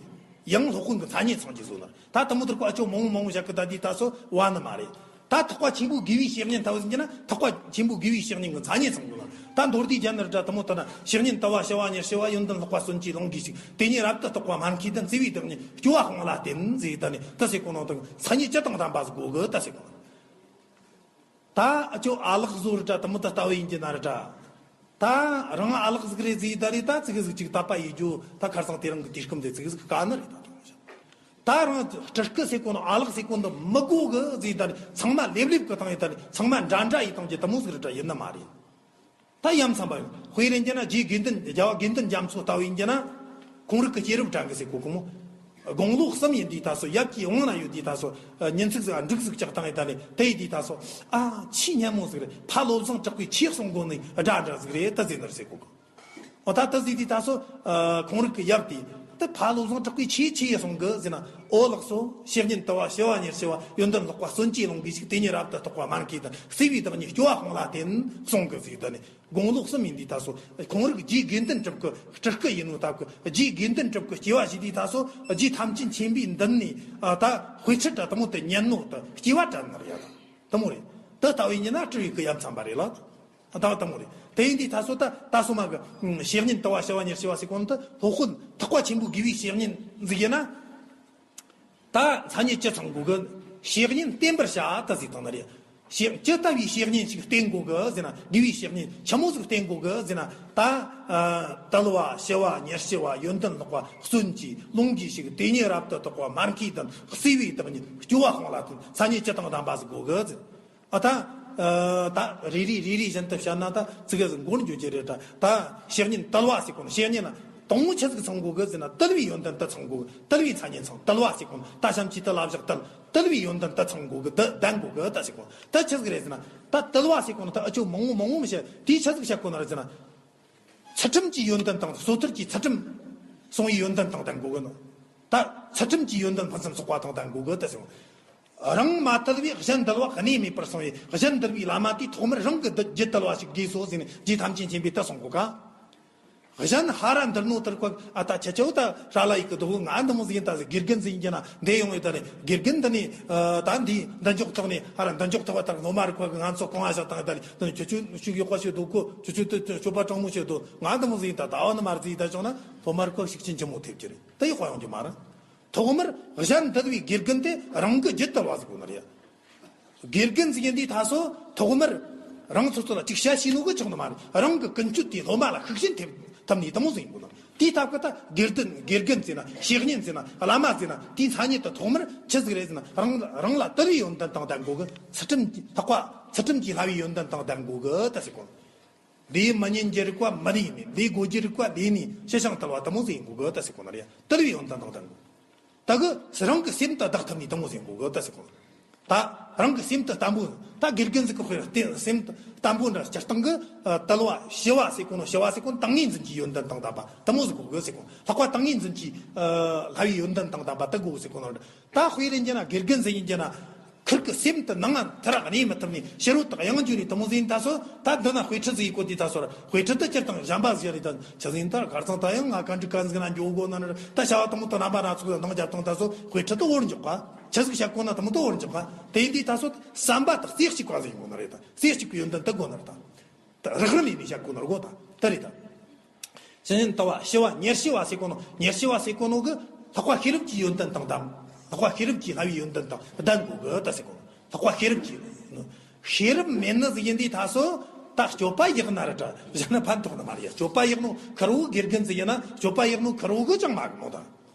ཡང་སློབ་དཔོན་གྱི་མཚན་ཉིད་ཚང་གི་བཟོ་ན། ད་དེ་མོ་དེར་བཀའ་ཆོས་མང་བོ་མང་བོ་བཤད་གི་ད་དེ་ད་སོ་བ་ནི་མ་རེད། ད་ཐེག་པ་ཆེན་པོའི་དགེ་བའི་བཤེས་གཉེན་ལྟ་བུ་ཟིན་གྱི་ན། ཐེག་པ་ཆེན་པོའི་དགེ་བའི་བཤེས་གཉེན་གྱི་མཚན་ཉིད་ཚང་དགོས་ན། ད་མདོ་སྡེ་རྒྱན་ནི་ར་འདྲ་དེ་མོ་ལྟ་ན། བཤེས་གཉེན་ལྟ་བ་ཞི་བ་ཉེར་ཞི་བ། ཡོན་ཏན་ལྷག་པ་གསོན་གྱིས་ལོངས་དགོས་ཤིང་། དེ་ཉིད་རབ་ཏུ་རྟོགས་པ་སྨན་མཁས་ལྡན། བརྩེ་བའི་བདག་ཉིད་སྐྱོབ་པ་དཔང་ལ་བསྟེན། ཟེར་ད་ནི་ད་ཟེར་གོ་ནོ་དང་མཚན་ཉིད་སྤྱི་དང་ལྡན་པ་ཟིག་དགོས་གི་ད་ཟེར་གོ་ནོ། ད་ཨ་ཅོ་ཨ་ལགས་བཟོ་ར་འདྲ་དེ་མོ་ད་ལྟ་བུ་ཡིན་གྱི་ན་ར་འདྲ། ད་རང་ཨ་ལགས་ཟིག་རེད་ཟེར་ད་རེད། ད་ཙི་གི་ཟིག་ཅིག་དད་པ་ཡེད་རྒྱུ་ད་ཁར་སང་དེ་རིང་གི་དུས་སྐབས་འདི་ཙི་གི་ཟིག་དཀའ་ནི་རེད་ད་དུང་། ད་རང་སྤྲུལ་སྐུ་ཟེར་གོ་ནོ་ཨ་ལགས་ཟེར་གོ་ནོ་མི་དགོས་གི་ཟེར། ད་ནི་ཚང་མ་ལེབ་ལེབ་གི་བཏང་ཡི། ད་ནི་ཚང་མ་འདྲ་འདྲ་ཡི་བཏང་གི་དེ་མོ་ཟིག་རེད་དྲ་ཡིན་ནི་མ་རེད། ད་ཡ་མཚན་པ་ཡོད། དཔེར་ན་བྱས་ན་རྗེ་དགེ་འདུན་རྒྱལ་བ་དགེ་འདུན་རྒྱ་མཚོ་ལྟ་བུ་ཡིན་རྒྱུ་ན། ཁོང་རིག་གི་སྐྱེས་རབས་འདྲ་གི་ཟེར་གོ་གི་མོ། དགུང་ལོ་གསུམ་ཡིན་དུས་ད་སོ། ཡབ་ཀྱི་དབང་ན་ཡོད་དུས་ད་སོ། ཉིན་ཚིག་ཟིག་འབྲུག་ཟིག་ལྕགས་བཏང་ཡི། ད་ནི་དེ་ཡི་དུས་ད་སོ། ཨ་ཆེས་སྙན་མོ་ཟིག་རེད། ཕ་བློ་བཟང་གྲགས་པས་ཆེས་གསུང་གོ་ནི་འདྲ་འདྲ་ཟིག་རེད། ད་ཟེར་ནི་རེད་ཟེར་གོ་གི། འོ་ད་ད་ཟིག་དུས་ད་སོ། ཁོང་རིག་གི་ཡབ་དེ། ད་ཕ་བློ་བཟང་གྲགས་པས་ཆེས་ཆེས་གསུང་གི་ཟེར་ན། འོ་ལགས་སོ། བཤེས་གཉེན་དུལ་བ་ཞི་བ་ཉེར་ཞི་བ། ཡོན་ཏན་ལེགས་པ་བརྩོན་བཅས་ལོངས་སྐུའི་ཞིང་། དེ་ཉིད་རབ་ཏུ་རྟོགས་པ་མ་མཁས་ལྡན། བརྩེ་བའི་བདག་ཉིད་སྐྱོ་བ་སྤངས་ལ་བརྟེན། གསུང་གི་ཟིག་ད་ནི་དགུང་ལོ་གསུམ་ཡིན་དུས་ད་སོ། ཁོང་རིག་རྗེ་དགེ་འདུན་གྲུབ་ཀྱི་སྤྲུལ་སྐུ་ཡིན་ནོ་སྟབས་ཀྱིས། རྗེ་དགེ་འདུན་གྲུབ་ཀྱི་སྐྱེ་བ་བཞེས་དུས་ད་སོ། རྗེ་ཐམས་ཅད་མཁྱེན་པའི་མདུན་ནས་ད་དཔེ་ཁྲིད་དྲ་དེ་མོ་དེ་ཉན་ནོ་ད་སྐྱེ་བ་དྲན་ནི་རེད་ཡ། ད་དེ་མོ་རེད། ད་ལྟ་བུ་ཡིན་ན་སྤྲུལ་བའི་སྐུ་ཡ་མཚན་པ་རེད་ལ། ད་དེ་མོ་རེད། དེ་ཡིན་དུས་ད་སོ། ད་ད་སོ་མ་གི་བཤེས་གཉེན་དུལ་བ་ཞི་བ་ཉེར་ཞི་བ་ཟེར་གོ་ནོ་ད་སློབ་དཔོན་ཐེག་པ་ཆེན་པོའི་དགེ་བའི་བཤེས་གཉེན་ཟིག་ཡིན་ན། ད་མཚན་ཉིད་ཅི་ཚང་དགོས་གི། བཤེས་གཉེན་བསྟེན་པར་བྱ་ད་ཟེར་བཏང་ནི་རེད། བཤེས་ཅི་ལྟ་བུའི་བཤེས་གཉེན་ཞིག་བསྟེན་དགོས་གི་ཟེར་ན། དགེ་བའི་བཤེས་གཉེན་ཆི་མོ་ཟིག་བསྟེན་དགོས་གི་ཟེར་ན། ད་དུལ་བ་ཞི་བ་ཉེར་ཞི་བ། ཡོན་ཏན་ལེགས་པ་བརྩོན་བཅས་ལོངས་སྐུའི་ཞིང་། དེ་ཉིད་རབ་ཏུ་རྟོགས་པ་མ་མཁས་ལྡན། བརྩེ་བའི་བདག་ཉིད་སྐྱོ་བ་སྤངས་ལ་བརྟེན། མཚན་ཉིད་ཅི་དང་ལྡན་པ་ཟིག་དགོས་གི་ཟེར། ཨ་ད། ཨ་ད་རེ་རེ་རེ་རེ་བཞིན་དུ་བཤད་ན་ད་ཙི་གེ་ཟིག་འགོར་འགྱོ་རྒྱུ་རེད་ད། ད་བཤེས་གཉེན་དུལ་བ་ཟེར་གོ་ནོ། བཤེས་གཉེན་ལ་དང་པོ་ཆི་ཟིག་ཚང་དགོས་གི་ཟེར་ན། དུལ་བའི་ཡོན་ཏན་དེ་ཚང་དགོས་གི། དུལ་བའི་མཚན་ཉིད་ཚང་། དུལ་བ་ཟེར་གོ་ནོ་ད་བྱམས་ཀྱིས་དུལ་བ་བཞག་དུལ། དུལ་བའི་ཡོན་ཏན་དེ་ཚང་དགོས་གི། དེ་ལྡན་དགོས་གི་ད་ཟེར་གོ་ནོ། ད་ཆི་ཟིག་རེད་ཟེར་ན། ད་དུལ་བ་ཟེར་གོ་ནོ་ད་ཨ་ཅོ་མང་བོ་མང་བོ་མི་བཤད། དེ་ཆི་ཟིག་བཤད་གོ་ནོ་རེད་ཟེར་ན། ཚུལ་ཁྲིམས་ཀྱི་ཡོན་ཏན་དང་། སོ་ཐར་གྱི་ཚུལ་ཁྲིམས་སྲུང་བའི་ཡོན་ཏན་དང་ལྡན་དགོས་གི་ནོ། ད་ཚུལ་ཁྲིམས་ཀྱི་ཡོན་ཏན་ཕུན་སུམ་ཚོགས་པ་དང་ལྡན་དགོས་གི་ད་ཟེར། རང་མ་དུལ་བས་གཞན་དུལ་བ་གནས་མེད་པར་སྲུང་བས། གཞན་དུལ་བའི་བླ་མ་དེས་ཐོག་མར་རང་གི་རྒྱུད་དུལ་བ་ཞིག་དགོས་སོ་ཟེར་ནས་རྗེ་ཐམས་ཅད་མཁྱེན་པས་ད་གསུང་གོ་ག། གཞན་ཧ་ར་འདུལ་ནོ་དེར་ཁོ་ཨ་ད་ཁྱེད་ཆོ་ད་ཧྲ་ལ་ཡི་གི་འདུག་ང་འདི་མོ་ཟིག་ཡིན་ད་ཟེར། དགེ་རྒན་ཟིག་ཡིན་རྒྱུ་ན་འདི་ཡོང་ཡོད་ད་ནི། དགེ་རྒན་འདི་ནི་ཨ་ད་འདི་འདི་འཇོག་ཐོག་ནས་ཧ་ར་འདི་འཇོག་ཐོག་པ་ལྟར་སློབ་མ་རིགས་ཁོ་གི་ང་ཚོ་གང་ང་བཞག་བཏང་ད་ནི། འདི་ནི་ཁྱོད་ཆོ་ཤུགས་ཡོད་པ་ཞིག་འདུག་གོ། ཁྱོད་ཆོ་དེ་སྤྱོད་པ་དྲང་མོ་ཞིག་འདུག་ང་འདི་མོ་ཟིག་ཡིན་ད་ད་བ་ནི་མ་རེད་ཟིག་ད་བྱུང་ན་སློབ་མ་རིགས་ཁོ་ཤུགས་རྐྱེན་ཆེན་མོ་ཐེབས་ཀྱི་རེད། དེ་ཡི་དཔའ་ཡོང་རྒྱུ་མ་རེད། ཐོག་མར་གཞན་དུལ་བའི་དགེ་རྒན་དེ་རང་གི་རྒྱུད་དུལ་བ་ཟིག་དགོས་ནི་རེད། དགེ་རྒན་ཟིག་ཡིན་དུས་ད་སོ། ཐོག་མར་རང་སོ་སོ་ལ་ཅིག་བཤད་ཤེས་ནོ་གི་ཆོག་ནི་མ་རེད། རང་གི་ཀུན་སྤྱོད་དེ་སློབ་མ་ལ་ཤུགས་རྐྱེན་ཐེབས་ཐུབ་ནི་དེ་མོ་ཟིག་ཡིན་དགོས་ནི། དེའི་ཐབས་ཀྱིས་ད་དགེ་རྒན་དགེ་རྒན་ཟེར་ན། བཤེས་གཉེན་ཟེར་ན། བླ་མ་ཟེར་ན། དེའི་མཚན་ཉིད་དེ་ཐོག་མར་ཆི་ཟིག་རེད་ཟེར་ན། རང་རང་ལ་དུལ་བའི་ཡོན་ཏན་དང་ལྡན་དགོས་གི། ཚུལ་ཁྲིམས་ཀྱི་ལྷག་པ། ཚུལ་ཁྲིམས་ཀྱི་ལྷག་པའི་ཡོན་ཏན་དང་ལྡན་དགོས་གི་ད་ཟེར་གོ། འདི་མི་ཉན་རྒྱུ་རིགས་པ་མི་ལས་མེད། འདི་དགོས་རྒྱུ་རིགས་པ་ལས་ནི་ཕྱི་བྱང་དུལ་བ་དེ་མོ་ཟིག་ཡིན་དགོས་གི་ད་ཟེར་གོ་ནི་རེད། དུལ་བའི་ཡོན་ཏན་དང་ལྡན་དགོས། ད་གི་རང་གི་སེམས་དེ་བདག་ཐུབ་ནི་དེ་མོ་ཟིག་ཡིན་དགོས་གི་ད་ཟེར་གོ། ད་རང་གི་སེམས་དེ་བརྟན་པོ། ད་དགེ་རྒན་ཟིག་གི་དཔེར་བརྟེན་སེམས་བརྟན་པོ་འདྲ་སྤྱིར་བཏང་གི་དུལ་བ་ཞི་བ་ཟེར་གོ་ནོ། ཞི་བ་ཟེར་གོ་ནོ་ཏིང་ངེ་འཛིན་གྱི་ཡོན་ཏན་དང་ལྡན་པ་དེ་མོ་ཟིག་དགོས་གི་ཟེར་གོ། ལྷག་པ་ཏིང་ངེ་འཛིན་གྱི་ལྷག་པའི་ཡོན་ཏན་དང་ལྡན་པ་དེ་དགོས་གི་ཟེར་གོ་ནོ། ད་དཔེར་ན་བྱས་ན་དགེ་རྒན་ཟིག་ཡིན་རྒྱུ་ན། ཁིར་གི་སེམས་དེ་ནང་ང་ཐར་གནས་མི་ཐུབ་ནས་ཕྱི་རོལ་དུ་གཡེང་འགྱོ་ནི་དེ་མོ་ཟིག་ཡིན་ད་སོ། ད་འདི་ན་དཔེ་ཁྲིད་ཟིག་ཡེ་གོ་དུས་ད་སོ། དཔེ་ཁྲིད་དེ་སྤྱིར་བཏང་གཞན་པ་ཟིག་རེད། ད་ཆི་ཟིག་ཡིན་ད་ཁར་ཚང་ད་ཡང་ང་ག་འདྲ་ག་ཟིག་ན་འགྱོ་དགོས་ན་ནི། ད་བྱ་བ་དེ་མོ་དེ་རྣམ་པ་སྣ་ཚོགས་ལ་འདང་རྒྱབ་བཏང་ད་སོ། དཔེ་ཁྲིད་དེ་བོར་འཇོག་ག། ཆི་ཟིག་བཤད་དགོས་ན་དེ་མོ་དེ་བོར་འཇོག་ག། དེ་ཡིན་དུས་ད་སོ་བསམ་པ་དེ་རྩེ་གཅིག་པ་ཟིག་ཡིན་དགོས་ནི་རེད། ད་རྩེ་གཅིག་པའི་ཡོན་ཏན་དེ་དགོས་ནི་རེད་ད། རགས་རིམ་ཡིན་ནི་བཤད་དགོས་ནོ་གོ། ད་དེ་རེད་ད། བཤེས་གཉེན་དུལ་བ་ཞི་བ་ཉེར་ཞི་བ་ཟེར་གོ་ནོ། ཉེར་ཞི་བ་ཟེར་གོ་ནོ་གི་ལྷག་པ་ཤེས་རབ་ཀྱི་ཡོན་ཏན་དང་ལྡན། ལྷག་པ་ཤེས་རབ་ཀྱི་ལྷག་པའི་ཡོན་ཏན་དང་ལྡན་དགོས་གི་ད་ཟེར་གོ་ནོ། ལྷག་པ་ཤེས་རབ་ཀྱི། ཤེས་རབ་མེད་ནི་ཟིག་ཡིན་དུས་ད་སོ། ད་སྤྱོད་པ་ཡག་ན་ར་འདྲ་བཞག་ན་ཕན་ཐོགས་ནི་མ་རེད། སྤྱོད་པ་ཡག་ནོ་ཁེར་བོ་དགེ་རྒན་ཟིག་ཡིན་ན། སྤྱོད་པ་ཡག་ནོ་ཁེར་བོ་གིས་ཅང་མ་གོ་ནོ་ད།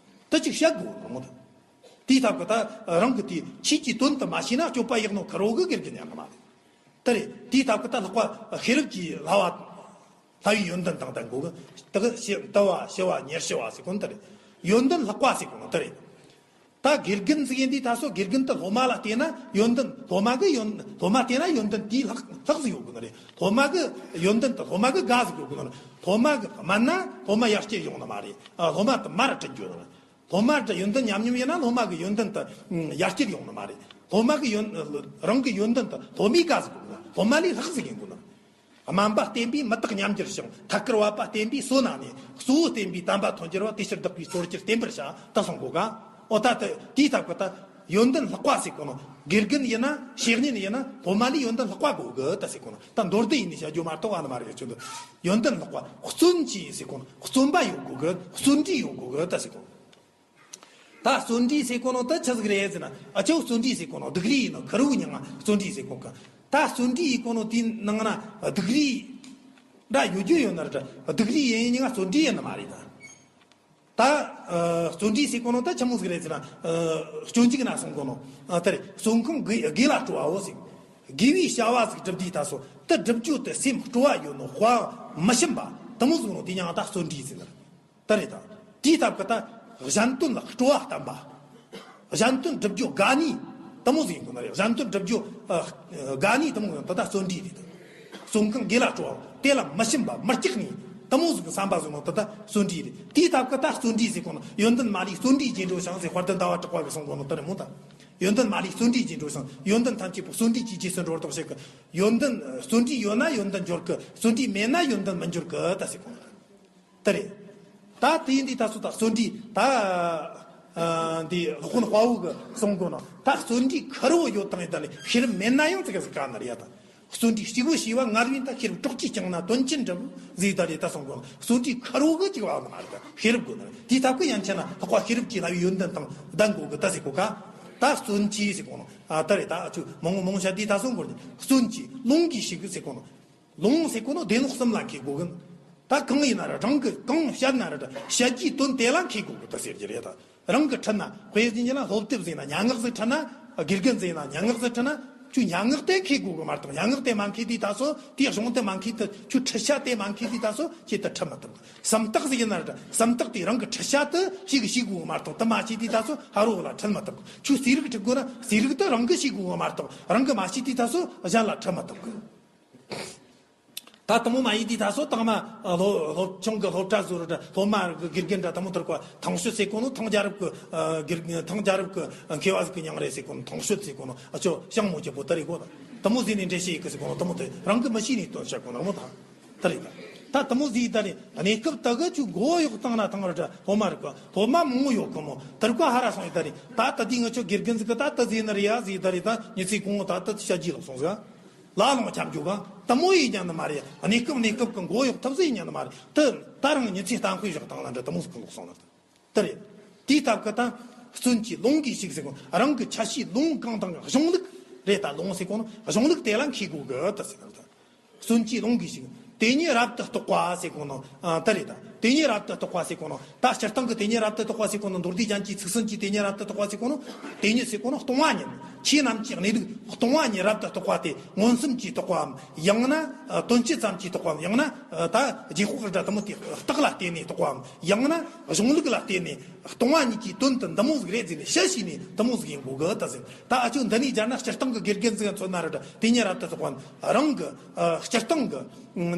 ད་ཅིག་བཤད་དགོས་ནོ་མོ་ད། དེའི་ཐབས་ཀྱིས་ད་རང་གི་དེ་ཆོས་ཀྱི་དོན་དེ་མ་ཤེས་ན། སྤྱོད་པ་ཡག་ནོ་ཁེར་བོ་གིས་དགེ་རྒན་ཡང་མ་རེད། དེ་རེད། དེའི་ཐབས་ཀྱིས་ད་ལྷག་པ་ཤེས་རབ་ཀྱི་ལྷག་པ། ལྷག་པའི་ཡོན་ཏན་དང་ལྡན་དགོས་གི། དེ་གི་ཞི་དུལ་བ་ཞི་བ་ཉེར་ཞི་བ་ཟེར་གོ་ནོ་དེ་རེད། ཡོན་ཏན་ལྷག་པ་ཟེར་གོ་ནོ་དེ་རེད། ད་དགེ་རྒན་ཟིག་ཡིན་དུས་ད་སོ། དགེ་རྒན་དེ་སློབ་མ་ལ་བལྟས་ན་ཡོན་ཏན། སློབ་མ་གི་ཡོན། སློབ་མ་བལྟས་ན་ཡོན་ཏན་དེའི་ལྷག་ལྷག་ཟིག་ཡོད་དགོས་ནི་རེད། སློབ་མ་གི་ཡོན་ཏན་དེ་སློབ་མ་གིས་དགའ་ཟིག་ཡོད་དགོས་ནི་རེད། སློབ་མ་གིས་དམར་ན་སློབ་མ་ཡར་སྐྱེད་ཡོང་ནི་མ་རེད། ཨ། སློབ་མ་དེ་མར་དྲན་རྒྱུ་ནི་རེད། སློབ་མ་དེ་ཡོན་ཏན་ཉམས་ཉམས་ཡིན་ན་སློབ་མ་གི་ཡོན་ཏན་དེ་ཡར་སྐྱེད་ཡོང་ནི་མ་རེད། སློབ་མ་གི་ཡོན། རང་གི་ཡོན་ཏན་དེ་སློབ་མས་དགའ་ཟིག་དགོས་ནི། སློབ་མ་ལས་ལྷག་ཟིག་ཡིན་དགོས་ནི། དམན་པ་བསྟེན་པས་མི་རྟག་ཉམས་འགྱུར་ཞིང་། ཐད་ཀར་བབ་པ་བསྟེན་པས་གསོ་ན་གནས། གཙོ་བོ་བསྟེན་པས་དམ་པ་ཐོན་འགྱུར་བ། དེ་ཕྱིར་བདག་པོས་གཙོར་གྱུར་བསྟེན་པར་བྱ། ད་གསུང་གོ་ག། འོ་ད་དེ་དེའི་ཐབས་ཀྱིས་ད་ཡོན་ཏན་ལྷག་པ་ཟེར་གོ་ནོ། དགེ་རྒན་ཡིན་ན་བཤེས་གཉེན་ཡིན་ན་སློབ་མ་ལས་ཡོན་ཏན་ལྷག་པ་དགོས་གི་ད་ཟེར་གོ་ནོ། ད་མདོར་བསྡུས་ཡིན་ནི་བཤད་རྒྱུ་མ་གཏོགས་བ་ནི་མ་རེད་ཆོད་འདུག་ཡོན་ཏན་ལྷག་པ། བརྩོན་གྱིས་ཟེར་གོ་ནོ། བརྩོན་པ་ཡོད་དགོས་གི། བརྩོན་འགྲུས་ཡོད་དགོས་གི་ད་ཟེར་གོ་ནོ། ད་བརྩོན་འགྲུས་ཟེར་གོ་ནོ་ད་ཆི་ཟིག་རེད་ཟེར་ན། ཨ་ཅོ་བརྩོན་འགྲུས་ཟེར་གོ་ནོ་སྡུག་རུས་ཡིན་ནོ། ཁེར་བོ་མྱིང་ང་བརྩོན་འགྲུས་ཟེར་གོ་གི། ད་བརྩོན་འགྲུས་ཡིན་གོ་ནོ་དེའི་ནང་ན་སྡུག་རུས་འདྲ་ཡོད་རྒྱུ་ཡོད་ནི་རེད་དྲ། སྡུག་རུས་ཡིན་མྱིང་ང་བརྩོན་འགྲུས་ཡིན་ནི་མ་རེད་ད། ད་ ཨ། བརྩོན་འགྲུས་ཟེར་གོ་ནོ་ད་ཆི་མོ་ཟིག་རེད་ཟེར་ན། སྤྱོད་འཇུག་ན་གསུང་གོ་ནོ། ཨ། དེ་རེད། བརྩོན་འཁོར་དགེ་དགེ་ལ་སྤྲོ་བའོ་ཟེར། དགེ་བའི་བྱ་བ་ཟིག་སྒྲུབ་དུས་ད་སོ་དེ་སྒྲུབ་རྒྱུ་དེ་སེམས་སྤྲོ་བ་ཡོད་ནོ། དཔའ་མི་ཞུམ་པ་དེ་མོ་ཟིག་ནོ་དེ་ཉང་ད་བརྩོན་འགྲུས་ཟེར་ནི། ད་རེད་ད། དེའི་སྟབས་ཀྱིས་ད་གཞན་དོན་ལ་སྤྲོ་བ་བརྟན་པ། གཞན་དོན་སྒྲུབ་རྒྱུ་དགའ་ནི། དེ་མོ་ཟིག་ཡིན་དགོས་ནི་རེད། གཞན་དོན་སྒྲུབ་རྒྱུ་ཨ་དགའ་ནི་དེ་མོ་ཡིན་ད་ད་བརྩོན་འགྲུས་རེད། བརྩོན་འཁོར་དགེ་ལ་སྤྲོ་བ་དེ་ལ་མི་ཞུམ་པ་མི་སྐྲག་ནི་དེ་མོ་ཟིག་གི་བསམ་པ་ཟིག་ནོ་ད་ད་བརྩོན་འགྲུས་རེད། དེའི་སྟབས་ཀྱིས་ད་བརྩོན་འགྲུས་ཟེར་གོ་ནོ། ཡོན་ཏན་མ་ལུས་བརྩོན་འགྲུས་ཀྱིས་འགྲོ་ཞིང་ཟེར་དཔལ་ལྡན་ཟླ་བ་གྲགས་པ་གིས་གསུང་གོ་ནོ་ད་རེད་མོ་ད། ཡོན་ཏན་མ་ལུས་བརྩོན་འགྲུས་ཀྱིས་འགྲོ་ཞིང་། ཡོན་ཏན་ཐམས་ཅད་པོ་བརྩོན་འགྲུས་ཀྱི་རྗེས་སུ་འགྲོ་ལྡོག་བྱེད་ཀྱི། ཡོན་ཏན་བརྩོན་འགྲུས་ཡོད་ན་ཡོན་ཏན་འབྱོར་གི། བརྩོན་འགྲུས་མེད་ན་ཡོན་ཏན་མི་འབྱོར་གི་ད་ཟེར་གོ་ནོ། དེ་རེད། ད་དེ་ཡིན་དུས་ད་སོ་ད་བརྩོན་འགྲུས་ད། ཨ། འདི་སློབ་དཔོན་དཔའ་བོ་གིས་གསུང་གོ་ནོ། ད་བརྩོན་འགྲུས་ཁེར་བོ་ཡོད་དང་ཡིན་ད་ནི་ཤེས་རབ་མེད་ན་ཡང་ཙི་གེ་ཟིག་དཀའ་ནི་རེད་ཡ་ད། བརྩོན་འགྲུས་གཅིག་པུ་བྱས་པ་ངར་བས་ད་ཤེས་རབ་གྲོགས་ཀྱིས་བསྐྱངས་ན་དོན་ཆེན་འགྲུབ་ཟེར་ད་རེད་ད་གསུང་གོ་ནོ། བརྩོན་འགྲུས་ཁེར་བོ་གིས་གཅིག་པ་ནི་མ་རེད་ད་ཤེས་རབ་དགོས་ནི་རེད། དེའི་སྟབས་ཀྱིས་ཡན་ཆད་ན་ལྷག་པ་ཤེས་རབ་ཀྱི་བསླབ་པའི་ཡོན་ཏན་དང་ལྡན་དགོས་གི་ད་ཟེར་གོ་ཀ། ད་བརྩོན་གྱིས་ཟེར་གོ་ནོ། ཨ། ད་རེད་ད་ཆུ་མང་མང་བཤད་དུས་ད་གསུང་གོ་ནི། བརྩོན་གྱིས་ལོངས་སྐུའི་ཕྱིར་ཟེར་གོ་ནོ། ལོངས་ཟེར་གོ་ནོ་སྡེ་སྣོད་གསུམ་ལ་མཁས་དགོས་གི། ད་གང་ཡིན་ན་ར་རང་གི་གང་བཤད་ན་ར་བཤད་རྒྱུའི་དོན་དེ་ལ་མཁས་དགོས་གི་ད་ཟེར་རྒྱུ་རེད་ད། རང་གི་ཁྲིད་ན་དཔེ་ཟིན་གྱི་ན་སློབ་དེབ་ཟིན་ན་སྙན་ངག་ཟིག་ཁྲིད་ན། དགེ་རྒན་ཟིན་ན་སྙན་ངག་ཟིག་ཁྲིད་ན། ཁྱོད་སྙན་ངག་དེ་མཁས་དགོས་གི་མ་གཏོགས་སྙན་ངག་དེ་མ་མཁས་དུས་ད་སོ་དེའི་གཞུང་དེ་མ་མཁས་དུས་ཁྱོད་ཁྲིད་བྱ་དེ་མ་མཁས་དུས་ད་སོ་ཁྱེད་དེ་ཁྲིད་མི་ཐུབ་གི། སུམ་རྟགས་ཟིན་གྱི་ན་ར་སུམ་རྟགས་དེ་རང་གི་ཁྲིད་བྱ་དེ་ཤེས་གི་ཤེས་དགོས་གི་མ་གཏོགས་དེ་མ་ཤེས་དུས་ད་སོ་ཕ་རོལ་ལ་ཁྲིད་མི་ཐུབ་གི། ཁྱོད་རྩིས་རིག་ཁྲིད་དགོས་ན་རྩིས་རིག་དེ་རང་གི་ཤེས་དགོས་གི་མ་གཏོགས་རང་གི་མ་ཤེས་དུས་ད་སོ་གཞན་ལ་ཁྲིད་མི་ཐུབ་གི། ད་དེ་མོ་མ་ཡིན་དུས་ད་སོ་དང་མ་སློབ་སློབ་ཆུང་གི་སློབ་གྲྭ་ཟུར་ར་སློབ་མ་གི་དགེ་རྒན་འདྲ་དེ་མོ་ཐུར་ཀ་ཐང་ཤོད་ཟེར་གོ་ནོ། ཐང་རྒྱལ་རབས་ཀྱི་ཨ་དགེ་རྒན་ཐང་རྒྱལ་རབས་ཀྱི་མཁས་པ་ཟིག་གི་མྱིང་རེད་ཟེར་གོ་ནོ། ཐང་ཤོད་ཟེར་གོ་ནོ། ཨ་ཅོ་ཤང་མོ་ཅེ་པོ་ད་རེད་གོ་ད། དེ་མོ་ཟིག་ནས་འགྲེལ་བཤད་ཡེ་གི་ཟེར་གོ་ནོ། དེ་མོ་དེ་རང་གི་མི་ཤེས་ནས་དོན་བཤད་གོ་ནོ་མོ་ད། ད་རེད་ད། ད་དེ་མོ་ཟིག་ད་རེད། གནས་སྐབས་ད་གི་ཆུ་མགོ་གཡོག་བཏང་ན་ཐང་ར་འདྲ་སློབ་མ་རིག་པ་སློབ་མ་མང་བོ་ཡོད་གི་མོ། ཐུར་ཀ་ཧ་ར་སོང་ཡི་ད་རེད། ད་ད་དེ་ང་ཆོ་དགེ་རྒན་ཟིག་གི་ད་ད་ཟིག་ན་རེད་ཡ་ཟིག་ད་རེད། ད་མྱི་ཚེ་གང་བོ་ད་ད་བཤད་རྒྱུ་ལོག་སོང་ཟིག་ལ་ལོང་ཁྱབ་འཇུག་ག་དེ་མོ་ཡིན་ཀྱང་ནི་མ་རེད། གནས་སྐབས་གནས་སྐབས་ཀྱི་མགོ་གཡོག་ཐབས་ཟིག་ཡིན་ཀྱང་ནི་མ་རེད། དེ་ད་རང་མྱི་ཚེ་གཏམ་དཔེ་བཞག་སྟངས་ལ་འདྲ་དེ་མོ་ཟིག་གི་ལོག་སོང་ནི་དེ་རེད། དེའི་སྟབས་ཀྱིས་ད་བརྩོན་གྱིས་ལོངས་སྐུའི་ཕྱིར་ཟེར་གོ། རང་གི་ཆ་ཤས་ལོངས་གང་དང་གཞུང་ལུགས་རེད། ད་ལོངས་ཟེར་གོ་ནོ་གཞུང་ལུགས་དེ་ལ་མཁས་དགོས་གི་ད་ཟེར་གི་ད། བརྩོན་གྱིས་ལོངས་སྐུའི་ཕྱིར། དེ་ཉིད་རབ་ཏུ་རྟོགས་པ་ཟེར་གོ་ནོ། ཨ། ད་རེད་ད། དེ་ཉིད་རབ་ཏུ་རྟོགས་པ་ཟེར་གོ་ནོ། ད་སྤྱིར་བཏང་གི་དེ་ཉིད་རབ་ཏུ་རྟོགས་པ་ཟེར་གོ་ནོ། མདོ་སྡེ་རྒྱན་གྱི་ཚིག་གསུམ་གྱི་དེ་ཉིད་རབ་ཏུ་རྟོགས་པ་ཟེར་གོ་ནོ། དེ་ཉིད་ཟེར་གོ་ནོ་སྟོང་བ་ཉིད། ཆོས་རྣམས་ཀྱི་གནས་ལུགས་སྟོང་བ་ཉིད་རབ་ཏུ་རྟོགས་པ་དེ་མངོན་སུམ་གྱིས་རྟོགས་པའམ། ཡང་ན་དོན་སྤྱི་ཙམ་གྱིས་རྟོགས་པའམ། ཡང་ན་ད་རྗེས་དཔག་ར་དེ་མོ་དེ་རྟགས་ལ་བརྟེན་ནས་རྟོགས་པའམ། ཡང་ན་གཞུང་ལུགས་ལ་བརྟེན་ནས་སྟོང་བ་ཉིད་ཀྱི་དོན་དུ་འདི་མོ་ཟིག་རེད་ཟེར་ནས་དཔྱད་ཞིག་ནས་འདི་མོ་ཟིག་ཡིན་དགོས་གི་ད་ཟེར། ད་ཨ་ཅོ་འདི་ནས་སྦྱར་ན་སྤྱིར་བཏང་གི་དགེ་རྒན་ཟིག་མཚོན་ན་ར་དེ་ཉིད་རབ་ཏུ་རྟོགས་པའམ། རང་གི་ཨ་སྤྱིར་བཏང་གི་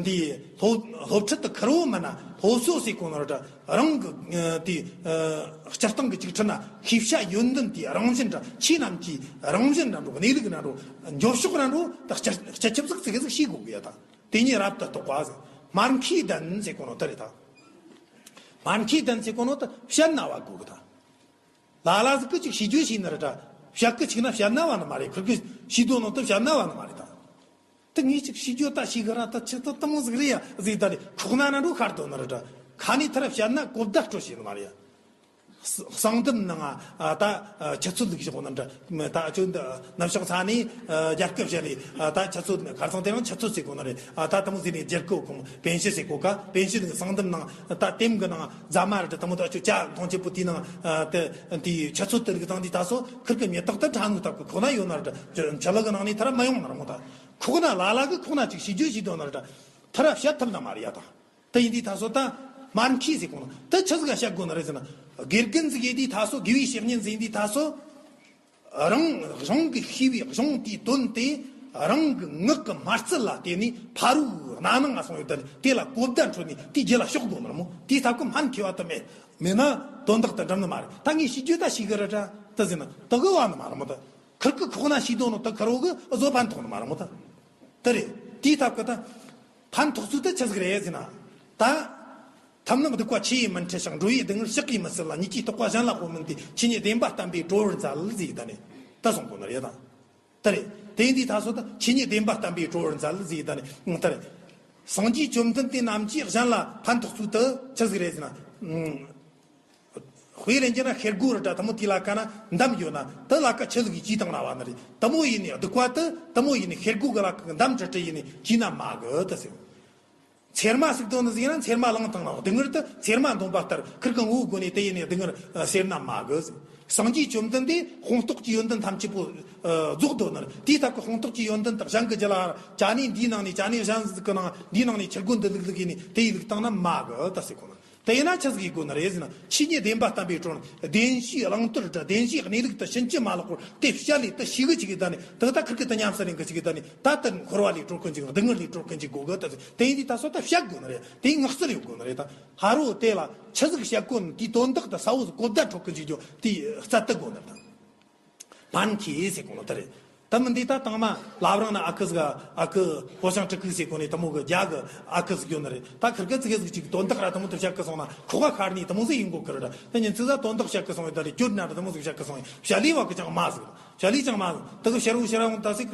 འདི་སློབ་སློབ་ཁྲིད་དུ་ཁེར་བོ་མིན་ན་སློབ་གསོ་ཟེར་གོ་ནོ་ར་རང་གི་ཨ་དེ་ཨ་སྤྱིར་བཏང་གི་ཅིག་ཁྲིད་ན་ཤེས་བྱ་ཡོན་ཏན་དེ་རང་བཞིན་འདྲ་ཆོས་རྣམས་ཀྱི་རང་བཞིན་འདྲ་འགྲོ། གནས་ལུགས་འདྲ་འགྲོ། འགྱོ་ཕྱོགས་འདྲ་འགྲོ། ད་སྤྱི་སྤྱི་ཁྱབ་ཟིག་ཙི་གེ་ཟིག་ཤེས་དགོས་གི་ཡ་ད། དེ་ཉིད་རབ་ཏུ་རྟོགས་པ་ཟེར། སྨྲ་མཁས་ལྡན་ཟེར་གོ་ནོ་དེ་རེད་ད། སྨྲ་མཁས་ལྡན་ཟེར་གོ་ནོ་ད་བཤད་ན་བ་དགོས་གི་ད། ལ་ལ་ཟིག་གི་ཅིག་ཤེས་རྒྱུ་ཤེས་ན་ར་ད། བཤད་གི་ཅིག་ན་བཤད་ན་བ་ནི་མ་རེད། ཁུར་གི་ཤེས་དོ་ནོ་ད་བཤད་ན་བ་ནི་མ་རེད་ད། ད་ངས་ཅིག་ཤེས་རྒྱུ་ད་ཤེས་གི་ར་ད་ཆི་ད་དེ་མོ་ཟིག་རེད་ཡ་ཟིག་ད་རེད། ཁོག་ན་ན་འགྲོ་ཁར་དོ་ན་ར་ད། ཁ་ནས་ཐར་བཤད་ན་གོ་བརྡ་སྤྲོད་ཤེས་ནི་མ་རེད་ཡ། གསང་འདུམ་ནང་ཨ་ད་ཆུ་ཚོད་ལུགས་བཞག་ནི་འདྲ། ད་ཅོ་འདི་ནུབ་ཕྱོགས་ས་ནས་རྒྱལ་ཁབ་བཤད་ལས་ད་ཆུ་ཚོད་ཁར་སང་དེ་རིང་ཆུ་ཚོད་ཟེར་གོ་ནི་རེད། ད་དེ་མོ་ཟེར་ནས་རྒྱལ་ཁབ་གོང་པན་ཞི་ཟེར་གོ་ཀ། པན་ཞི་ནི་གསང་འདུམ་ནང་ད་ལྟེམ་གི་ནང་རྫ་མ་རེད། དེ་མོ་ད་ཅོ་ཅ་མཐོང་ཆེ་པོ་དེའི་ནང་དེ་དེའི་ཆུ་ཚོད་དེ་རིགས་དང་དེ་ད་སོ་ཁུར་གི་མེ་ཏོག་ད་ཁྲ་ནུ་ཐབ་གི་ཁོག་ན་ཡོད་ན་རེད། ཆུ་ལག་གི་ནང་ནས་ཐར་མ་ཡོང་ན་ར་མོ་ད་ཁོག་ན་ལ་ལ་གི་ཁོག་ན་ཅིག་ཤེས་རྒྱུ་ཤེས་དོ་ན་རེད། ཐར་བཤད་ཐུབ་ན་མ་རེད་ཡ་ད། དེ་ཡིན་དུས་ད་སོ་ད་སྨྲ་མཁས་ཟེར་གོ་ནོ་དེ་ཆི་ཟིག་ག་བཤད་དགོས་ནི་རེད་ཟེར་ན། དགེ་རྒན་ཟིག་ཡིན་དུས་ད་སོ་དགེ་བའི་བཤེས་གཉེན་ཟིག་ཡིན་དུས་ད་སོ། རང་རང་གི་ཤེས་པའི་གཞུང་དེའི་དོན་དེ་རང་གི་ངག་གི་སྨྲ་རྩལ་ལ་བརྟེན་ནས་ཕ་རོལ་རྣ་ནང་ང་སོང་ཡོད་དེ་དེ་ལ་གོ་བརྡ་འཕྲོད་ནས་དེའི་རྗེས་ལ་ཕྱོགས་དགོས་ནི་རེད་མོ། དེའི་སྟབས་ཀྱིས་སྨན་མཁས་པ་དེ་མེད་མེད་ན་དོན་དག་དེ་འགྲུབ་ནི་མ་རེད། ད་ངས་ཤེས་རྒྱུ་ད་ཤེས་གི་རེད་དྲ་དེ་ཟེར་ན་དེ་གི་བ་ནི་མ་རེད་མོ། ད་ཁུར་གི་ཁོག་ན་ཤེས་དོ་ནོ་ད་ཁུར་བོ་གི་བཟོ་ཕན་ཐོགས་ནི་མ་རེད་མོ་ད། དེ་རེད། དེའི་སྟབས་ཀྱིས་ད་ཕན་ཐོགས་ཚུལ་དེ་ཆི་ཟིག་རེད་ཟེར་ན། ད། ཐབས་རྣམས་སྡིག་པ་ཆུ་ཡིས་མི་འཁྲུ་ཞིང་། འགྲོ་བའི་སྡུག་བསྔལ་ཕྱག་གིས་མི་སེལ་ལ། ཉིད་ཀྱིས་རྟོགས་པ་གཞན་ལ་དཔག་མིན་ཏེ། ཆོས་ཉིད་བདེན་པ་བསྟན་པས་གྲོལ་བར་མཛད་ཟེར་ད་ནི་ད་གསུང་གོ་ནི་རེད་ད། དེ་རེད། དེ་ཡིན་དུས་ད་སོ་ད་ཆོས་ཉིད་བདེན་པ་བསྟན་པས་གྲོལ་བར་མཛད་ཟེར་ད་ནི་དེ་རེད། སངས་རྒྱས་བཅོམ་ལྡན་འདས་རྣམས་ཀྱིས་གཞན་ལ་ཕན་ཐོགས་ཚུལ་དེ་ཆི་ཟིག་རེད་ཟེར་ན། དཔེ་ལེན་རྒྱུ་ན་ཤེལ་སྒོ་རེད་དྲ་དེ་མོ་དེའི་ལ་ཀ་ན་འདམ་ཡོད་ན་དེ་ལ་ཀ་ཆུ་ཟིག་གིས་བསྐྱིས་བཏང་ན་བ་ནི་རེད། དེ་མོ་ཡིན་ནི་སྡིག་པ་དེ་དེ་མོ་ཡིན་ནི་ཤེལ་སྒོ་གི་ལ་ཀ་གི་འདམ་ཀྲི་ཀྲི་ཡིན་ནི་བསྐྱིས་ན་མ་གི་དེ་ཟེར། ཚེར་མ་ཟིག་འདོན་ནི་ཟིག་ཡིན་ན་ཚེར་མ་བླངས་བཏང་ན་སྡུག་བསྔལ་དུ་ཚེར་མ་འདོན་པ་ལྟར་ཁིར་གི་ངོ་བོའི་སྒོ་ནས་དེ་ཡིན་ནས་སྡུག་བསྔལ་ཟེར་ན་མ་གི། སངས་རྒྱས་བཅོམ་ལྡན་འདས་དཔང་རྟོགས་ཀྱི་ཡོན་ཏན་ཐམས་ཅད་པོ་རྫོགས་འདོད་ནི་རེད། དེའི་སྟབས་ཀྱི་དཔང་རྟོགས་ཀྱི་ཡོན་ཏན་དག་གཞན་གྱི་རྒྱུད་ལ་ཅ་ནི་འདིའི་ནང་ནས་ཅ་ནི་གཞན་ཟིག་གི་ནང་འདིའི་ནང་ནས་ཆུ་སྒོ་འདི་ལུག་ལུག་ཡིན་ནས་དེ་ཡི་ལུག་བཏང་ན་མ་གི་ད་ཟེར་གོ་ནི། དེ་ཡིན་ན་ཆི་ཟིག་ཡིན་དགོས་ནི་རེད་ཟེར་ན། ཆོས་ཉིད་བདེན་པ་བསྟན་པའི་དྲུང་བདེན་བཞིའི་བླང་དོར་འདྲ་བདེན་བཞིའི་གནས་ལུགས་དུ་ཕྱིན་ཅི་མ་ལོག་པར་དེ་བཤད་ལས་དུ་ཤེས་གི་ཅིག་གི་ད་ནི་དག་ད་ཁིར་གི་དུ་ཉམས་སུ་ལེན་གི་ཅིག་གི་ད་ནི་ད་དུ་འཁོར་བ་ལས་གྲོལ་གི་ཅིག་སྡུག་བསྔལ་ལས་གྲོལ་གི་ཅིག་དགོས་གི་ད་ཟེར། དེ་ཡིན་དུས་ད་སོ་ད་བཤད་དགོས་ནི་རེད། དེ་ཡིན་ངག་རྩལ་ཡོད་དགོས་ནི་རེད། ད་ཧ་རོ་དེ་ལ་ཆི་ཟིག་བཤད་གོ་ནི་དེའི་དོན་དག་ད་ས་བོ་ཟིག་གོ་བརྡ་འཕྲོད་གི་ཅིག་ཀྱང་དེ་རྩལ་དུ་དགོས་ནི་ད། ཕན་ཁེ་ཟེར་གོ་ནོ་དེ་རེད། ད་མི་འདི་ད་དང་མ་ལབ་རང་ན་ཨ་ཁུ་ཟིག་ཨ་ཁུ་ཕོ་བྱང་ཀྲི་ཁུ་ཟེར་གོ་ནི་དེ་མོ་གི་རྒྱ་གི་ཨ་ཁུ་ཟིག་ཡོད་ནི་རེད། ད་ཁིར་གི་ཙི་གེ་ཟིག་ཅིག་དོན་དག་ར་དེ་མོ་དེ་བཤད་གི་སོང་ན་ཁོ་ག་ཁར་ནི་དེ་མོ་ཟིག་ཡིན་གོ་ཁིར་ར། ད་ཉིན་ཙི་ཟ་དོན་དག་བཤད་གི་སོང་ཡོད་ད་རེད། གྱོད་ན་ར་དེ་མོ་ཟིག་བཤད་གི་སོང་ཡོད། བཤད་ལི་བ་གི་ཅང་མ་ཟིག་བཤད་ལི་ཅང་མ་ཟིག་དེ་གི་ཕྱི་རུ་ཕྱི་རུ་ད་ཟིག་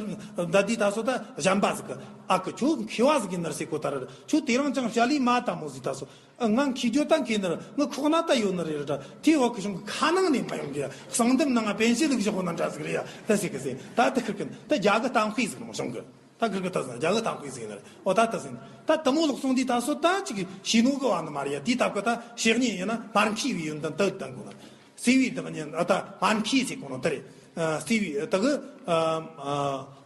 ད་དི་ད་སོ་ད་གཞན་པ་ཟིག་གི་ཨ་ཁུ་ཁྱོད་མཁས་བ་ཟིག་ཡིན་ནི་རེད་ཟེར་གོ་ད་ར། ཁྱོད་དེ་རིང་ཅང་བཤད་ལི་མ་ད་མོ་ཟིག་ད་སོ། ང་མཁས་རྒྱུ་ད་མཁས་ནི་རེད། ང་ཁོག་ན་ད་ཡོད་ནི་རེད་ར། དེ་འོག་གི་གཞུང་གི་ཁ་ནང་ནས་མ་ཡོང་གི་གསང་འདུམ་ནང་ང་པན་ཤེ་ལུག་བཞག་གོ་ན་འདྲ་ཟིག་རེད་ཡ། ད་ཟིག་གི་ཟེར་ད་དེ་ཁིར་གི་ད་རྒྱ་གི་གཏམ་དཔེ་ཟིག་མོ་གཞུང་གི་ད་ཁིར་གི་ད་ཟིན་རྒྱ་གི་གཏམ་དཔེ་ཟིག་ནི་རེད། འོ་ད་ད་ཟིན་ད་དེ་མོ་ལོག་སོང་དུས་ད་སོ་ད་ཅིག་ཤེས་ནོ་གི་བ་ནི་མ་རེད་ཡ། དེའི་སྟབས་གི་ད་བཤེས་གཉེན་ཡིན་ན་མར་མཁས་པའི་ཡོན་ཏན་ད་ལྡན་གོ་ནི། བརྩེ་བའི་བདག་ཉིད་ཨ་ད་མར་མཁས་ཟེར་གོ་ནོ་དེ་རེད། ཨ་བརྩེ་བའི་ད་གི་ཨ་ཨ་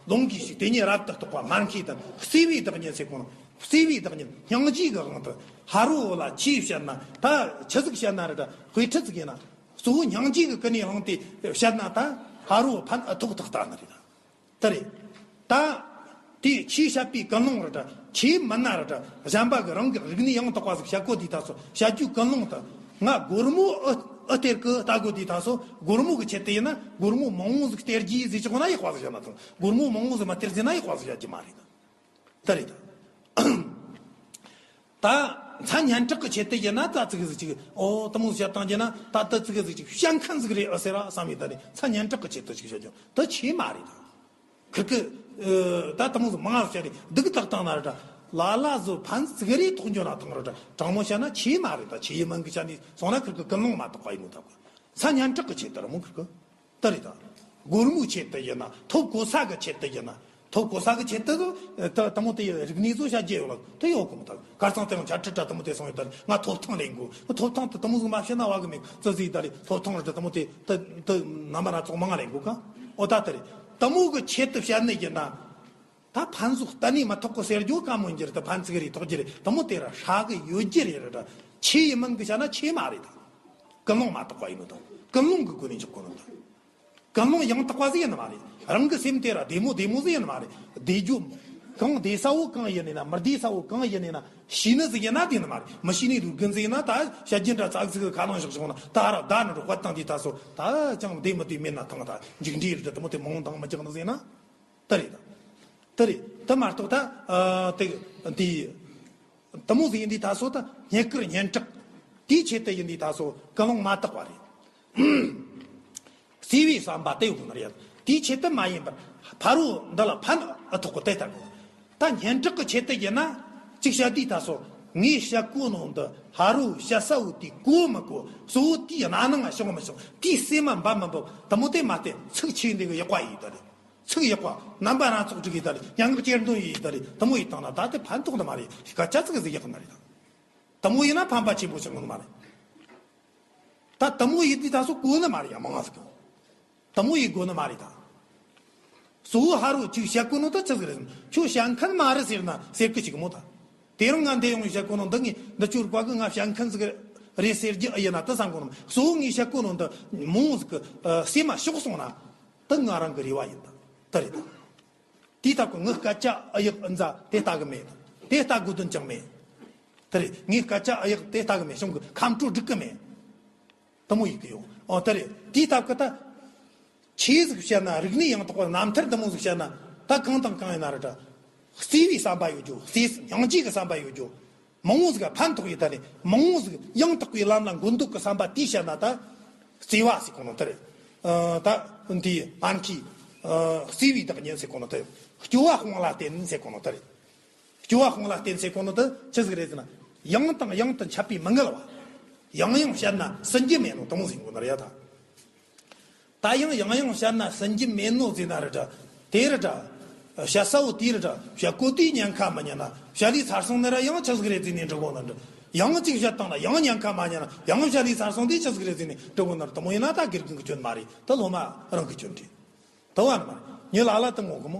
ལོངས་སྐུའི་ཞིང་དེ་ཉིད་རབ་ཏུ་རྟོགས་པ་མར་མཁས་དང་བརྩེ་བའི་བདག་ཉིད་ཟེར་གོ་ནོ། བརྩེ་བའི་བདག་ཉིད་སྙིང་རྗེ་གི་དབང་དུ་ཧ་རོ་ལ་ཆོས་བཤད་ན་ད་ཆི་ཟིག་བཤད་ན་རེད། དཔེ་ཁྲིད་ཟིག་ཡིན་ན་གཙོ་བོ་སྙིང་རྗེ་གི་ཀུན་ནས་བསླངས་ཏེ་བཤད་ན་ད་ཧ་རོ་ཕན་ཨ་ཐོག་ཐག་ལྟ་ནི་རེད། དེ་རེད། ད་དེ་ཆོས་བཤད་པའི་ཀུན་སློང་རེད། ཆོས་མིན་ན་རེད། གཞན་པ་གི་རང་གི་རིག་གནས་ཡང་དག་པ་ཟིག་བཤད་གོ་དུས་ད་སོ་བཤད་རྒྱུའི་ཀུན་སློང་དུ་ང་སྒོར་མོ་ཨུ་ཨུ་སྟེར་གི་ལྟ་གོ་དུས་ད་སོ་སྒོར་མོ་གི་ཆེད་དུ་ཡིན་ན་སྒོར་མོ་མང་བོ་ཟིག་སྟེར་རྒྱུ་ཟིག་ཆོག་ན་ཡག་པ་ཟིག་བཤད་ན་ཐང་། སྒོར་མོ་མང་བོ་ཟིག་མ་སྟེར་རྒྱུ་ན་ཡག་པ་ཟིག་བཤད་རྒྱུ་མ་རེད། དེ་རེད། ད་མཚན་སྙན་གྲགས་ཀྱི་ཆེད་དུ་ཡིན་ན་ད་ཙི་གེ་ཟིག་ཅིག་ཨོ་དེ་མོ་བཤད་བཏང་རྒྱུ་ན་ད་ད་ཙི་གེ་ཟིག་ཅིག་བཤད་མཁན་ཟིག་རེད་ཨ་ཟེར་ར་བསམ་ཡོད། ད་རེད། མཚན་སྙན་གྲགས་ཀྱི་ཆེད་དུ་ཅིག་བཤད་རྒྱུ་ད་ཆེ་མ་རེད། ད་ཁིར་གི་ཨ་ད་དེ་མོ་ཟིག་མང་ང་བཤད་རེད། སྡུག་ཐག་བཏང་ན་རེད། ད་ལ་ལ་ཟོ་ཕན་ཙི་གེ་རེ་ཐོགས་འཇོག་ན་ཐང་རེད། ད་དྲང་མོ་བཤད་ན་ཆེ་མ་རེད། ད་ཆེ་ཡི་མིན་གི་བཤད་ནས་སོང་ན་ཁིར་གི་ཀུན་སློང་མ་དག་པ་ཡིན་ནོ་ད་གི་མཚན་སྙན་གྲགས་ཀྱི་ཆེད་དུ་ར་མོ་ཁིར་གི་དེ་རེད། ད་སྒོར་མོའི་ཆེད་དུ་ཡིན་ན་ཐོབ་གོ་ས་གི་ཆེད་དུ་ཡིན་ན་ཐོབ་གོ་ས་གི་ཆེད་དུ་ད་དེ་མོ་དེ་རིག་གནས་ཚོ་བཤད་རྒྱུ་ཡོད་ལ་དེ་ཡོད་གོ་མི་ཐུབ། ཁར་སང་དེ་རིང་ཆ་ཁྲི་ཁྲ་དེ་མོ་དེ་སོང་ཡོད། ད་ང་ཐོབ་ཐང་ལེན་དགོས། ཐོབ་ཐང་དེ་དེ་མོ་ཟིག་མ་བཤད་ན་བ་གི་མེད། ཙི་ཟིག་ད་རེད། ཐོབ་ཐང་རེད། དེ་མོ་དེ་དེ་དེ་རྣམ་པ་སྣ་ཚོགས་མང་ང་ལེན་དགོས་ག། ཨོ་ད་དེ་རེད། དེ་མོ་གི་ཆེད་དུ་བཤད་ནི་ཡིན་ན་ད་ཕན་ཟོག་གཏན་ནས་མ་ཐོགས་གོ་ཟེར་རྒྱུ་ག་མོ་འགྱུར། ད་ཕན་ཙི་གེ་རེ་ཐོགས་རྒྱུ་རེད། དེ་མོ་དེ་ར་ཧྲ་གི་ཡོད་རྒྱུ་རེད། རེད། ད་ཆེ་ཡི་མིན་གི་བཤད་ན་ཆེ་མ་རེད། ད་ཀུན་སློང་མ་དག་པ་ཡིན་ནོ་དང་ཀུན་སློང་གི་སྒོ་ནས་འཇོག་དགོས་ནོ་དང་། ཀུན་སློང་ཡང་དག་པ་ཟིག་ཡིན་ནི་མ་རེད། རང་གི་སེམས་དེ་ར་བདེ་མོ་བདེ་མོ་ཟིག་ཡིན་ནི་མ་རེད། བདེ་རྒྱུ་གང་བདེ་ས་བོ་གང་ཡིན་ནི་ན་མི་བདེ་ས་བོ་གང་ཡིན་ནི་ན་ཤེས་ནི་ཟིག་ཡིན་ན་བདེ་ནི་མ་རེད། མི་ཤེས་ནི་རུ་རྒན་ཟིག་ཡིན་ན་ད་བཤད་རྒྱུ་འདྲ་ཙག་ཟིག་གི་ཁ་ནང་བཞག་བྱུང་ན་ད་ར་ད་ནི་རུ་དཔལ་བཏང་དུས་ད་སོ་ད་ཅང་བདེ་མི་བདེ་མེད་ན་ཐང་། ད་འཇིགས་འདྲེ་རེད། དེ་མོ་དེ་མང་དང་མི་རྒྱག་ནི་ཟིག་ཡིན་ན་དེ་རེད། ད་དེ་རེད། དེ་མ་གཏོགས་ད་ཨ་དེ་འདི། དེ་མོ་ཟིག་ཡིན་དུས་ད་སོ་ད་རྙེད་བཀུར་སྙན་གྲགས་དེའི་ཆེད་དུ་ཡིན་དུས་ད་སོ་ཀུན་སློང་མ་དག་པ་རེད། བརྩེ་བའི་བསམ་པ་དེ་ཡོང་ནི་རེད། དེའི་ཆེད་དུ་མ་ཡིན་པར་ཕ་རོལ་འདི་ལ་ཕན་ཨ་ཐོགས་གོ་དེ་ལྟར་གོ། ད་སྙན་གྲགས་ཀྱི་ཆེད་དུ་ཡིན་ན་ཅིག་བཤད་དུས་ད་སོ་ངས་བཤད་གོ་ནོ་འདི་ཕ་རོལ་བཤད་ས་བོ་དེ་གོ་མི་གོ། གཙོ་བོ་དེའི་རྣ་ནང་ང་ཤོང་མི་ཤོང་། དེའི་སེམས་མ་འབབ་མི་འབབ། དེ་མོ་དེ་མ་བལྟས་ཚིག་ཆེ་འདི་གི་ཡག་པ་ཡིན་ད་རེད། ཚིག་ཡག་པ་རྣམ་པ་སྣ་ཚོགས་སྒྲིག་ཡི་ད་རེད། སྙན་ངག་གཅེར་འདོན་ཡི་ད་རེད། དེ་མོ་ཡི་བཏང་ན་ད་དེ་ཕན་ཐོགས་ནི་མ་རེད། སྐད་ཆ་ཙི་གེ་ཟིག་ཡག་ནི་རེད། དེ་མོ་ཡིན་ན་ཕན་པ་ཆེན་པོ་ཆགས་ནི་མ་རེད། ད་དེ་མོ་ཡི་དུས་ད་སོ་གོ་ནི་མ་རེད་ཡ། མང་ང་ཟིག་གི་དེ་མོ་ཡི་གོ་ནི་མ་རེད་ད། གཙོ་བོ་ཕ་རོལ་ཅིག་བཤད་གོ་ནོ་ད་ཆི་ཟིག་རེད་ཟེར་ན་ཁྱོད་བཤད་མཁན་མ་རེད་ཟེར་ན་ཟེར་གི་ཅིག་མོ་ད། དེ་རིང་ང་འདི་ཡོང་བཤད་གོ་ནོ་འདི་ངས་འདི་ཆོར་བ་གི་ང་བཤད་མཁན་ཟིག་རེད་ཟེར་རྒྱུ་ཨེ་ཡིན་ན་ད་བསམ་གོ་ནོ། གཙོ་བོ་ངས་བཤད་གོ་ནོ་འདི་མོ་ཟིག་གི་སེམས་མ་ཤོག་སོང་ན། དེ་ང་རང་གི་རེ་བ་ཡིན་ད། དེ་རེད་ད། དེའི་སྟབས་ཀྱིས་ངའི་སྐད་ཆ་ཨ་ཡག་ཨ་མཛའ་དེ་ལྟ་གི་མེད། དེ་ལྟ་དགོས་དོན་ཅང་མེད། དེ་རེད། ངའི་སྐད་ཆ་ཨ་ཡག་དེ་ལྟ་གི་མེད། གཞུང་གི་ཁམས་སྤྲོ་སྒྲིག་གི་མེད། དེ་མོ་ཡིན་གི་ཡོད། ཨོ་དེ་རེད། དེའི་སྟབས་ཀྱིས་ད་ཆོས་ཟིག་བཤད་ན་རིག་གནས་ཡང་དག་པ་རྣམ་ཐར་དེ་མོ་ཟིག་བཤད་ན་ད་གང་དང་གང་ཡིན་ན་རེད་ད། བརྩེ་བའི་བསམ་པ་ཡོད་རྒྱུ། བརྩེ་སེམས་སྙིང་རྗེ་གི་བསམ་པ་ཡོད་རྒྱུ། མང་བོ་ཟིག་ཕན་ཐོགས་ཡོད་ད་ནི་མང་བོ་ཟིག་ཡང་དག་པའི་ལམ་ལ་འགོད་འདོད་ཀྱི་བསམ་པ་དེའི་བཤད་ན་ད། བརྩེ་བ་ཟེར་གོ་ནོ་དེ་རེད། ཨ་ད་འདི་ཕན་ཁེ་ཨ་བརྩེ་བའི་བདག་ཉིད་ཟེར་གོ་ནོ་དེ་རེད། སྐྱོ་བ་སྤོང་ལ་བརྟེན་ཟེར་གོ་ནོ་དེ་རེད། སྐྱོ་བ་སྤོང་ལ་བརྟེན་ཟེར་གོ་ནོ་དེ་ཆི་ཟིག་རེད་ཟེར་ན། ཡང་དང་ཡང་དུ་འཆད་པས་མི་ངལ་བ། ཡང་ཡང་བཤད་ན་ཟིན་རྒྱུ་མེད་ནོ་དེ་མོ་ཟེར་གོ་ནོ་རེད་ཡ་ད། ད་ཡང་ཡང་ཡང་བཤད་ན་ཟིན་རྒྱུ་མེད་ནོ་ཟེར་ན་རེད་དྲ། དེ་རེད་དྲ། བཤད་ས་བོ་དེ་རེད་དྲ། བཤད་གོ་དེའི་ཉེན་ཁ་མི་ཉན་ན། བཤད་ལས་ཚར་སོང་ནི་ར་ཡང་ཆི་ཟིག་རེད་ཟེར་ནས་འདྲི་གོ་ནི་འདྲ། ཡང་གཅིག་བཤད་བཏང་ན་ཡང་ཉེན་ཁ་མ་ཉན་ན། ཡང་བཤད་ལས་ཚར་སོང་དེ་ཆི་ཟིག་རེད་ཟེར་ནས་འདྲི་གོ་ནི་ར། དེ་མོ་ཡིན་ན་ད་དགེ་རྒན་གི་སྐྱོན་མ་རེད། ད་སློབ་མ་རང་གི་སྐྱོན་རེད། ད་བ་ནི་མ་རེད། ཉི་ལ་ལ་དེ་ངོ་གི་མོ།